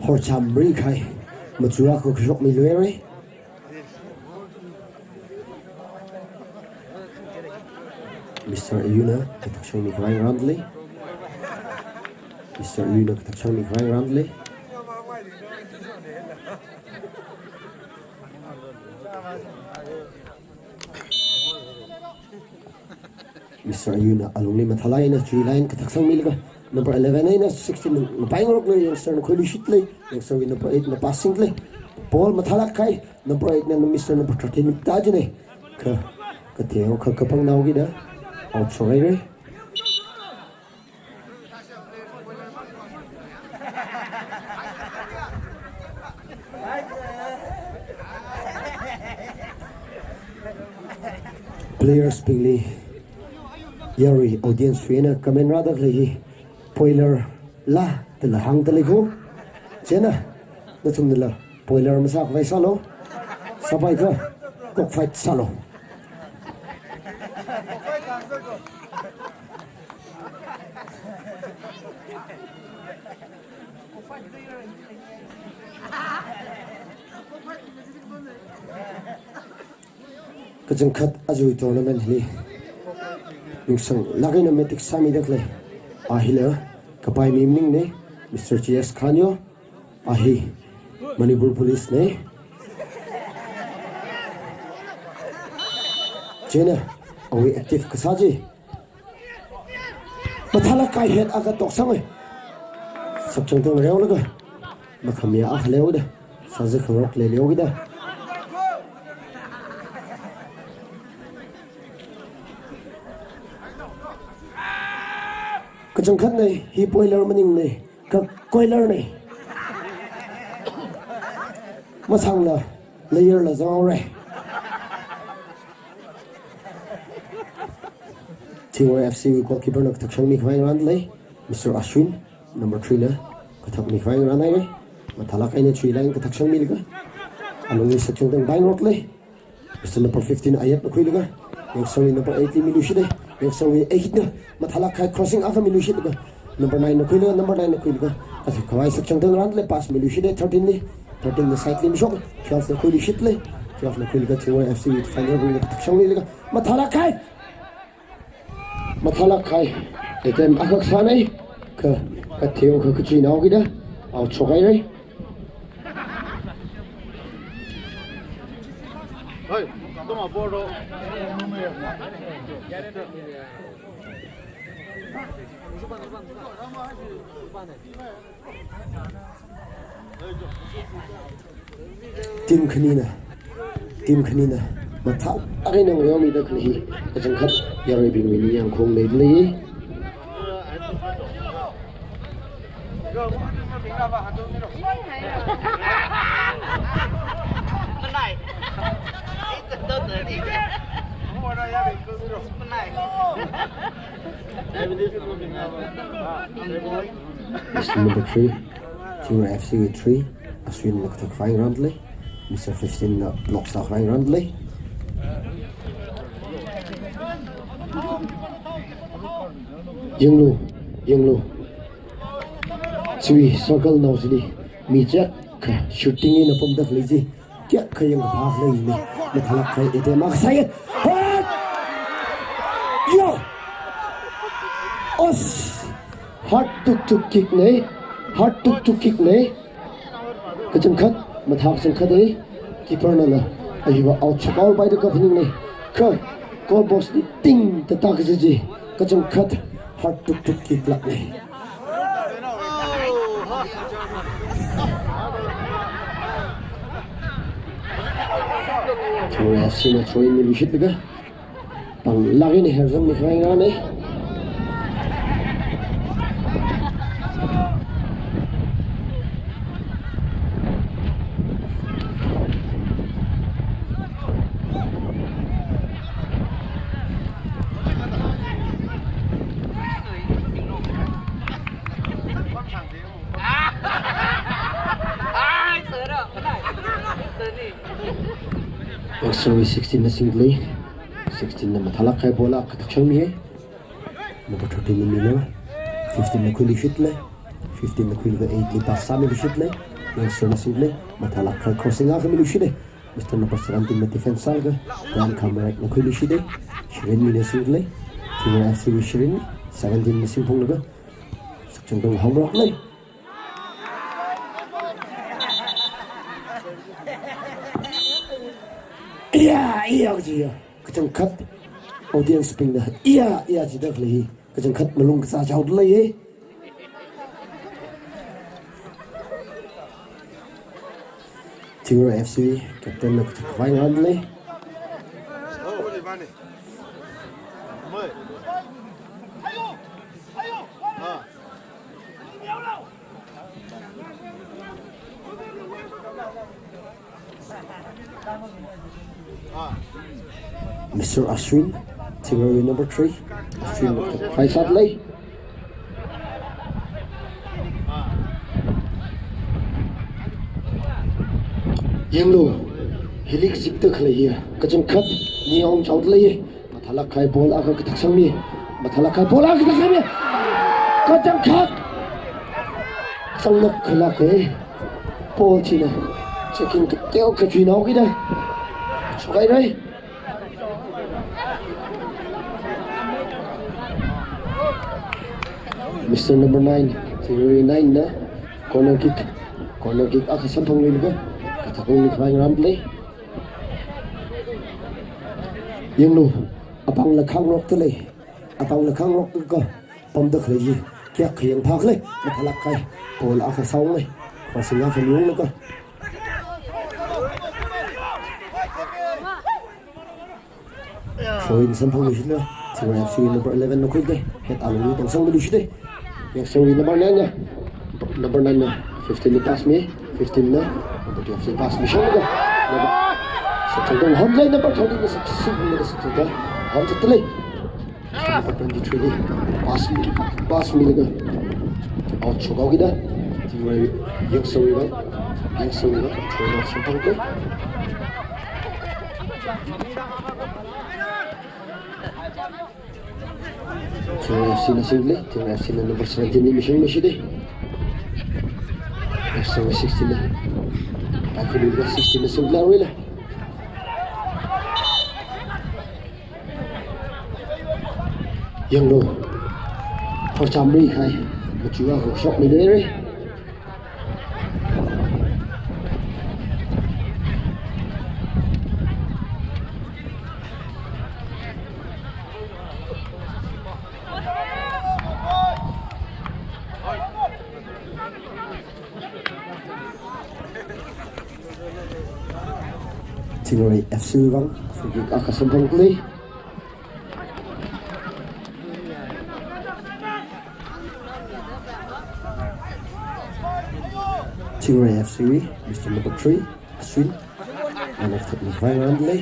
Horcham ri khai, machua ko kashok mi luere. Mister Ayuna, kathakshang mi khavai round li. Mister Ayuna, kathakshang mi khavai round li. Mister Ayuna alungli mathālāk eina three line kathakshang milaga, number eleven eina sixteen ngapai ngarok lei, youngster nakhoi luishit lei, youngster wui number eight na passing lei. Ball mathālāk khai, number eight na Mister number thirteen ta jine. Kha, katheo kha kapang nao kida, out shok haire. Players bingli, yarui audience wui eina comment rāda khalei hi, boiler la, tala hāngda lei ko. Chieina, nathumnala, boiler masākhavai sālu, sāpai kha, cockfight sālu. Kachangkhat ajawui tournament hili ningsanglāk eina matik sāmida khalei, a hila kapai mi maningne, Mister G S Khanyo, a hi Manipur Police ne. Chieina, awui active kasā chi mathālāk khai, head akha toksang e. Sakchangtang reolaga, makhamiya akha leoda, sāza khangarok lei leoda. Kachangkhat nei, hi boiler maningne, kha coiler nei. Masangla, layer la zanghaore. Tingwai F C wui goalkeeper na kathakshang mi khavai round lei, Mister Ashwin, number three na kathak mi khavai round haire. Mathālāk eina three line kathakshang milaga, alungli sakchangtang bai ngarok lei. Mister number fifteen Ayat na khuilaga, next wui number eight li miluishit e, next wui eight na mathālāk khai crossing akha miluishitlaga, number nine na khuilaga, number nine na khuilaga, kathak khavai sakchangtang round lei, pass miluishit e, thirteen li, thirteen na side li mishok, twelve na khuiluishit lei, twelve na khuilaga Tingwai F C wui defender bingna kathakshang milaga, mathālāk khai. Mathālāk khai, attempt akha sānei, kha, katheo kha kachinao kida, out shok haire. Team khanina, team khanina mathālāk eina ngareomida khalei hi, kachangkhat yaruibingwui ningyāng khong leida lei. Mister number three, Tingwai F C wui three, Ashwin na kathak khavai round lei, Mister fifteen na block sākhavai round lei. Yanglu, yanglu. Chiwui circle nao chili, mi chiyākha shooting eina pamda khalei chi, kayākha yangkaphā khalei ne, mathālāk khai attempt akha sāye. Hot! Yo! Os! Hard tuk tuk kick ne, hard tuk tuk kick ne. Kachangkhat, mathā kachangkhat e, keeper nala, a hiva out shok haopaida kaphaningne. Kha, goal post li ting tata kaji chi, kachangkhat, hard tuk tuk kick lākne. Tingwai F C na throw-in miluishitlaga, panglāk eina herzang mikhavai ngarāne. Box service sixteen na singli, sixteen na mathālāk khai ball akha thakshang miye. Number thirteen na mila, fifteen na khuiluishitle, fifteen na khuilaga eight li pass sāmiluishitle. Youngster na singkhalei, mathālāk kahai crossing akha miluishitei. Mister number seventeen na defense sālaga, Brian Khamrak na khuiluishitei. Shirin mina singkhalei, Tingwui F C wui Shirin, seventeen na singphunglaga, sakchangdang hāngmoroklei. Iya, iya, kaji iya. Kachangkhat audience bingna iya, iya jida khalei hi kachangkhat malung kasā chaoda leiye. Tingwui F C captain na kachangkhat khavai ngarumlei. Mister Ashwin, Tingwui number three, Ashwin, khavai sālei. Yanglu, hili kazipda khalei hi kachangkhat ningyāng chaoda leiye. Mathālāk kahai ball akha kathak sangmi. Mathālāk kahai ball akha kathak sangmi. Kachangkhat. Sanglāk khalāk kahai ball china. Checking kateokha chuinaokida. Chukhairei. Mister number nine, Tingwui nine na corner kick. Corner kick akha samphangluilaga, kathak ungmi khavai ngarumlei. Yanglu, apāngla khangarokda lei. Apāngla khangarokda kapamda khalei hi kayākha yangphā khalei, mathālāk kahai ball akha sāunglei. Crossing akha miunglaga. Throw-in samphangluishitna, Tingwui F C number eleven na khuilei. Head alungli tongsangluishitei. Next wui number nine na. Number nine na fifteen li pass mi. Fifteen na number twelve li pass mishanglaga. Number, sakchangdang hānglei, number thirteen na sakchangdang hānglei. Number twenty-three li pass mi, pass milaga out shokhaokida. Tingwui Yangsawiwui vang, Yangsawiwui vang, throw-in samphangkhui. Tingwui F C na singkhalei, Tingwui F C na number seventeen li mishangluishitei. F C na sixteen li. Paikhuiluilaga sixteen na singkhalei aruila. Yanglu. Phorcham ri khai. Machu akha shokmiluirei. Tingwui F C vang, free kick akha samphangkhui. Tingwui F C, Mister number three, Ashwin. Ana kathak ungmi khavai ngarumlei.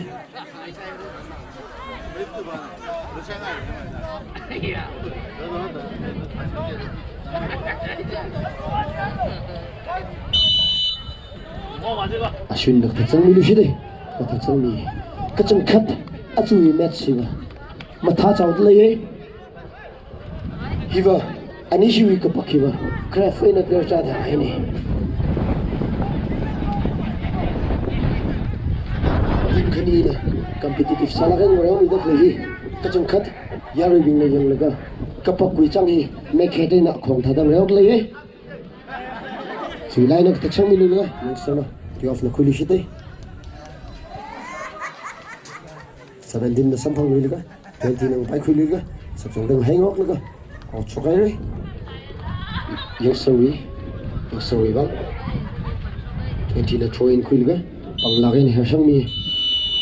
Ashwin na kathak sangmiluishitei. Kathak sangmi. Kachangkhat achuiwui match hiva mathā chaoda leiye. Hiva, anishiwui kapak hiva, craft eina klercha da haini. Team khanina competitive sālaga ngareomida khalei hi, kachangkhat yaruibingna yanglaga, kapakwui chang hi, mekhet eina khong thāda ngareoda leiye. Chilai na kathak sangmiluilaga, next na, twelve na khuiluishitei. Seventeen na samphangluilaga, twenty na paikhuiluilaga, sakchangdang hāngngaroklaga, out shokhairei. Yangsawi, Yangsawi vang. Twenty na throw-in khuilaga, panglāk eina hershangmi.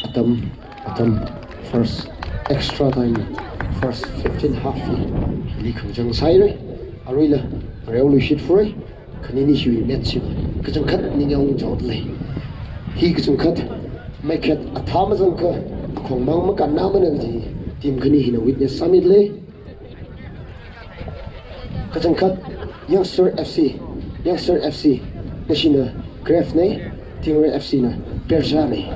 Atam, atam, first extra time, first fifteen half hi, hili khangachang sāhairei. Aruila, ngareoluishit phurei. Khanini hiwui match hiva kachangkhat ningyāng chaoda lei. Hi kachangkhat, mekhet athā mazangakha, akhongmang makannāmana kaji, team khani hina witness sāmida lei. Kachangkhat, Youngster F C, Youngster F C, nashina craft nei, Tingwui F C na percha nei.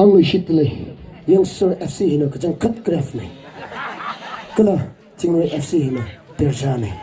Ang leishit lei, Yangsar F C hina kachangkhat craft nei. Kala Chingri F C hina percha nei.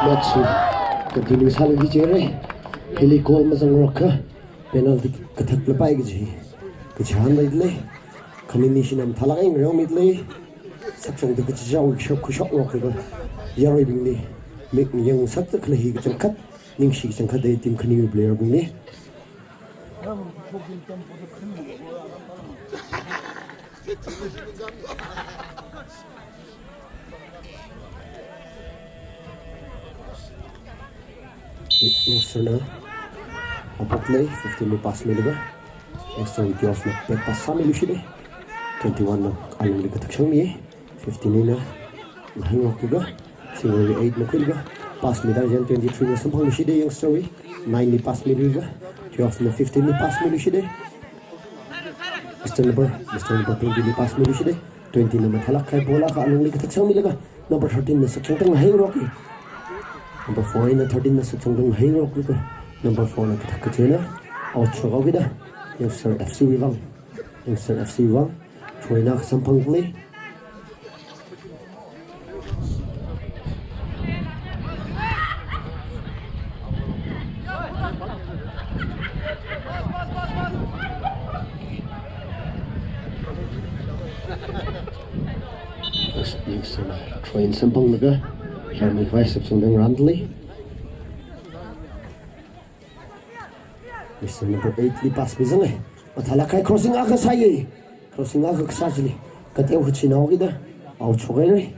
Match continue sālu hi chire. Hili goal mazangrokakha penalty kathak lapai kaji, kachihān leidalei. Khaninishina mathālāk eina reomidalei. Sakchangda kachichā workshop khuishokngaroklaga yaruibingli mik yangngasakda khalei hi kachangkhat, ningshi kachangkhat da team khaniwui player bingli. Youngster na apok lei, fifteen li pass milaga. Youngster wui twelve na back pass sāmiluishit lei. Twenty-one na alungli kataksangmi. Fifteen na ngahaingarokluga. Thingroi eight na khuilaga. Pass mida chieina twenty-three na samphangluishit lei Youngster wui. Nine li pass milaga. Twelve na fifteen li pass miluishit lei. Mister Number, Mister Number twenty li pass miluishit lei. Twenty na mathālāk kahai ball akha alungli kataksangmilaga. Number thirteen na sakchangtang ngahaingarok. Number four eina thirteen na sakchangtang ngahaingarokluga. Number four na kathak kachina. Out shokhaokida. Youngster F C wui vang. Youngster F C wui vang. Throw-in akha samphang lei. Youngster na throw-in samphanglaga, Hermit Vice sakchangtang rānda lei. Mister Number eight li pass mizanga. Mathālāk kahai crossing akha sāya. Crossing akha kasā chili. Kateo kachina haokida. Out shokhaira.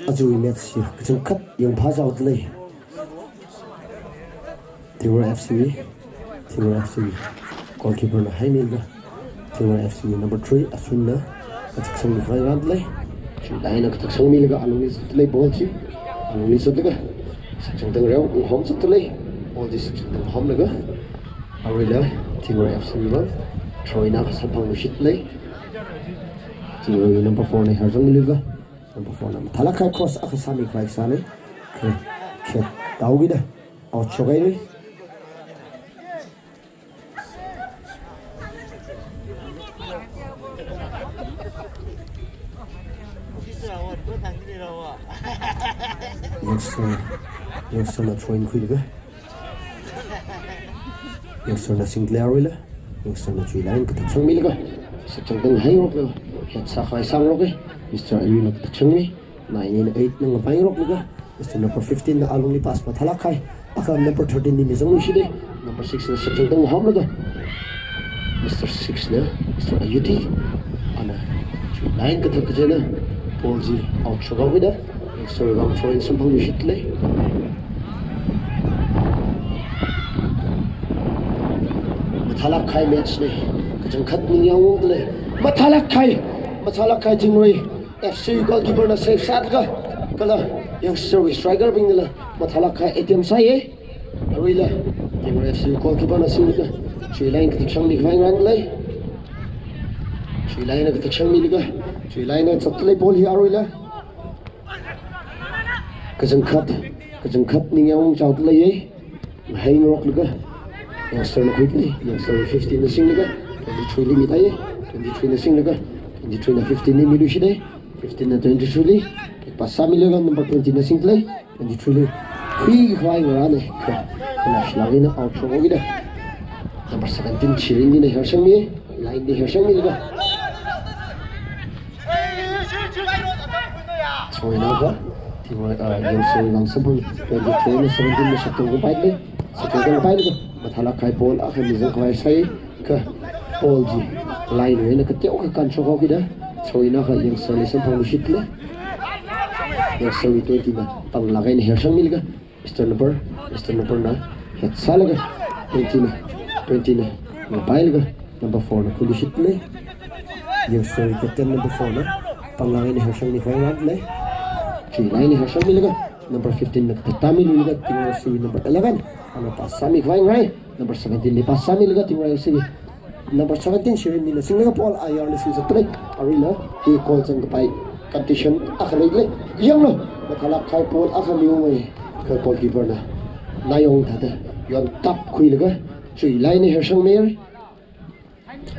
Aja match hi kachangkhat yangphāchaoda lei. Thingroi F C wui, Thingroi F C wui goalkeeper na haimilaga, Thingroi F C wui number three, Asun na kataksangmi khavai rānda lei. Chuilai na kataksangmilaga alungli zatda lei ball chi. Alungli zatlaga sakchangtang reo, ngahom zatda lei. Ball chi sakchangtang ngahomlaga. Aruila, Thingroi F C wui vang. Throw-in akha samphangluishit lei. Thingroi number four na herzangmilaga. Number four na mathālāk kahai cross akha sāmi khavai sāna. Khe, khe, taokida. Out shokhaira. Youngster, Youngster na throw-in khuilaga. Youngster na singda lei aruila. Youngster na chuilai na kataksangmilaga. Sakchangtang ngahaingaroklaga. Head sākhavai sāngaroka. Mister Ayu na kataksangmi. Nine eina eight na ngapaingarokluga. Mister Number fifteen na alungli pass mathālāk kahai akha number thirteen li mizangluishit lei. Number six na sakchangtang ngahomlaga. Mister six na, Mister Ayuti. Ana chuilai na kathak kachina. Ball chi out shokhaokida. Youngster wui vang throw-in samphangluishit lei. Mathālāk kahai match na. Kachangkhat ningyāng ungda lei. Mathālāk kahai. Mathālāk kahai Thingroi F C goalkeeper na save sālaga. Kala Youngster wui striker bing nala mathālāk kahai attempt sāya. Aruila, Thingroi F C goalkeeper na singlaga, chuilai na kataksangmi khavai rānda lei. Chuilai na kataksangmilaga, chuilai na zatda lei ball hi aruila. Kachangkhat, kachangkhat ningyāng ungchaoda leiya. Ngahaingaroklaga. Youngster na khuida lei, Youngster fifteen na singlaga, twenty-three li midaiya. Twenty-three na singlaga, twenty-three na fifteen li miluishit lei. Fifteen na twenty-three li. Back pass sāmilaga number twenty na singda lei. Twenty-three li khuikhavai ngarāna. Kha, kala shilak eina out shokhaokida. Number seventeen Shirin li na hersangmi. Line li hersangmilaga. Throw-in akha. Thingroi, ah, Youngster wui vang samphang. Twenty-three na seventeen na sakchangtang kapai lei. Sakchangtang kapai lei. Mathālāk kahai ball akha mizang khavai sāya. Kha ball chi line wui eina kateokha kānshokhaokida. Throw-in akha Youngster li samphangluishit lei. Youngster wui twenty na panglāk eina hersangmilaga. Mister Number, Mister Number na head sālaga. Twenty na, twenty na ngapailaga. Number four na khuiluishit lei. Youngster wui captain number four na panglāk eina hersangmi khavai rānda lei. Chuilai na hersangmilaga. Number fifteen na kathātamiluilaga. Thingroi F C wui number eleven. Ana pass sāmi khavai ngai. Number seventeen li pass sāmilaga Thingroi F C wui number seventeen Shirin li na singlaga ball ayarli singzatda lei. Aruila, hi goal zangkapai condition akha leida lei. Yanglu, mathālāk kahai ball akha miungai. Kha goalkeeper na nayong thāda yontap khuilaga, chuilai na hersangmira.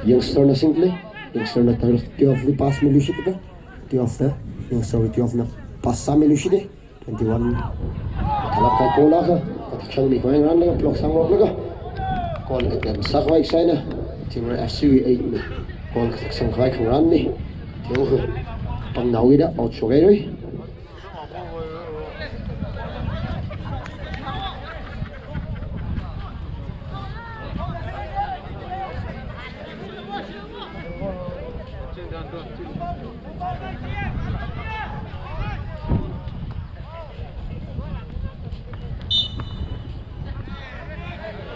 Youngster na singda lei. Youngster na twelve li pass miluishitlaga, twelve na, Youngster wui twelve na pass sāmiluishita. Twenty-one. Mathālāk kahai ball akha, kataksangmi khavai ngarānlaga block sāngaroklaga. Goal attempt sākhavai sāna. Thingroi F C wui eight na goal kataksang khavai khangarānna. Teokha pangnaowuida out shokhaira.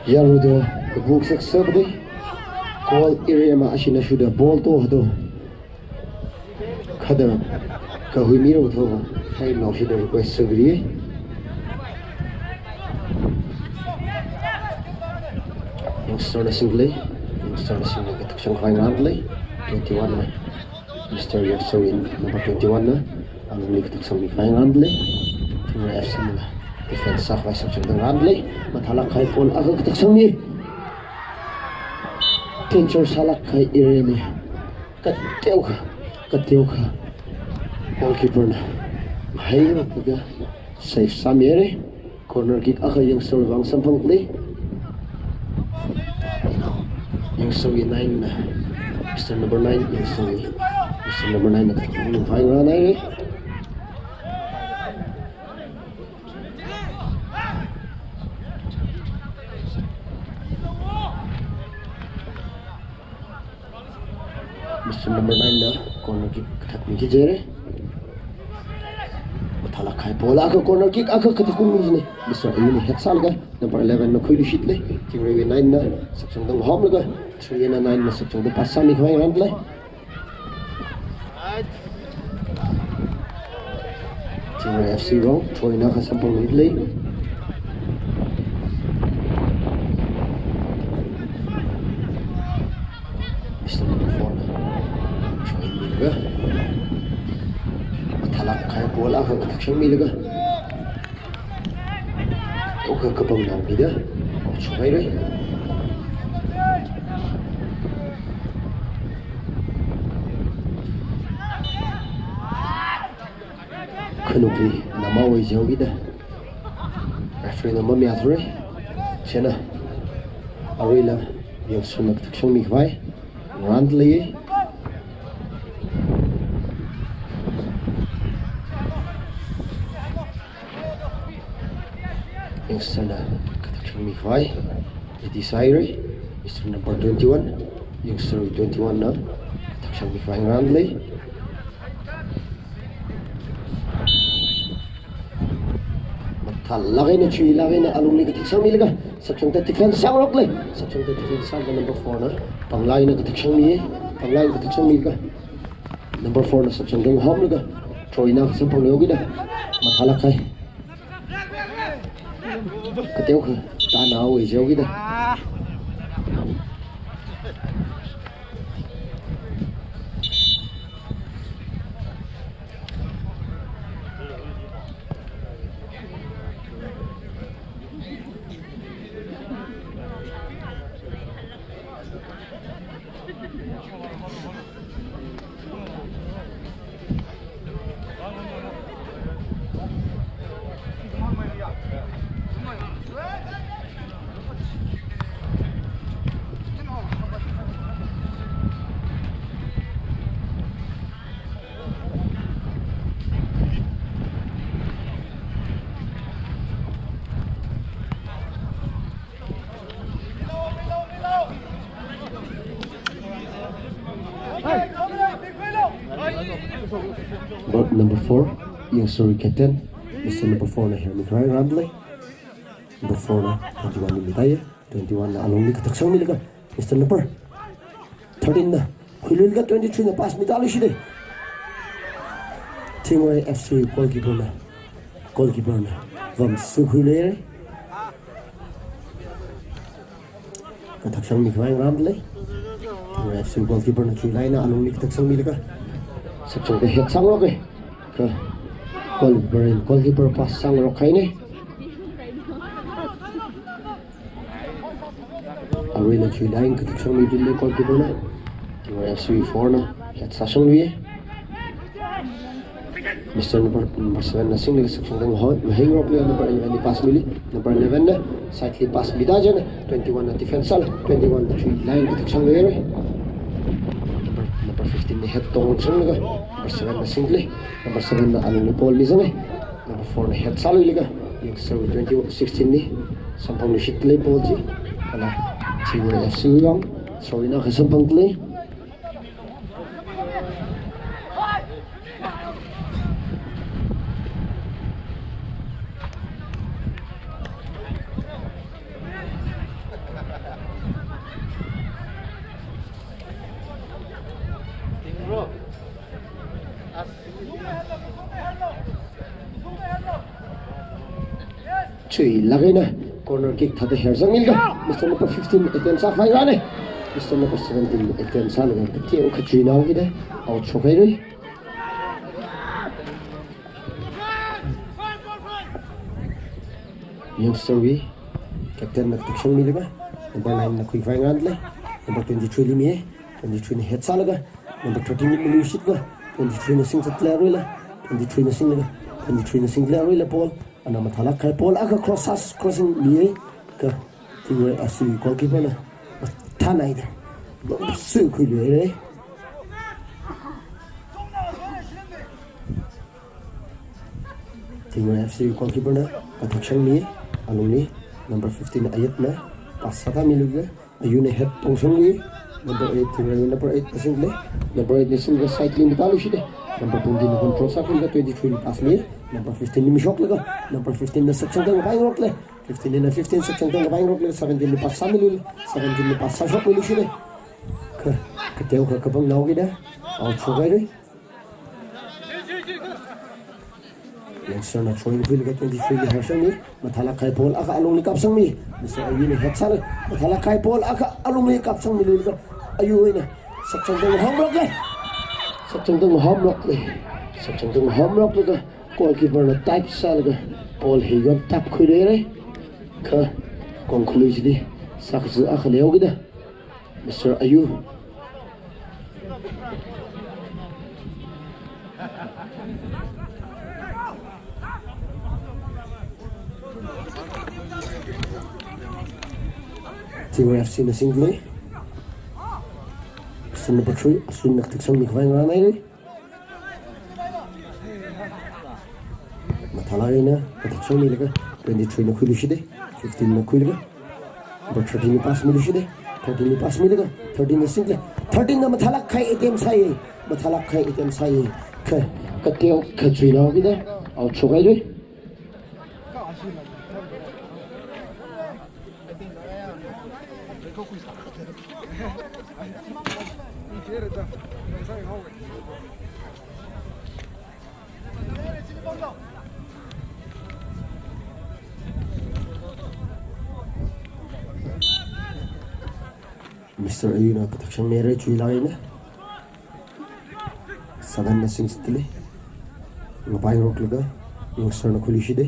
Yarudo kabuk sak sabdi. Goal area ma ashina shuda ball to hado. Khada kahui miro tho. Hai no shida request sagri. Youngster na single. Youngster na single katakshang khavai ngarānle. Twenty-one na. Mister Youngster in number twenty-one na. Alungli katakshang mikhavai ngarānle. Tingwai F C na. Defense sākhavai sakchangda ngarānle. Mathālāk kahai ball akha katakshang mi. Danger sālāk kahai area mi. Kateokha, kateokha. Goalkeeper na. Hai kaga save sāmire. Corner kick akha Youngster vang samphangli. Youngster wui nine na. Mister number nine, Youngster wui. Mister number nine na katakshang mikhavai ngarānhaire. Mister number nine na corner kick kathak mi kijere. Mathālāk kahai ball akha corner kick akha katakun mi jine. Mister Ayuni head sālaga number eleven na khuiluishitle. Tingwai wui nine na sakchangda ngahomlaga, three na nine na sakchangda pass sāmikhavai ngarānle. Tingwai F C wui throw-in akha samphangluile. Mister number four na throw-in milaga. Mathālāk kahai ball akha katakshang milaga. Okha kapangnaobingna shokhaire. Khanukli namao wi jaogida referee na mamayāthura. Chieina aruila Youngster na katakshang mikhavai ngarānle. Youngster na katakshang mikhavai. Iti saire. Mister number twenty-one. Youngster twenty-one na katakshang mikhavai ngarānle. Mathālāk eina chuilāk eina alungli katakshang milaga. Sakchangda defense sāngarokle. Sakchangda defense sālaga number four na panglāk eina katakshang mi. Panglāk eina katakshang milaga. Number four na sakchangda ngahomlaga. Throw-in akha samphangluihaokida. Mathālāk kahai. Kateokha tanao wi jaogida. But number four, Youngster captain, Mister number four na hermikhavai ngarānle. Number four na twenty-one na mitaiye. Twenty-one na alungli katakshang milaga. Mister number thirteen na khuiluilaga twenty-three na pass mitāluishide. Tingwai F C goalkeeper na. Goalkeeper na vamsukhuiluire. Katakshang mikhavai ngarānle. Tingwai F C goalkeeper na chuilāk eina alungli katakshang milaga. Sakchangda head sāngaroke. Kha goalkeeper in goalkeeper pass sāngarok kahaine. Aruila chuilāk eina katakshang mibingli goalkeeper na. Tingwai F C four na head sāshangluiye. Mister number, number seven na single sakchangda ngahoi, ngaheingarokle number eleven li pass mili. Number eleven na side li pass mida jana. Twenty-one na defense sāla. Twenty-one na chuilāk eina katakshangluire. Number, number fifteen na head tongshanglaga. Number seven na single. Number seven na alungli ball mizange. Number four na head sāluilaga, Youngster twenty sixteen li samphangluishitle ball chi. Kala Tingwai F C wui vang throw-in akha samphangdalei. Chuilāk eina corner kick thāda hersangmilaga, Mister number fifteen attempt sākhavai rāna. Mister number seventeen attempt sālaga, kateokha chuinao kida out shokhaira. Youngster wui captain na kathak sangmilaga, number nine na khuikhavai ngarānlei. Number twenty-three li mi, twenty-three na head sālaga, number thirteen li miluishitlaga, twenty-three na singzatlei aruila, twenty-three na singlaga, twenty-three na singlaga aruila ball. Ana mathālāk kahai ball akha cross as crossing mi, kha Tingwai F C goalkeeper na mathānaida longsu khuiluira. Tingwai F C goalkeeper na kathak sangmi, alungli number fifteen Ayat na pass sāda miluga, Ayuna head tongsangmi, number eight Tingwai, number eight na singlei, number eight na singlaga side li mitāluishitda, number twenty na control sākhuilaga twenty-three li pass mi, number fifteen li mishoklaga, number fifteen na sakchangda ngapaingaroklei, fifteen na fifteen sakchangda ngapaingaroklei, seventeen li pass sāmilu, seventeen li pass sāshokmiluishitda, kha kateokha kapangnao kida out shokhaira. Youngster na throwing khuilaga twenty-three li hersangmi, mathālāk kahai ball akha alungli kapsangmi, Mister Ayuna head sālaga, mathālāk kahai ball akha alungli kapsangmiluga, Ayuna sakchangda ngahomroklei. Sakchangda ngahomroklei. Sakchangda ngahomroklaga, goalkeeper na dive sālaga ball hi yon tap khuiluira. Kha kongkhului chili sākazā akha leihaokida, Mister Ayu. Tingwai F C na singlei. Mister number three, Asun na kathak sangmi khavai ngarānhaira. Mathālāk eina kathak sangmilaga, twenty-three na khuiluishitda, fifteen na khuilaga, number thirteen li pass miluishitda, thirteen li pass milaga, thirteen na singlei, thirteen na mathālāk kahai attempt sāya, mathālāk kahai attempt sāya, kha kateokha chuinao kida out shokhaira. Mister Ayuna kathak sangmihaira, chuilāk eina. Seven na singzatlei. Ngapaingaroklaga, youngster na khuiluishitda,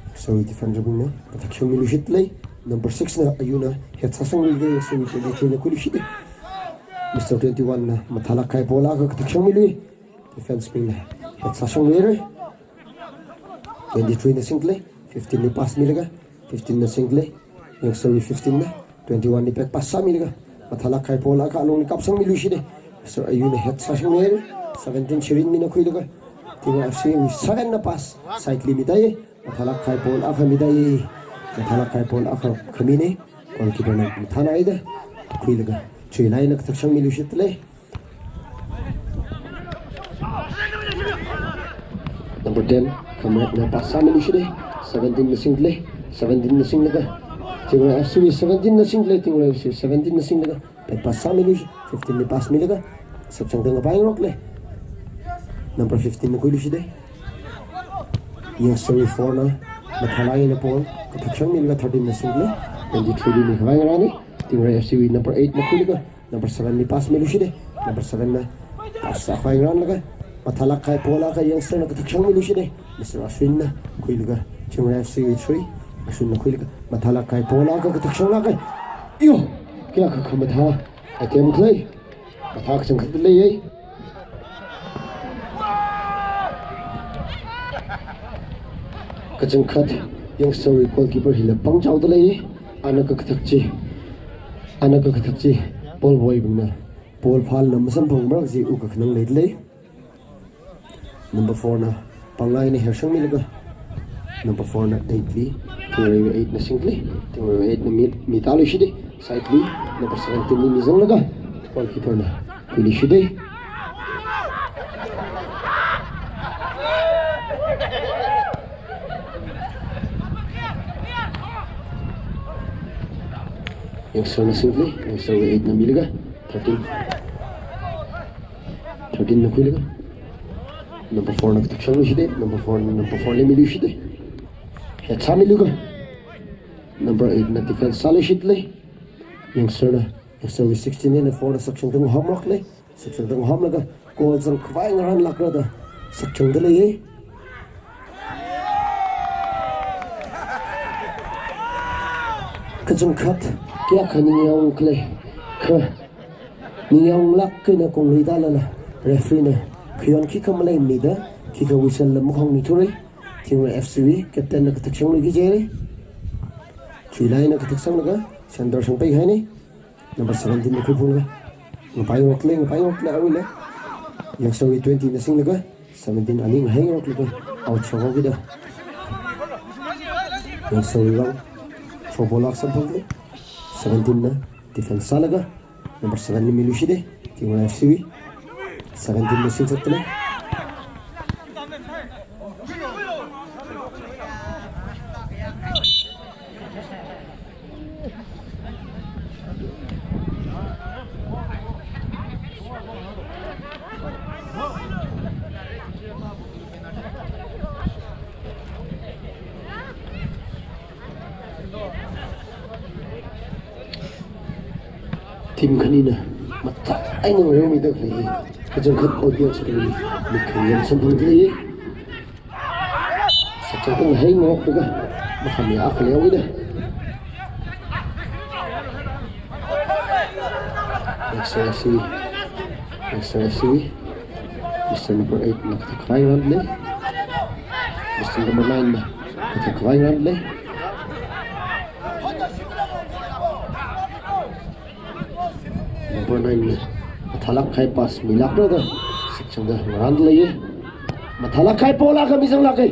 youngster wui defender bingna kathak sangmiluishitlei. Number six na Ayuna head sāsangmilaga, youngster wui twenty-three na khuiluishitda, Mister twenty-one na mathālāk kahai ball akha kathak sangmilui. Defence bingna head sāsangmihaira. Twenty-three na singlei, fifteen li pass milaga, fifteen na singlei, youngster wui fifteen na, twenty-one li back pass sāmilaga, mathālāk kahai ball akha alungli kapsangmiluishitda, Mister Ayuna head sāsangmihaira, seventeen Shirin mina khuilaga, Tingwai F C wui seven na pass, side li mitāya, mathālāk kahai ball akha mitāya, mathālāk kahai ball akha khamina, goalkeeper na mathānaida khuilaga, chuilāk eina kathak sangmiluishitlei. Number ten, Khamret na pass sāmiluishitda, seventeen na singlei, seventeen na singlaga, Tingwai F C seventeen na singlei, Tingwai F C seventeen na singlaga, back pass sāmiluishit, fifteen li pass milaga, sakchangda ngapaingaroklei. Number fifteen na khuiluishitda, youngster wui four na mathālāk eina ball kathak sangmilaga, thirteen na singlei, twenty-three li mikhavai ngarāna, Tingwai F C wui number eight na khuilaga, number seven li pass miluishitda, number seven na pass sākhavai ngarānlaga, mathālāk kahai ball akha youngster na kathak sangmiluishitda, Mister Asun na khuilaga, Tingwai F C wui three, Asun na khuilaga, mathālāk kahai ball akha kathak sanglāka. Yo, kayākha khamathā attempt khalei, mathā kachangkhat leiya. Kachangkhat youngster wui goalkeeper hila pangchaoda lei, ana kakathak chi, ana kakathak chi, ball boy bingna ball phālala masamphang marak chi u kakhanang leida lei. Number four na panglāk eina hersangmilaga, number four na eight li, Tingwai wui eight na singlei, Tingwai wui eight na mi, mitāluishitda, side li, number seventeen li mizanglaga, goalkeeper na khuiluishitda. Youngster na singlei, youngster wui eight na milaga, thirteen. Thirteen na khuilaga, number four na kathak sangluishitda, number four na number four li miluishitda. Head sāmilaga, Number eight na defense sāluishitlei. Youngster na, youngster wui sixteen na four na sakchangda ngahomlāklei. Sakchangda ngahomlaga goal zangkhavai ngarānlākra da sakchangda leiya. Kachangkhat kayākha ningyāng khalei, kha ningyānglāk eina kongluida lala referee na khayon khikha maleimida, khikha whistle la makhongmithura. Thingrei F C wui captain na kathak shangluiki jihaira. Chuilai na kathak shanglaga center shangpaihaina. Number seventeen na khuiphunglaga, ngapaingaroklei, ngapaingaroklei, awui lei. Youngster wui twenty na singlaga seventeen ani ngahai ngaroklaga out shokhaokida, youngster wui vang throw ball lāk samphangda lei. Seventeen na defense sālaga number seven na miluishida, Thingrei F C wui. Seventeen na singshokda lei. Team khanina mathā eina ngareomida khalei hi kachangkhat audience kali mik khangayān samphangda lei. Sakchangda ngahai ngarokda makhamayā khalei awuina. Next F C, next F C, Mister number eight na kathak khavai ngarānlei. Mister number nine na kathak khavai ngarānlei. Number nine na mathālāk kahai pass milākra da sakchangda ngarānda leiya. Mathālāk kahai ball akha mizanglāka.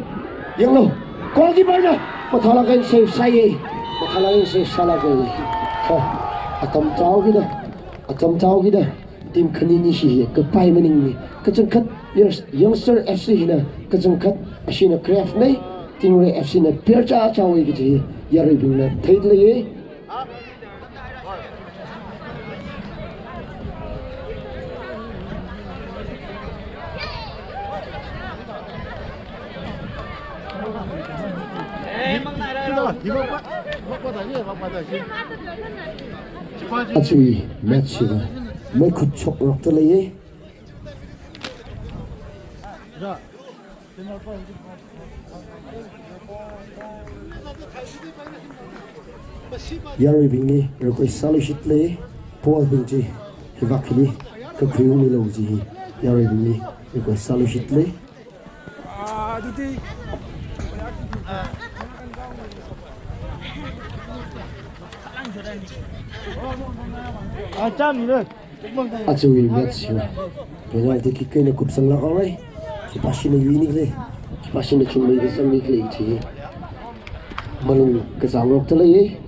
Yanglu. Goalkeeper na mathālāk eina save sāya. Mathālāk eina save sālāka. Kha atam chaokida, atam chaokida team khani nishi hi kapai maningmana. Kachangkhat youngs-, youngster F C hina kachangkhat ashina craft na, Thingrei F C na player chāchāwui kaji yaruibingna theida leiya. Aja match hiva meikhut shokrokta leiya. Yaruibingli request sāluishitlei, ball bing chi hivak hili kakhui ungmilu kaji hi yaruibingli request sāluishitlei. Ajawui match hiva penalty kick eina kupsanglāk haora. Khipāshina yuini khalei, khipāshina chungmeida zangni khalei chi malung kazangrokta leiya.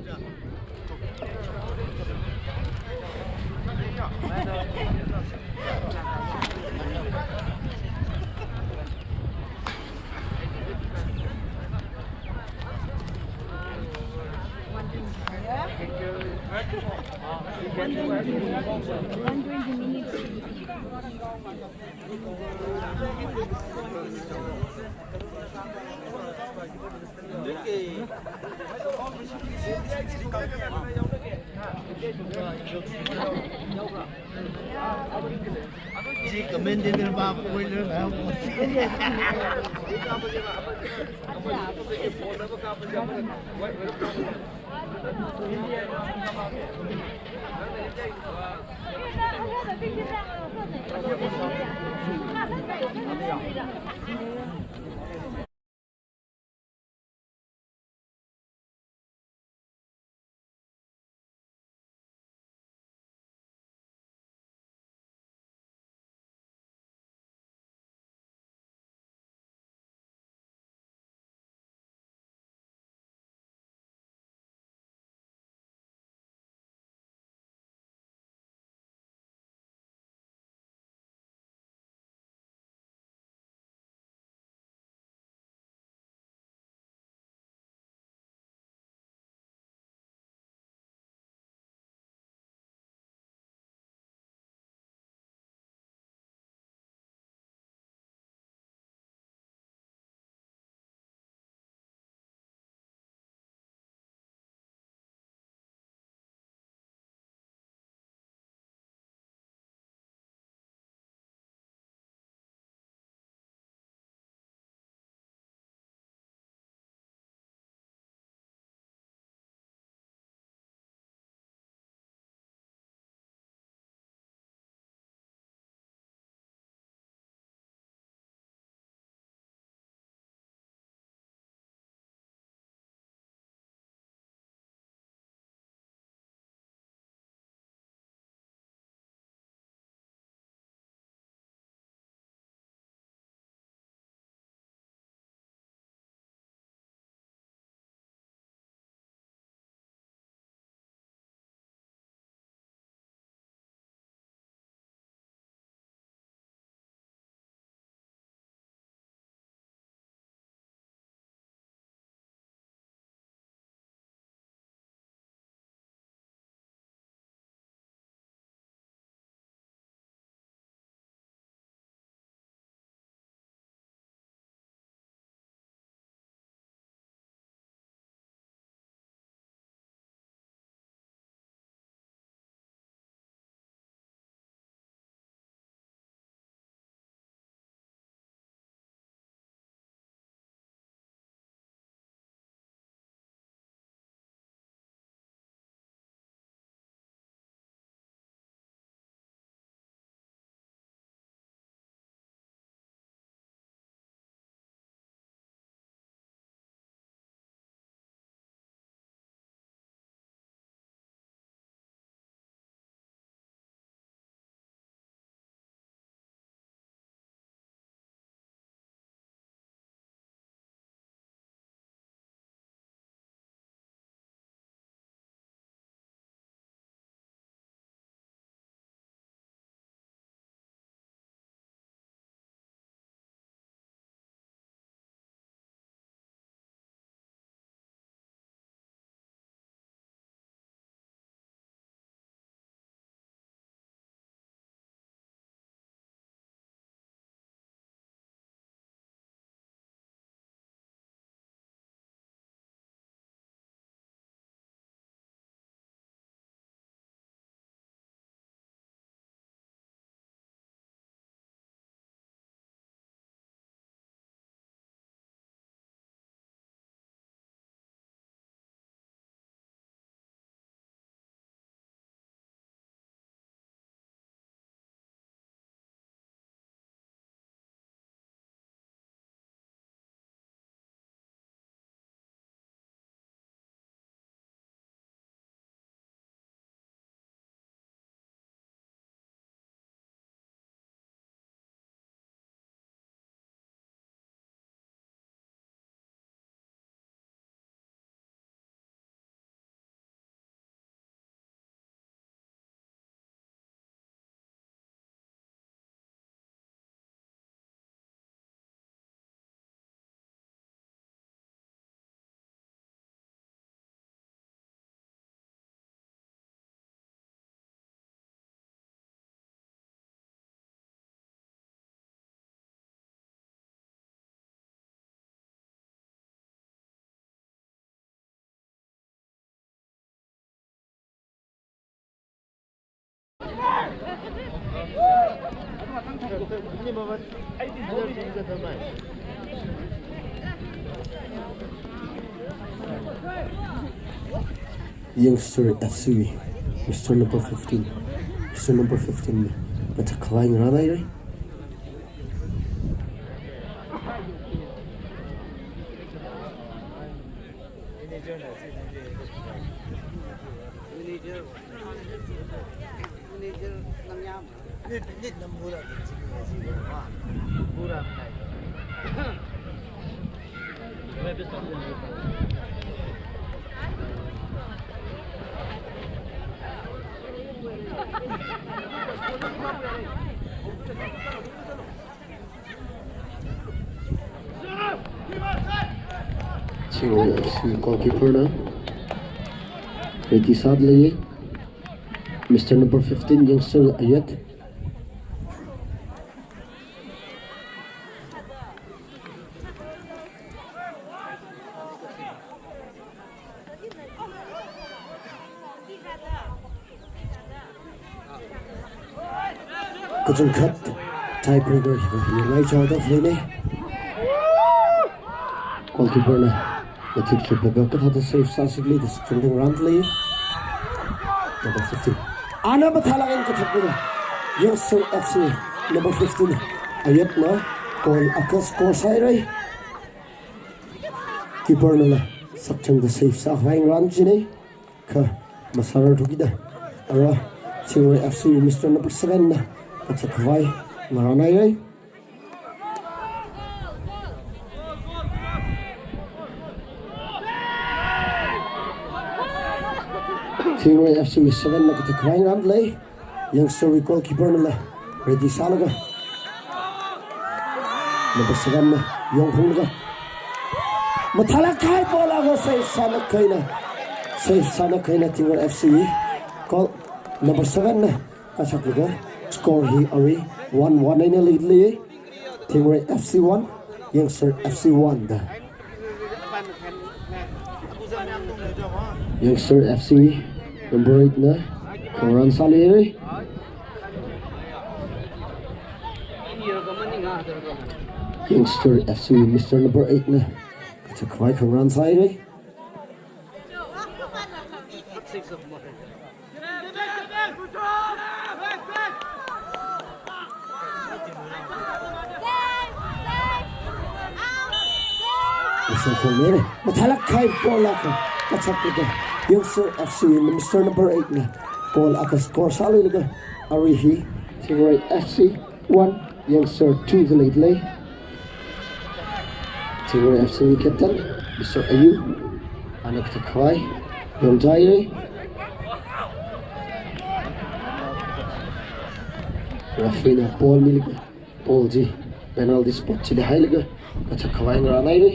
Youngster F C, Mister number fifteen. Mister number fifteen. Kathak khavai ngarānhaira. Chingwai F C goalkeeper na ready sāda lei. Mister number fifteen, youngster Ayat. Kachungkhat tiebreaker hi ngai chao da lei ne. Goalkeeper na mathik chup laga kathāda save sāsi khala da sāchungda ngarān lei. Number fifteen. Ana mathālāk eina kathak laga Youngster F C number fifteen Ayat na goal akha score sāhaira. Keeper nala sāchungda save sākhavai ngarān chine. Kha masārar thukida ara Chingwai F C Mister number seven na kathak khavai ngarānhaira. Chingwai F C seven na kathak khavai ngarān lei. Youngster wui goalkeeper nala ready sālaga, number seven na yongphunglaga, mathālāk kahai ball akha save sānakha eina, save sānakha eina Chingwai F C wui goal number seven na kathak laga score hi arui one one eina leida lei. Chingwai F C one, Youngster F C one da. Youngster F C number eight na khangarān sālei. Youngster F C Mister number eight na kathak khavai khangarān sāhaira. Mister Khongmere, mathālāk kahai ball akha kathak laga Youngster F C Mister number eight na ball akha score sāluilaga arui hi Chingwai F C one, Youngster two da leida lei. Chingwai F C wui captain Mister Ayu, ana kathak khavai yongchahaira. Referee na ball milaga, ball chi penalty spot chili hailaga kathak khavai ngarānhaira.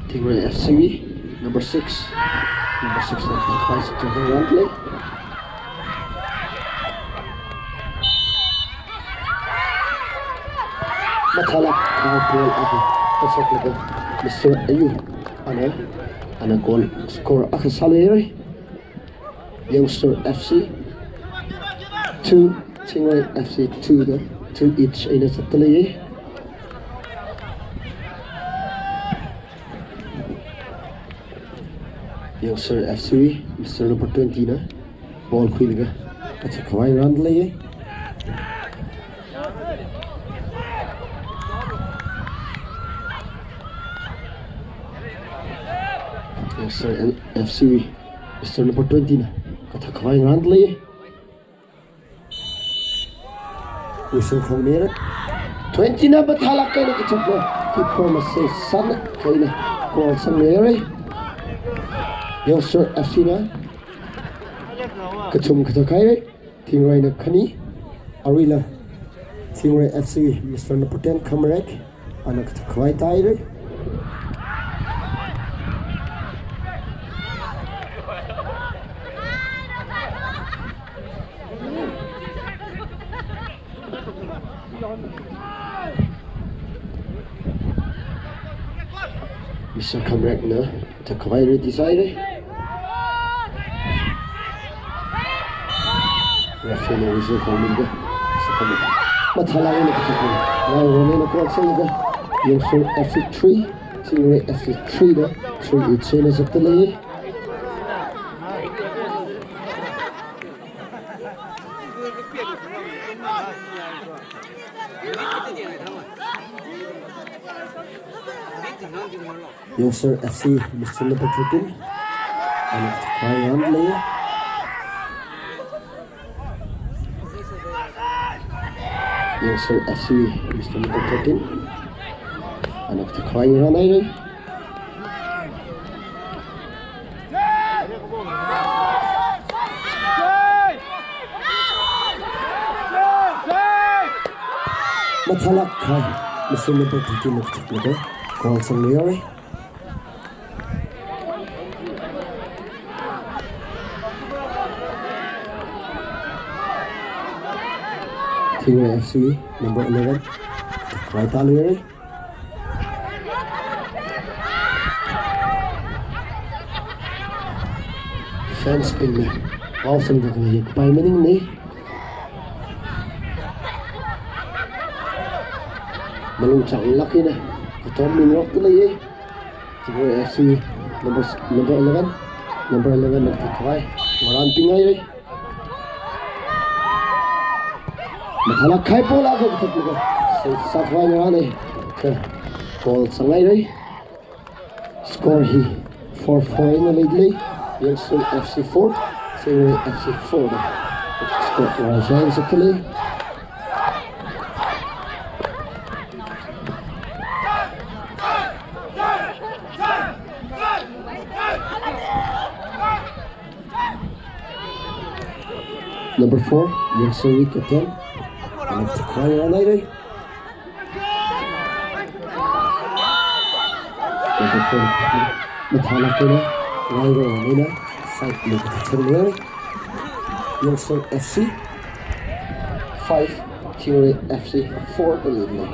Chingwai F C wui number six, number six na kathak khavai sāchungda ngarān lei. Mathālāk kahai ball akha kathak laga Mister Ayu, ana, ana goal score akha sāluihaira. Youngster F C two, Chingwai F C two da, two each eina zatda lei. Youngster F C Mister number twenty na ball khuilaga kathak khavai ngarān lei. Youngster F C Mister number twenty na kathak khavai ngarān lei. Whistle khongmira. Twenty na mathālāk eina kathakla, keeper masai sānakha eina goal sangmira. Youngster F C na kathum kathak haira. Thingrai na khani. Aruila Thingrai F C Mister number ten Khamrek, ana kathak khavai tāhaira. Mister Khamrek na kathak khavai ready sāhaira. Referee na whistle khomida. Mathālāk eina kathak ni. Now one eina goal sanglaga Yangsur F C three, Tingwui F C three da three each eina zatdalei. Yangsur F C, Mister number thirteen. Ana kathak khavai ngarānlei. Yangsur F C, Mister number thirteen. Ana kathak khavai ngarānhaira. Mathālāk eina Mister number thirteen na kathak ni da goal sangmihaira. Tingwui F C number eleven, kathak khavai tāluihaira. Fans bingna pao samda khalei kapai maningmana. Malung changlāk eina katom mingrokdalei. Tingwui F C number, number eleven, number eleven na kathak khavai ngarānpinghaira. Mathālāk eina ball akha kathak ni da save sākhavai ngarānhaira. Kha goal sanghaira. Score hi four four eina leidalei. Yangsur F C four, Tingwui F C four da score ngarānshai zatdalei. Number four, Yangsurwui captain. Ana kathak khavai ngarānhaira. Number four, mathālāk eina, rairo eina, side li kathak sanghaira. Yangsur F C five, Tingwui F C four da leidalei.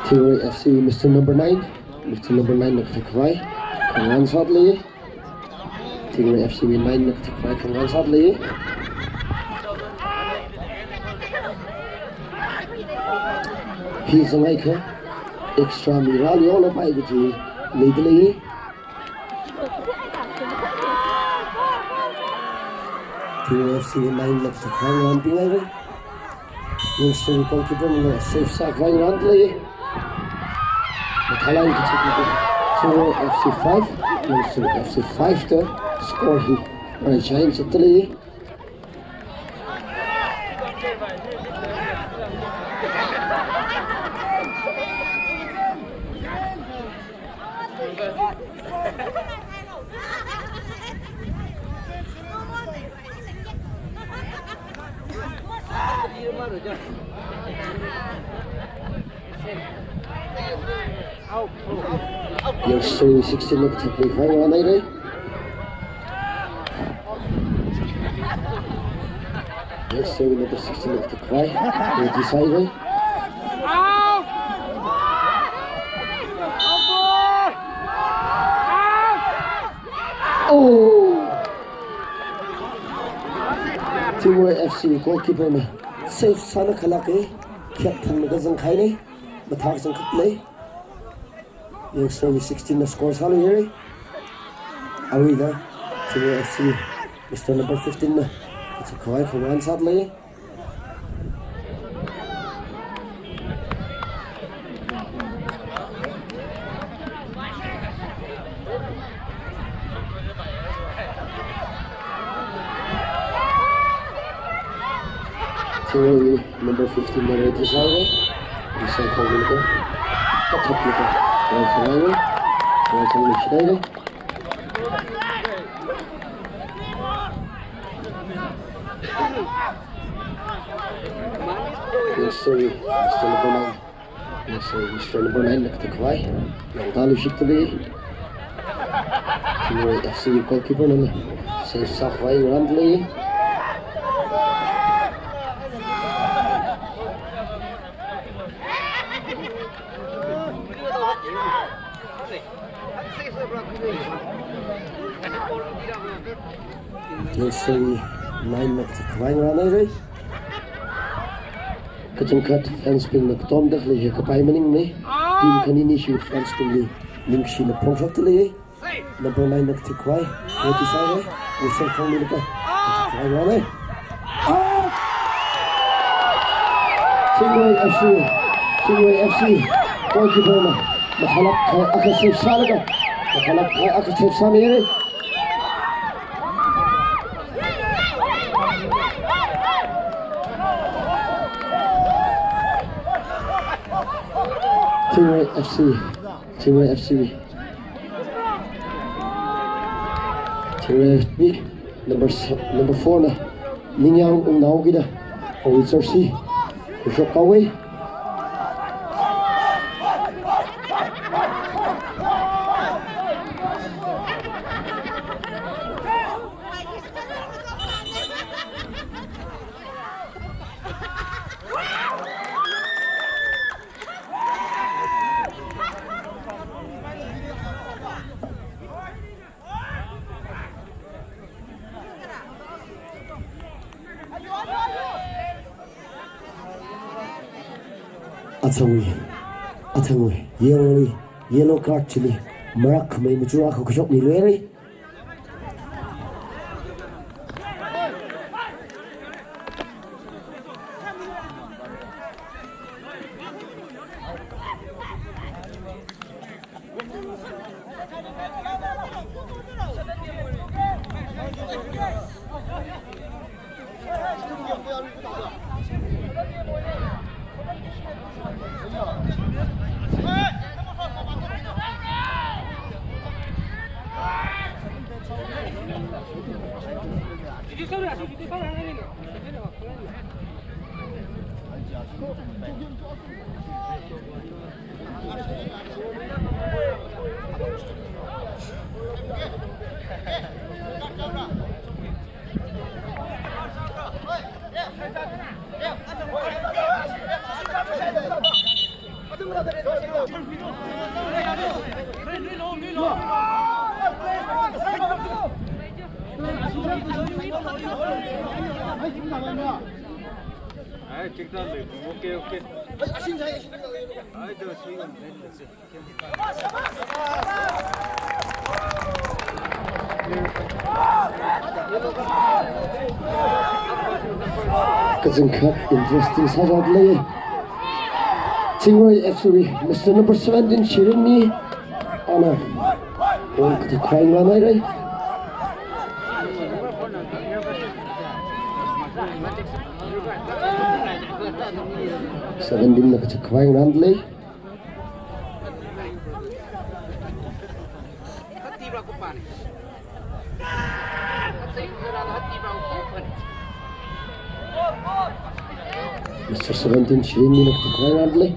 Tingwui F C, Mister number nine. Mister number nine na kathak khavai khangarān sādalei. Tingwui F C wui nine na kathak khavai khangarān sādalei. Hi zanghaiakha extra mi rāli olapai kaji leidalei. Tingwui F C wui nine na kathak khavai ngarānpinghaira. Yangsur goalkeeper na save sākhavai ngarānlei. Mathālāk eina kathak ni da Tingwui F C five, Yangsur F C five da score hi ngarānshai zatdalei. Yangsur sixteen na kathak khavai ngarānhaira. Yangsur number sixteen na kathak khavai ready sāhaira. Oh! Tingwui F C goalkeeper na save sānakha lāka, khayākphunglaga zangkhaina, mathā zangkhatlei. Yangsur sixteen na score sāluihaira. Aruila Tingwui F C Mister number fifteen na kathak khavai khangarān sādalei. Tingwui number fifteen na ready sāhaira. Misang khawui ka. Kathak ni ka. Ball sāhaira. Ball sāhaira. Yangsur, Mister number nine. Yangsur, Mister number nine na kathak khavai yangtāluishitdalei. Tingwui F C goalkeeper na save sākhavai ngarānlei. Youngster nine na kathāda khavai ngarānhaira. Kachangkhat fans bingna katomda khalei hi kapai maningmana. Team khaninishi fans bingli ningshina phongshokda lei. Number nine na kathāda khavai, forty-seven, Wilson Khongmei na kathāda khavai ngarānhai. Out! Thingroi F C, Thingroi F C, goalkeeper na mathālāk kahai akha save sālaga, mathālāk kahai akha save sāmihaira. Thingroi F C, Thingroi F C. Thingroi F C, number se-, number four na, Ningyang Wungnao kida, awui jersey khuishok haowa. Athangwui, athangwui, yellow, yellow card chili, marak khamei machuk akha khuishokmiluihaira. Ai, tik tan le. Okay, okay. Ai, to, swing on. Kachangkhat interesting sāzat lei. Thingroi F C wui Mister number seventeen Shirinmi, ana goal kathāda khavai ngarānhaira. Seventeen na kathāda khavai ngarānda lei. Mister Seventeen Shirinmi na kathāda khavai ngarānda lei.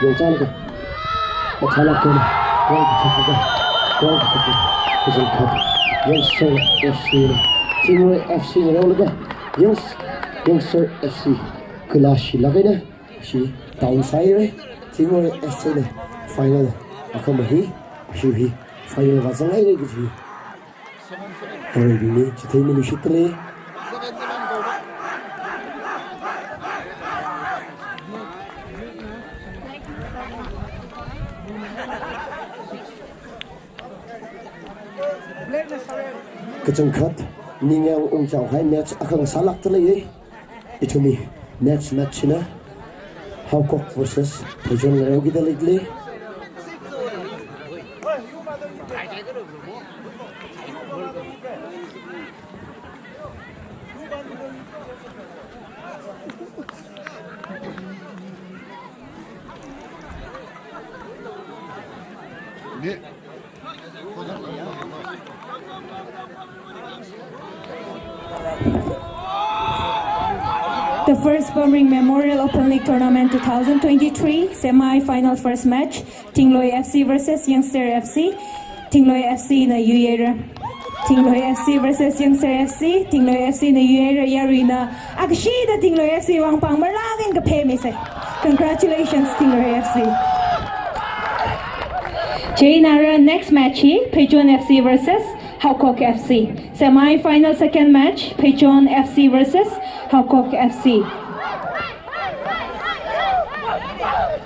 Yongchālaga, mathālāk kahai, goal khuishokda, goal khuishokda, kachangkhat Youngster F C na, Thingroi F C ngareolaga, Youngs-, Youngster F C kala shilāk eina, ashi down sāhaira. Thingroi F C na final akha mahi, ashi hi final vāzanghaira kaji hi aruibingli chitheimiluishitda lei. Kachangkhat Ningyang Wungchaohai match akha ngasālākda leiya. Ithumwui next match hina Haokok versus Pheijon ngareo kida leili. The First Bumreng Memorial Open League Tournament two thousand twenty-three semi-final first match, Thingloi F C versus Youngster F C. Thingloi F C na yuihaira. Thingloi F C versus Youngster F C. Thingloi F C na yuihaira, yaruina akashida Thingloi F C wui vang pāng marlāk eina kaphāmisa. Congratulations, Thingloi F C. Chieina ara next match hi Pheijon F C versus Haokok F C. Semi-final second match, Pheichon F C versus Haokok F C.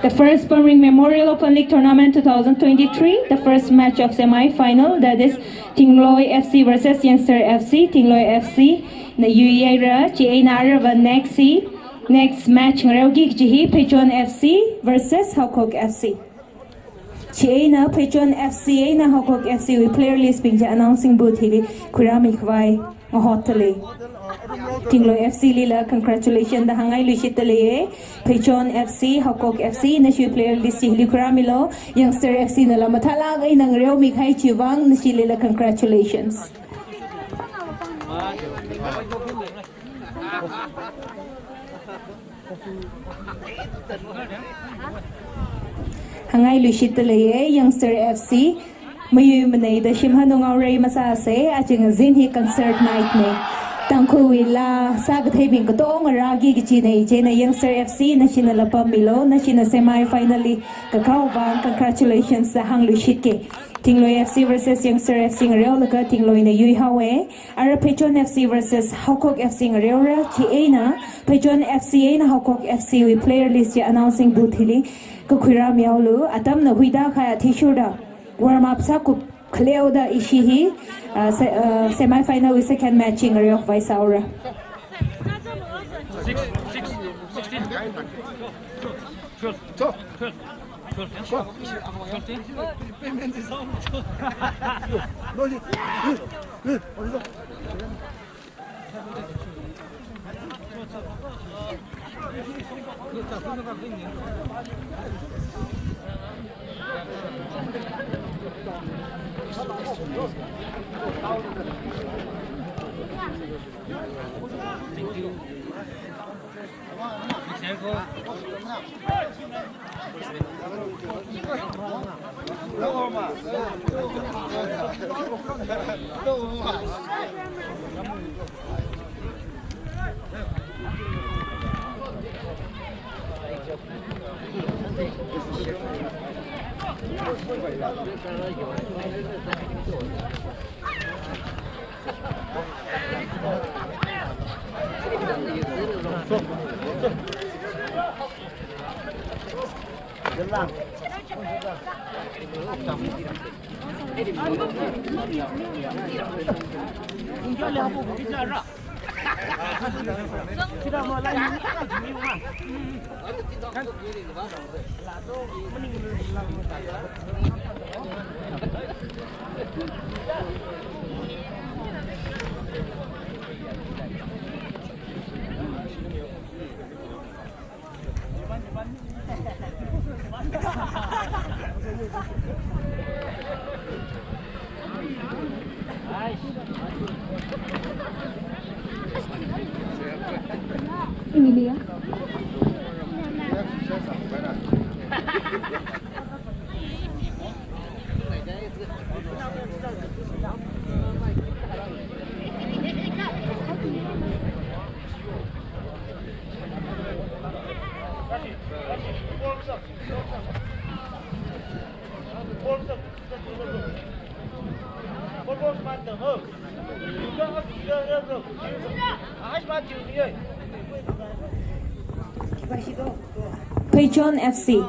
The first Bumrui Memorial Open League Tournament two thousand twenty-three, the first match of semi-final, that is Thingloi F C versus Youngster F C, Thingloi F C na yuihaira, chieina arava next hi, next match ngareoki kaji hi Pheichon F C versus Haokok F C. Chieina Pheichon F C eina Haokok F C wui player list bing chi announcing booth hili khuirāmi khavai ngahotdalei. Thingloi F C lila congratulation da hāngngailuishitdalei. Pheichon F C, Haokok F C, nashi player list chili khuirāmilu. Youngster F C nala mathālāk eina ngareomi kahai chiwui vang nashilila congratulations. Hāngngailuishitdalei, Youngster F C. Mayuimaneida shimhanung ngaorei masāsa, aja ngazin hi concert night na. Tangkhulwui laa sākatheibing katonga rāki kajina, chieina Youngster F C nashinala pammilu, nashina semi-final li kakao vang congratulations da hāngluishitki. Thingloi F C versus Youngster F C ngareolaga Thingloina yuihaowa. Ara Pheichon F C versus Haokok F C ngareora, chieina Pheichon F C eina Haokok F C wui player list chi announcing booth hili kakhuirāmihaolu. Atamna huida khaya thishurda warm up sākup khaleoda ishi hi, uh, se-, uh, semi-final wui second match hi ngareo khavai sāora. Six, six, sixteen. Twelve. Twelve. Twelve. Twelve. Pheichon F C.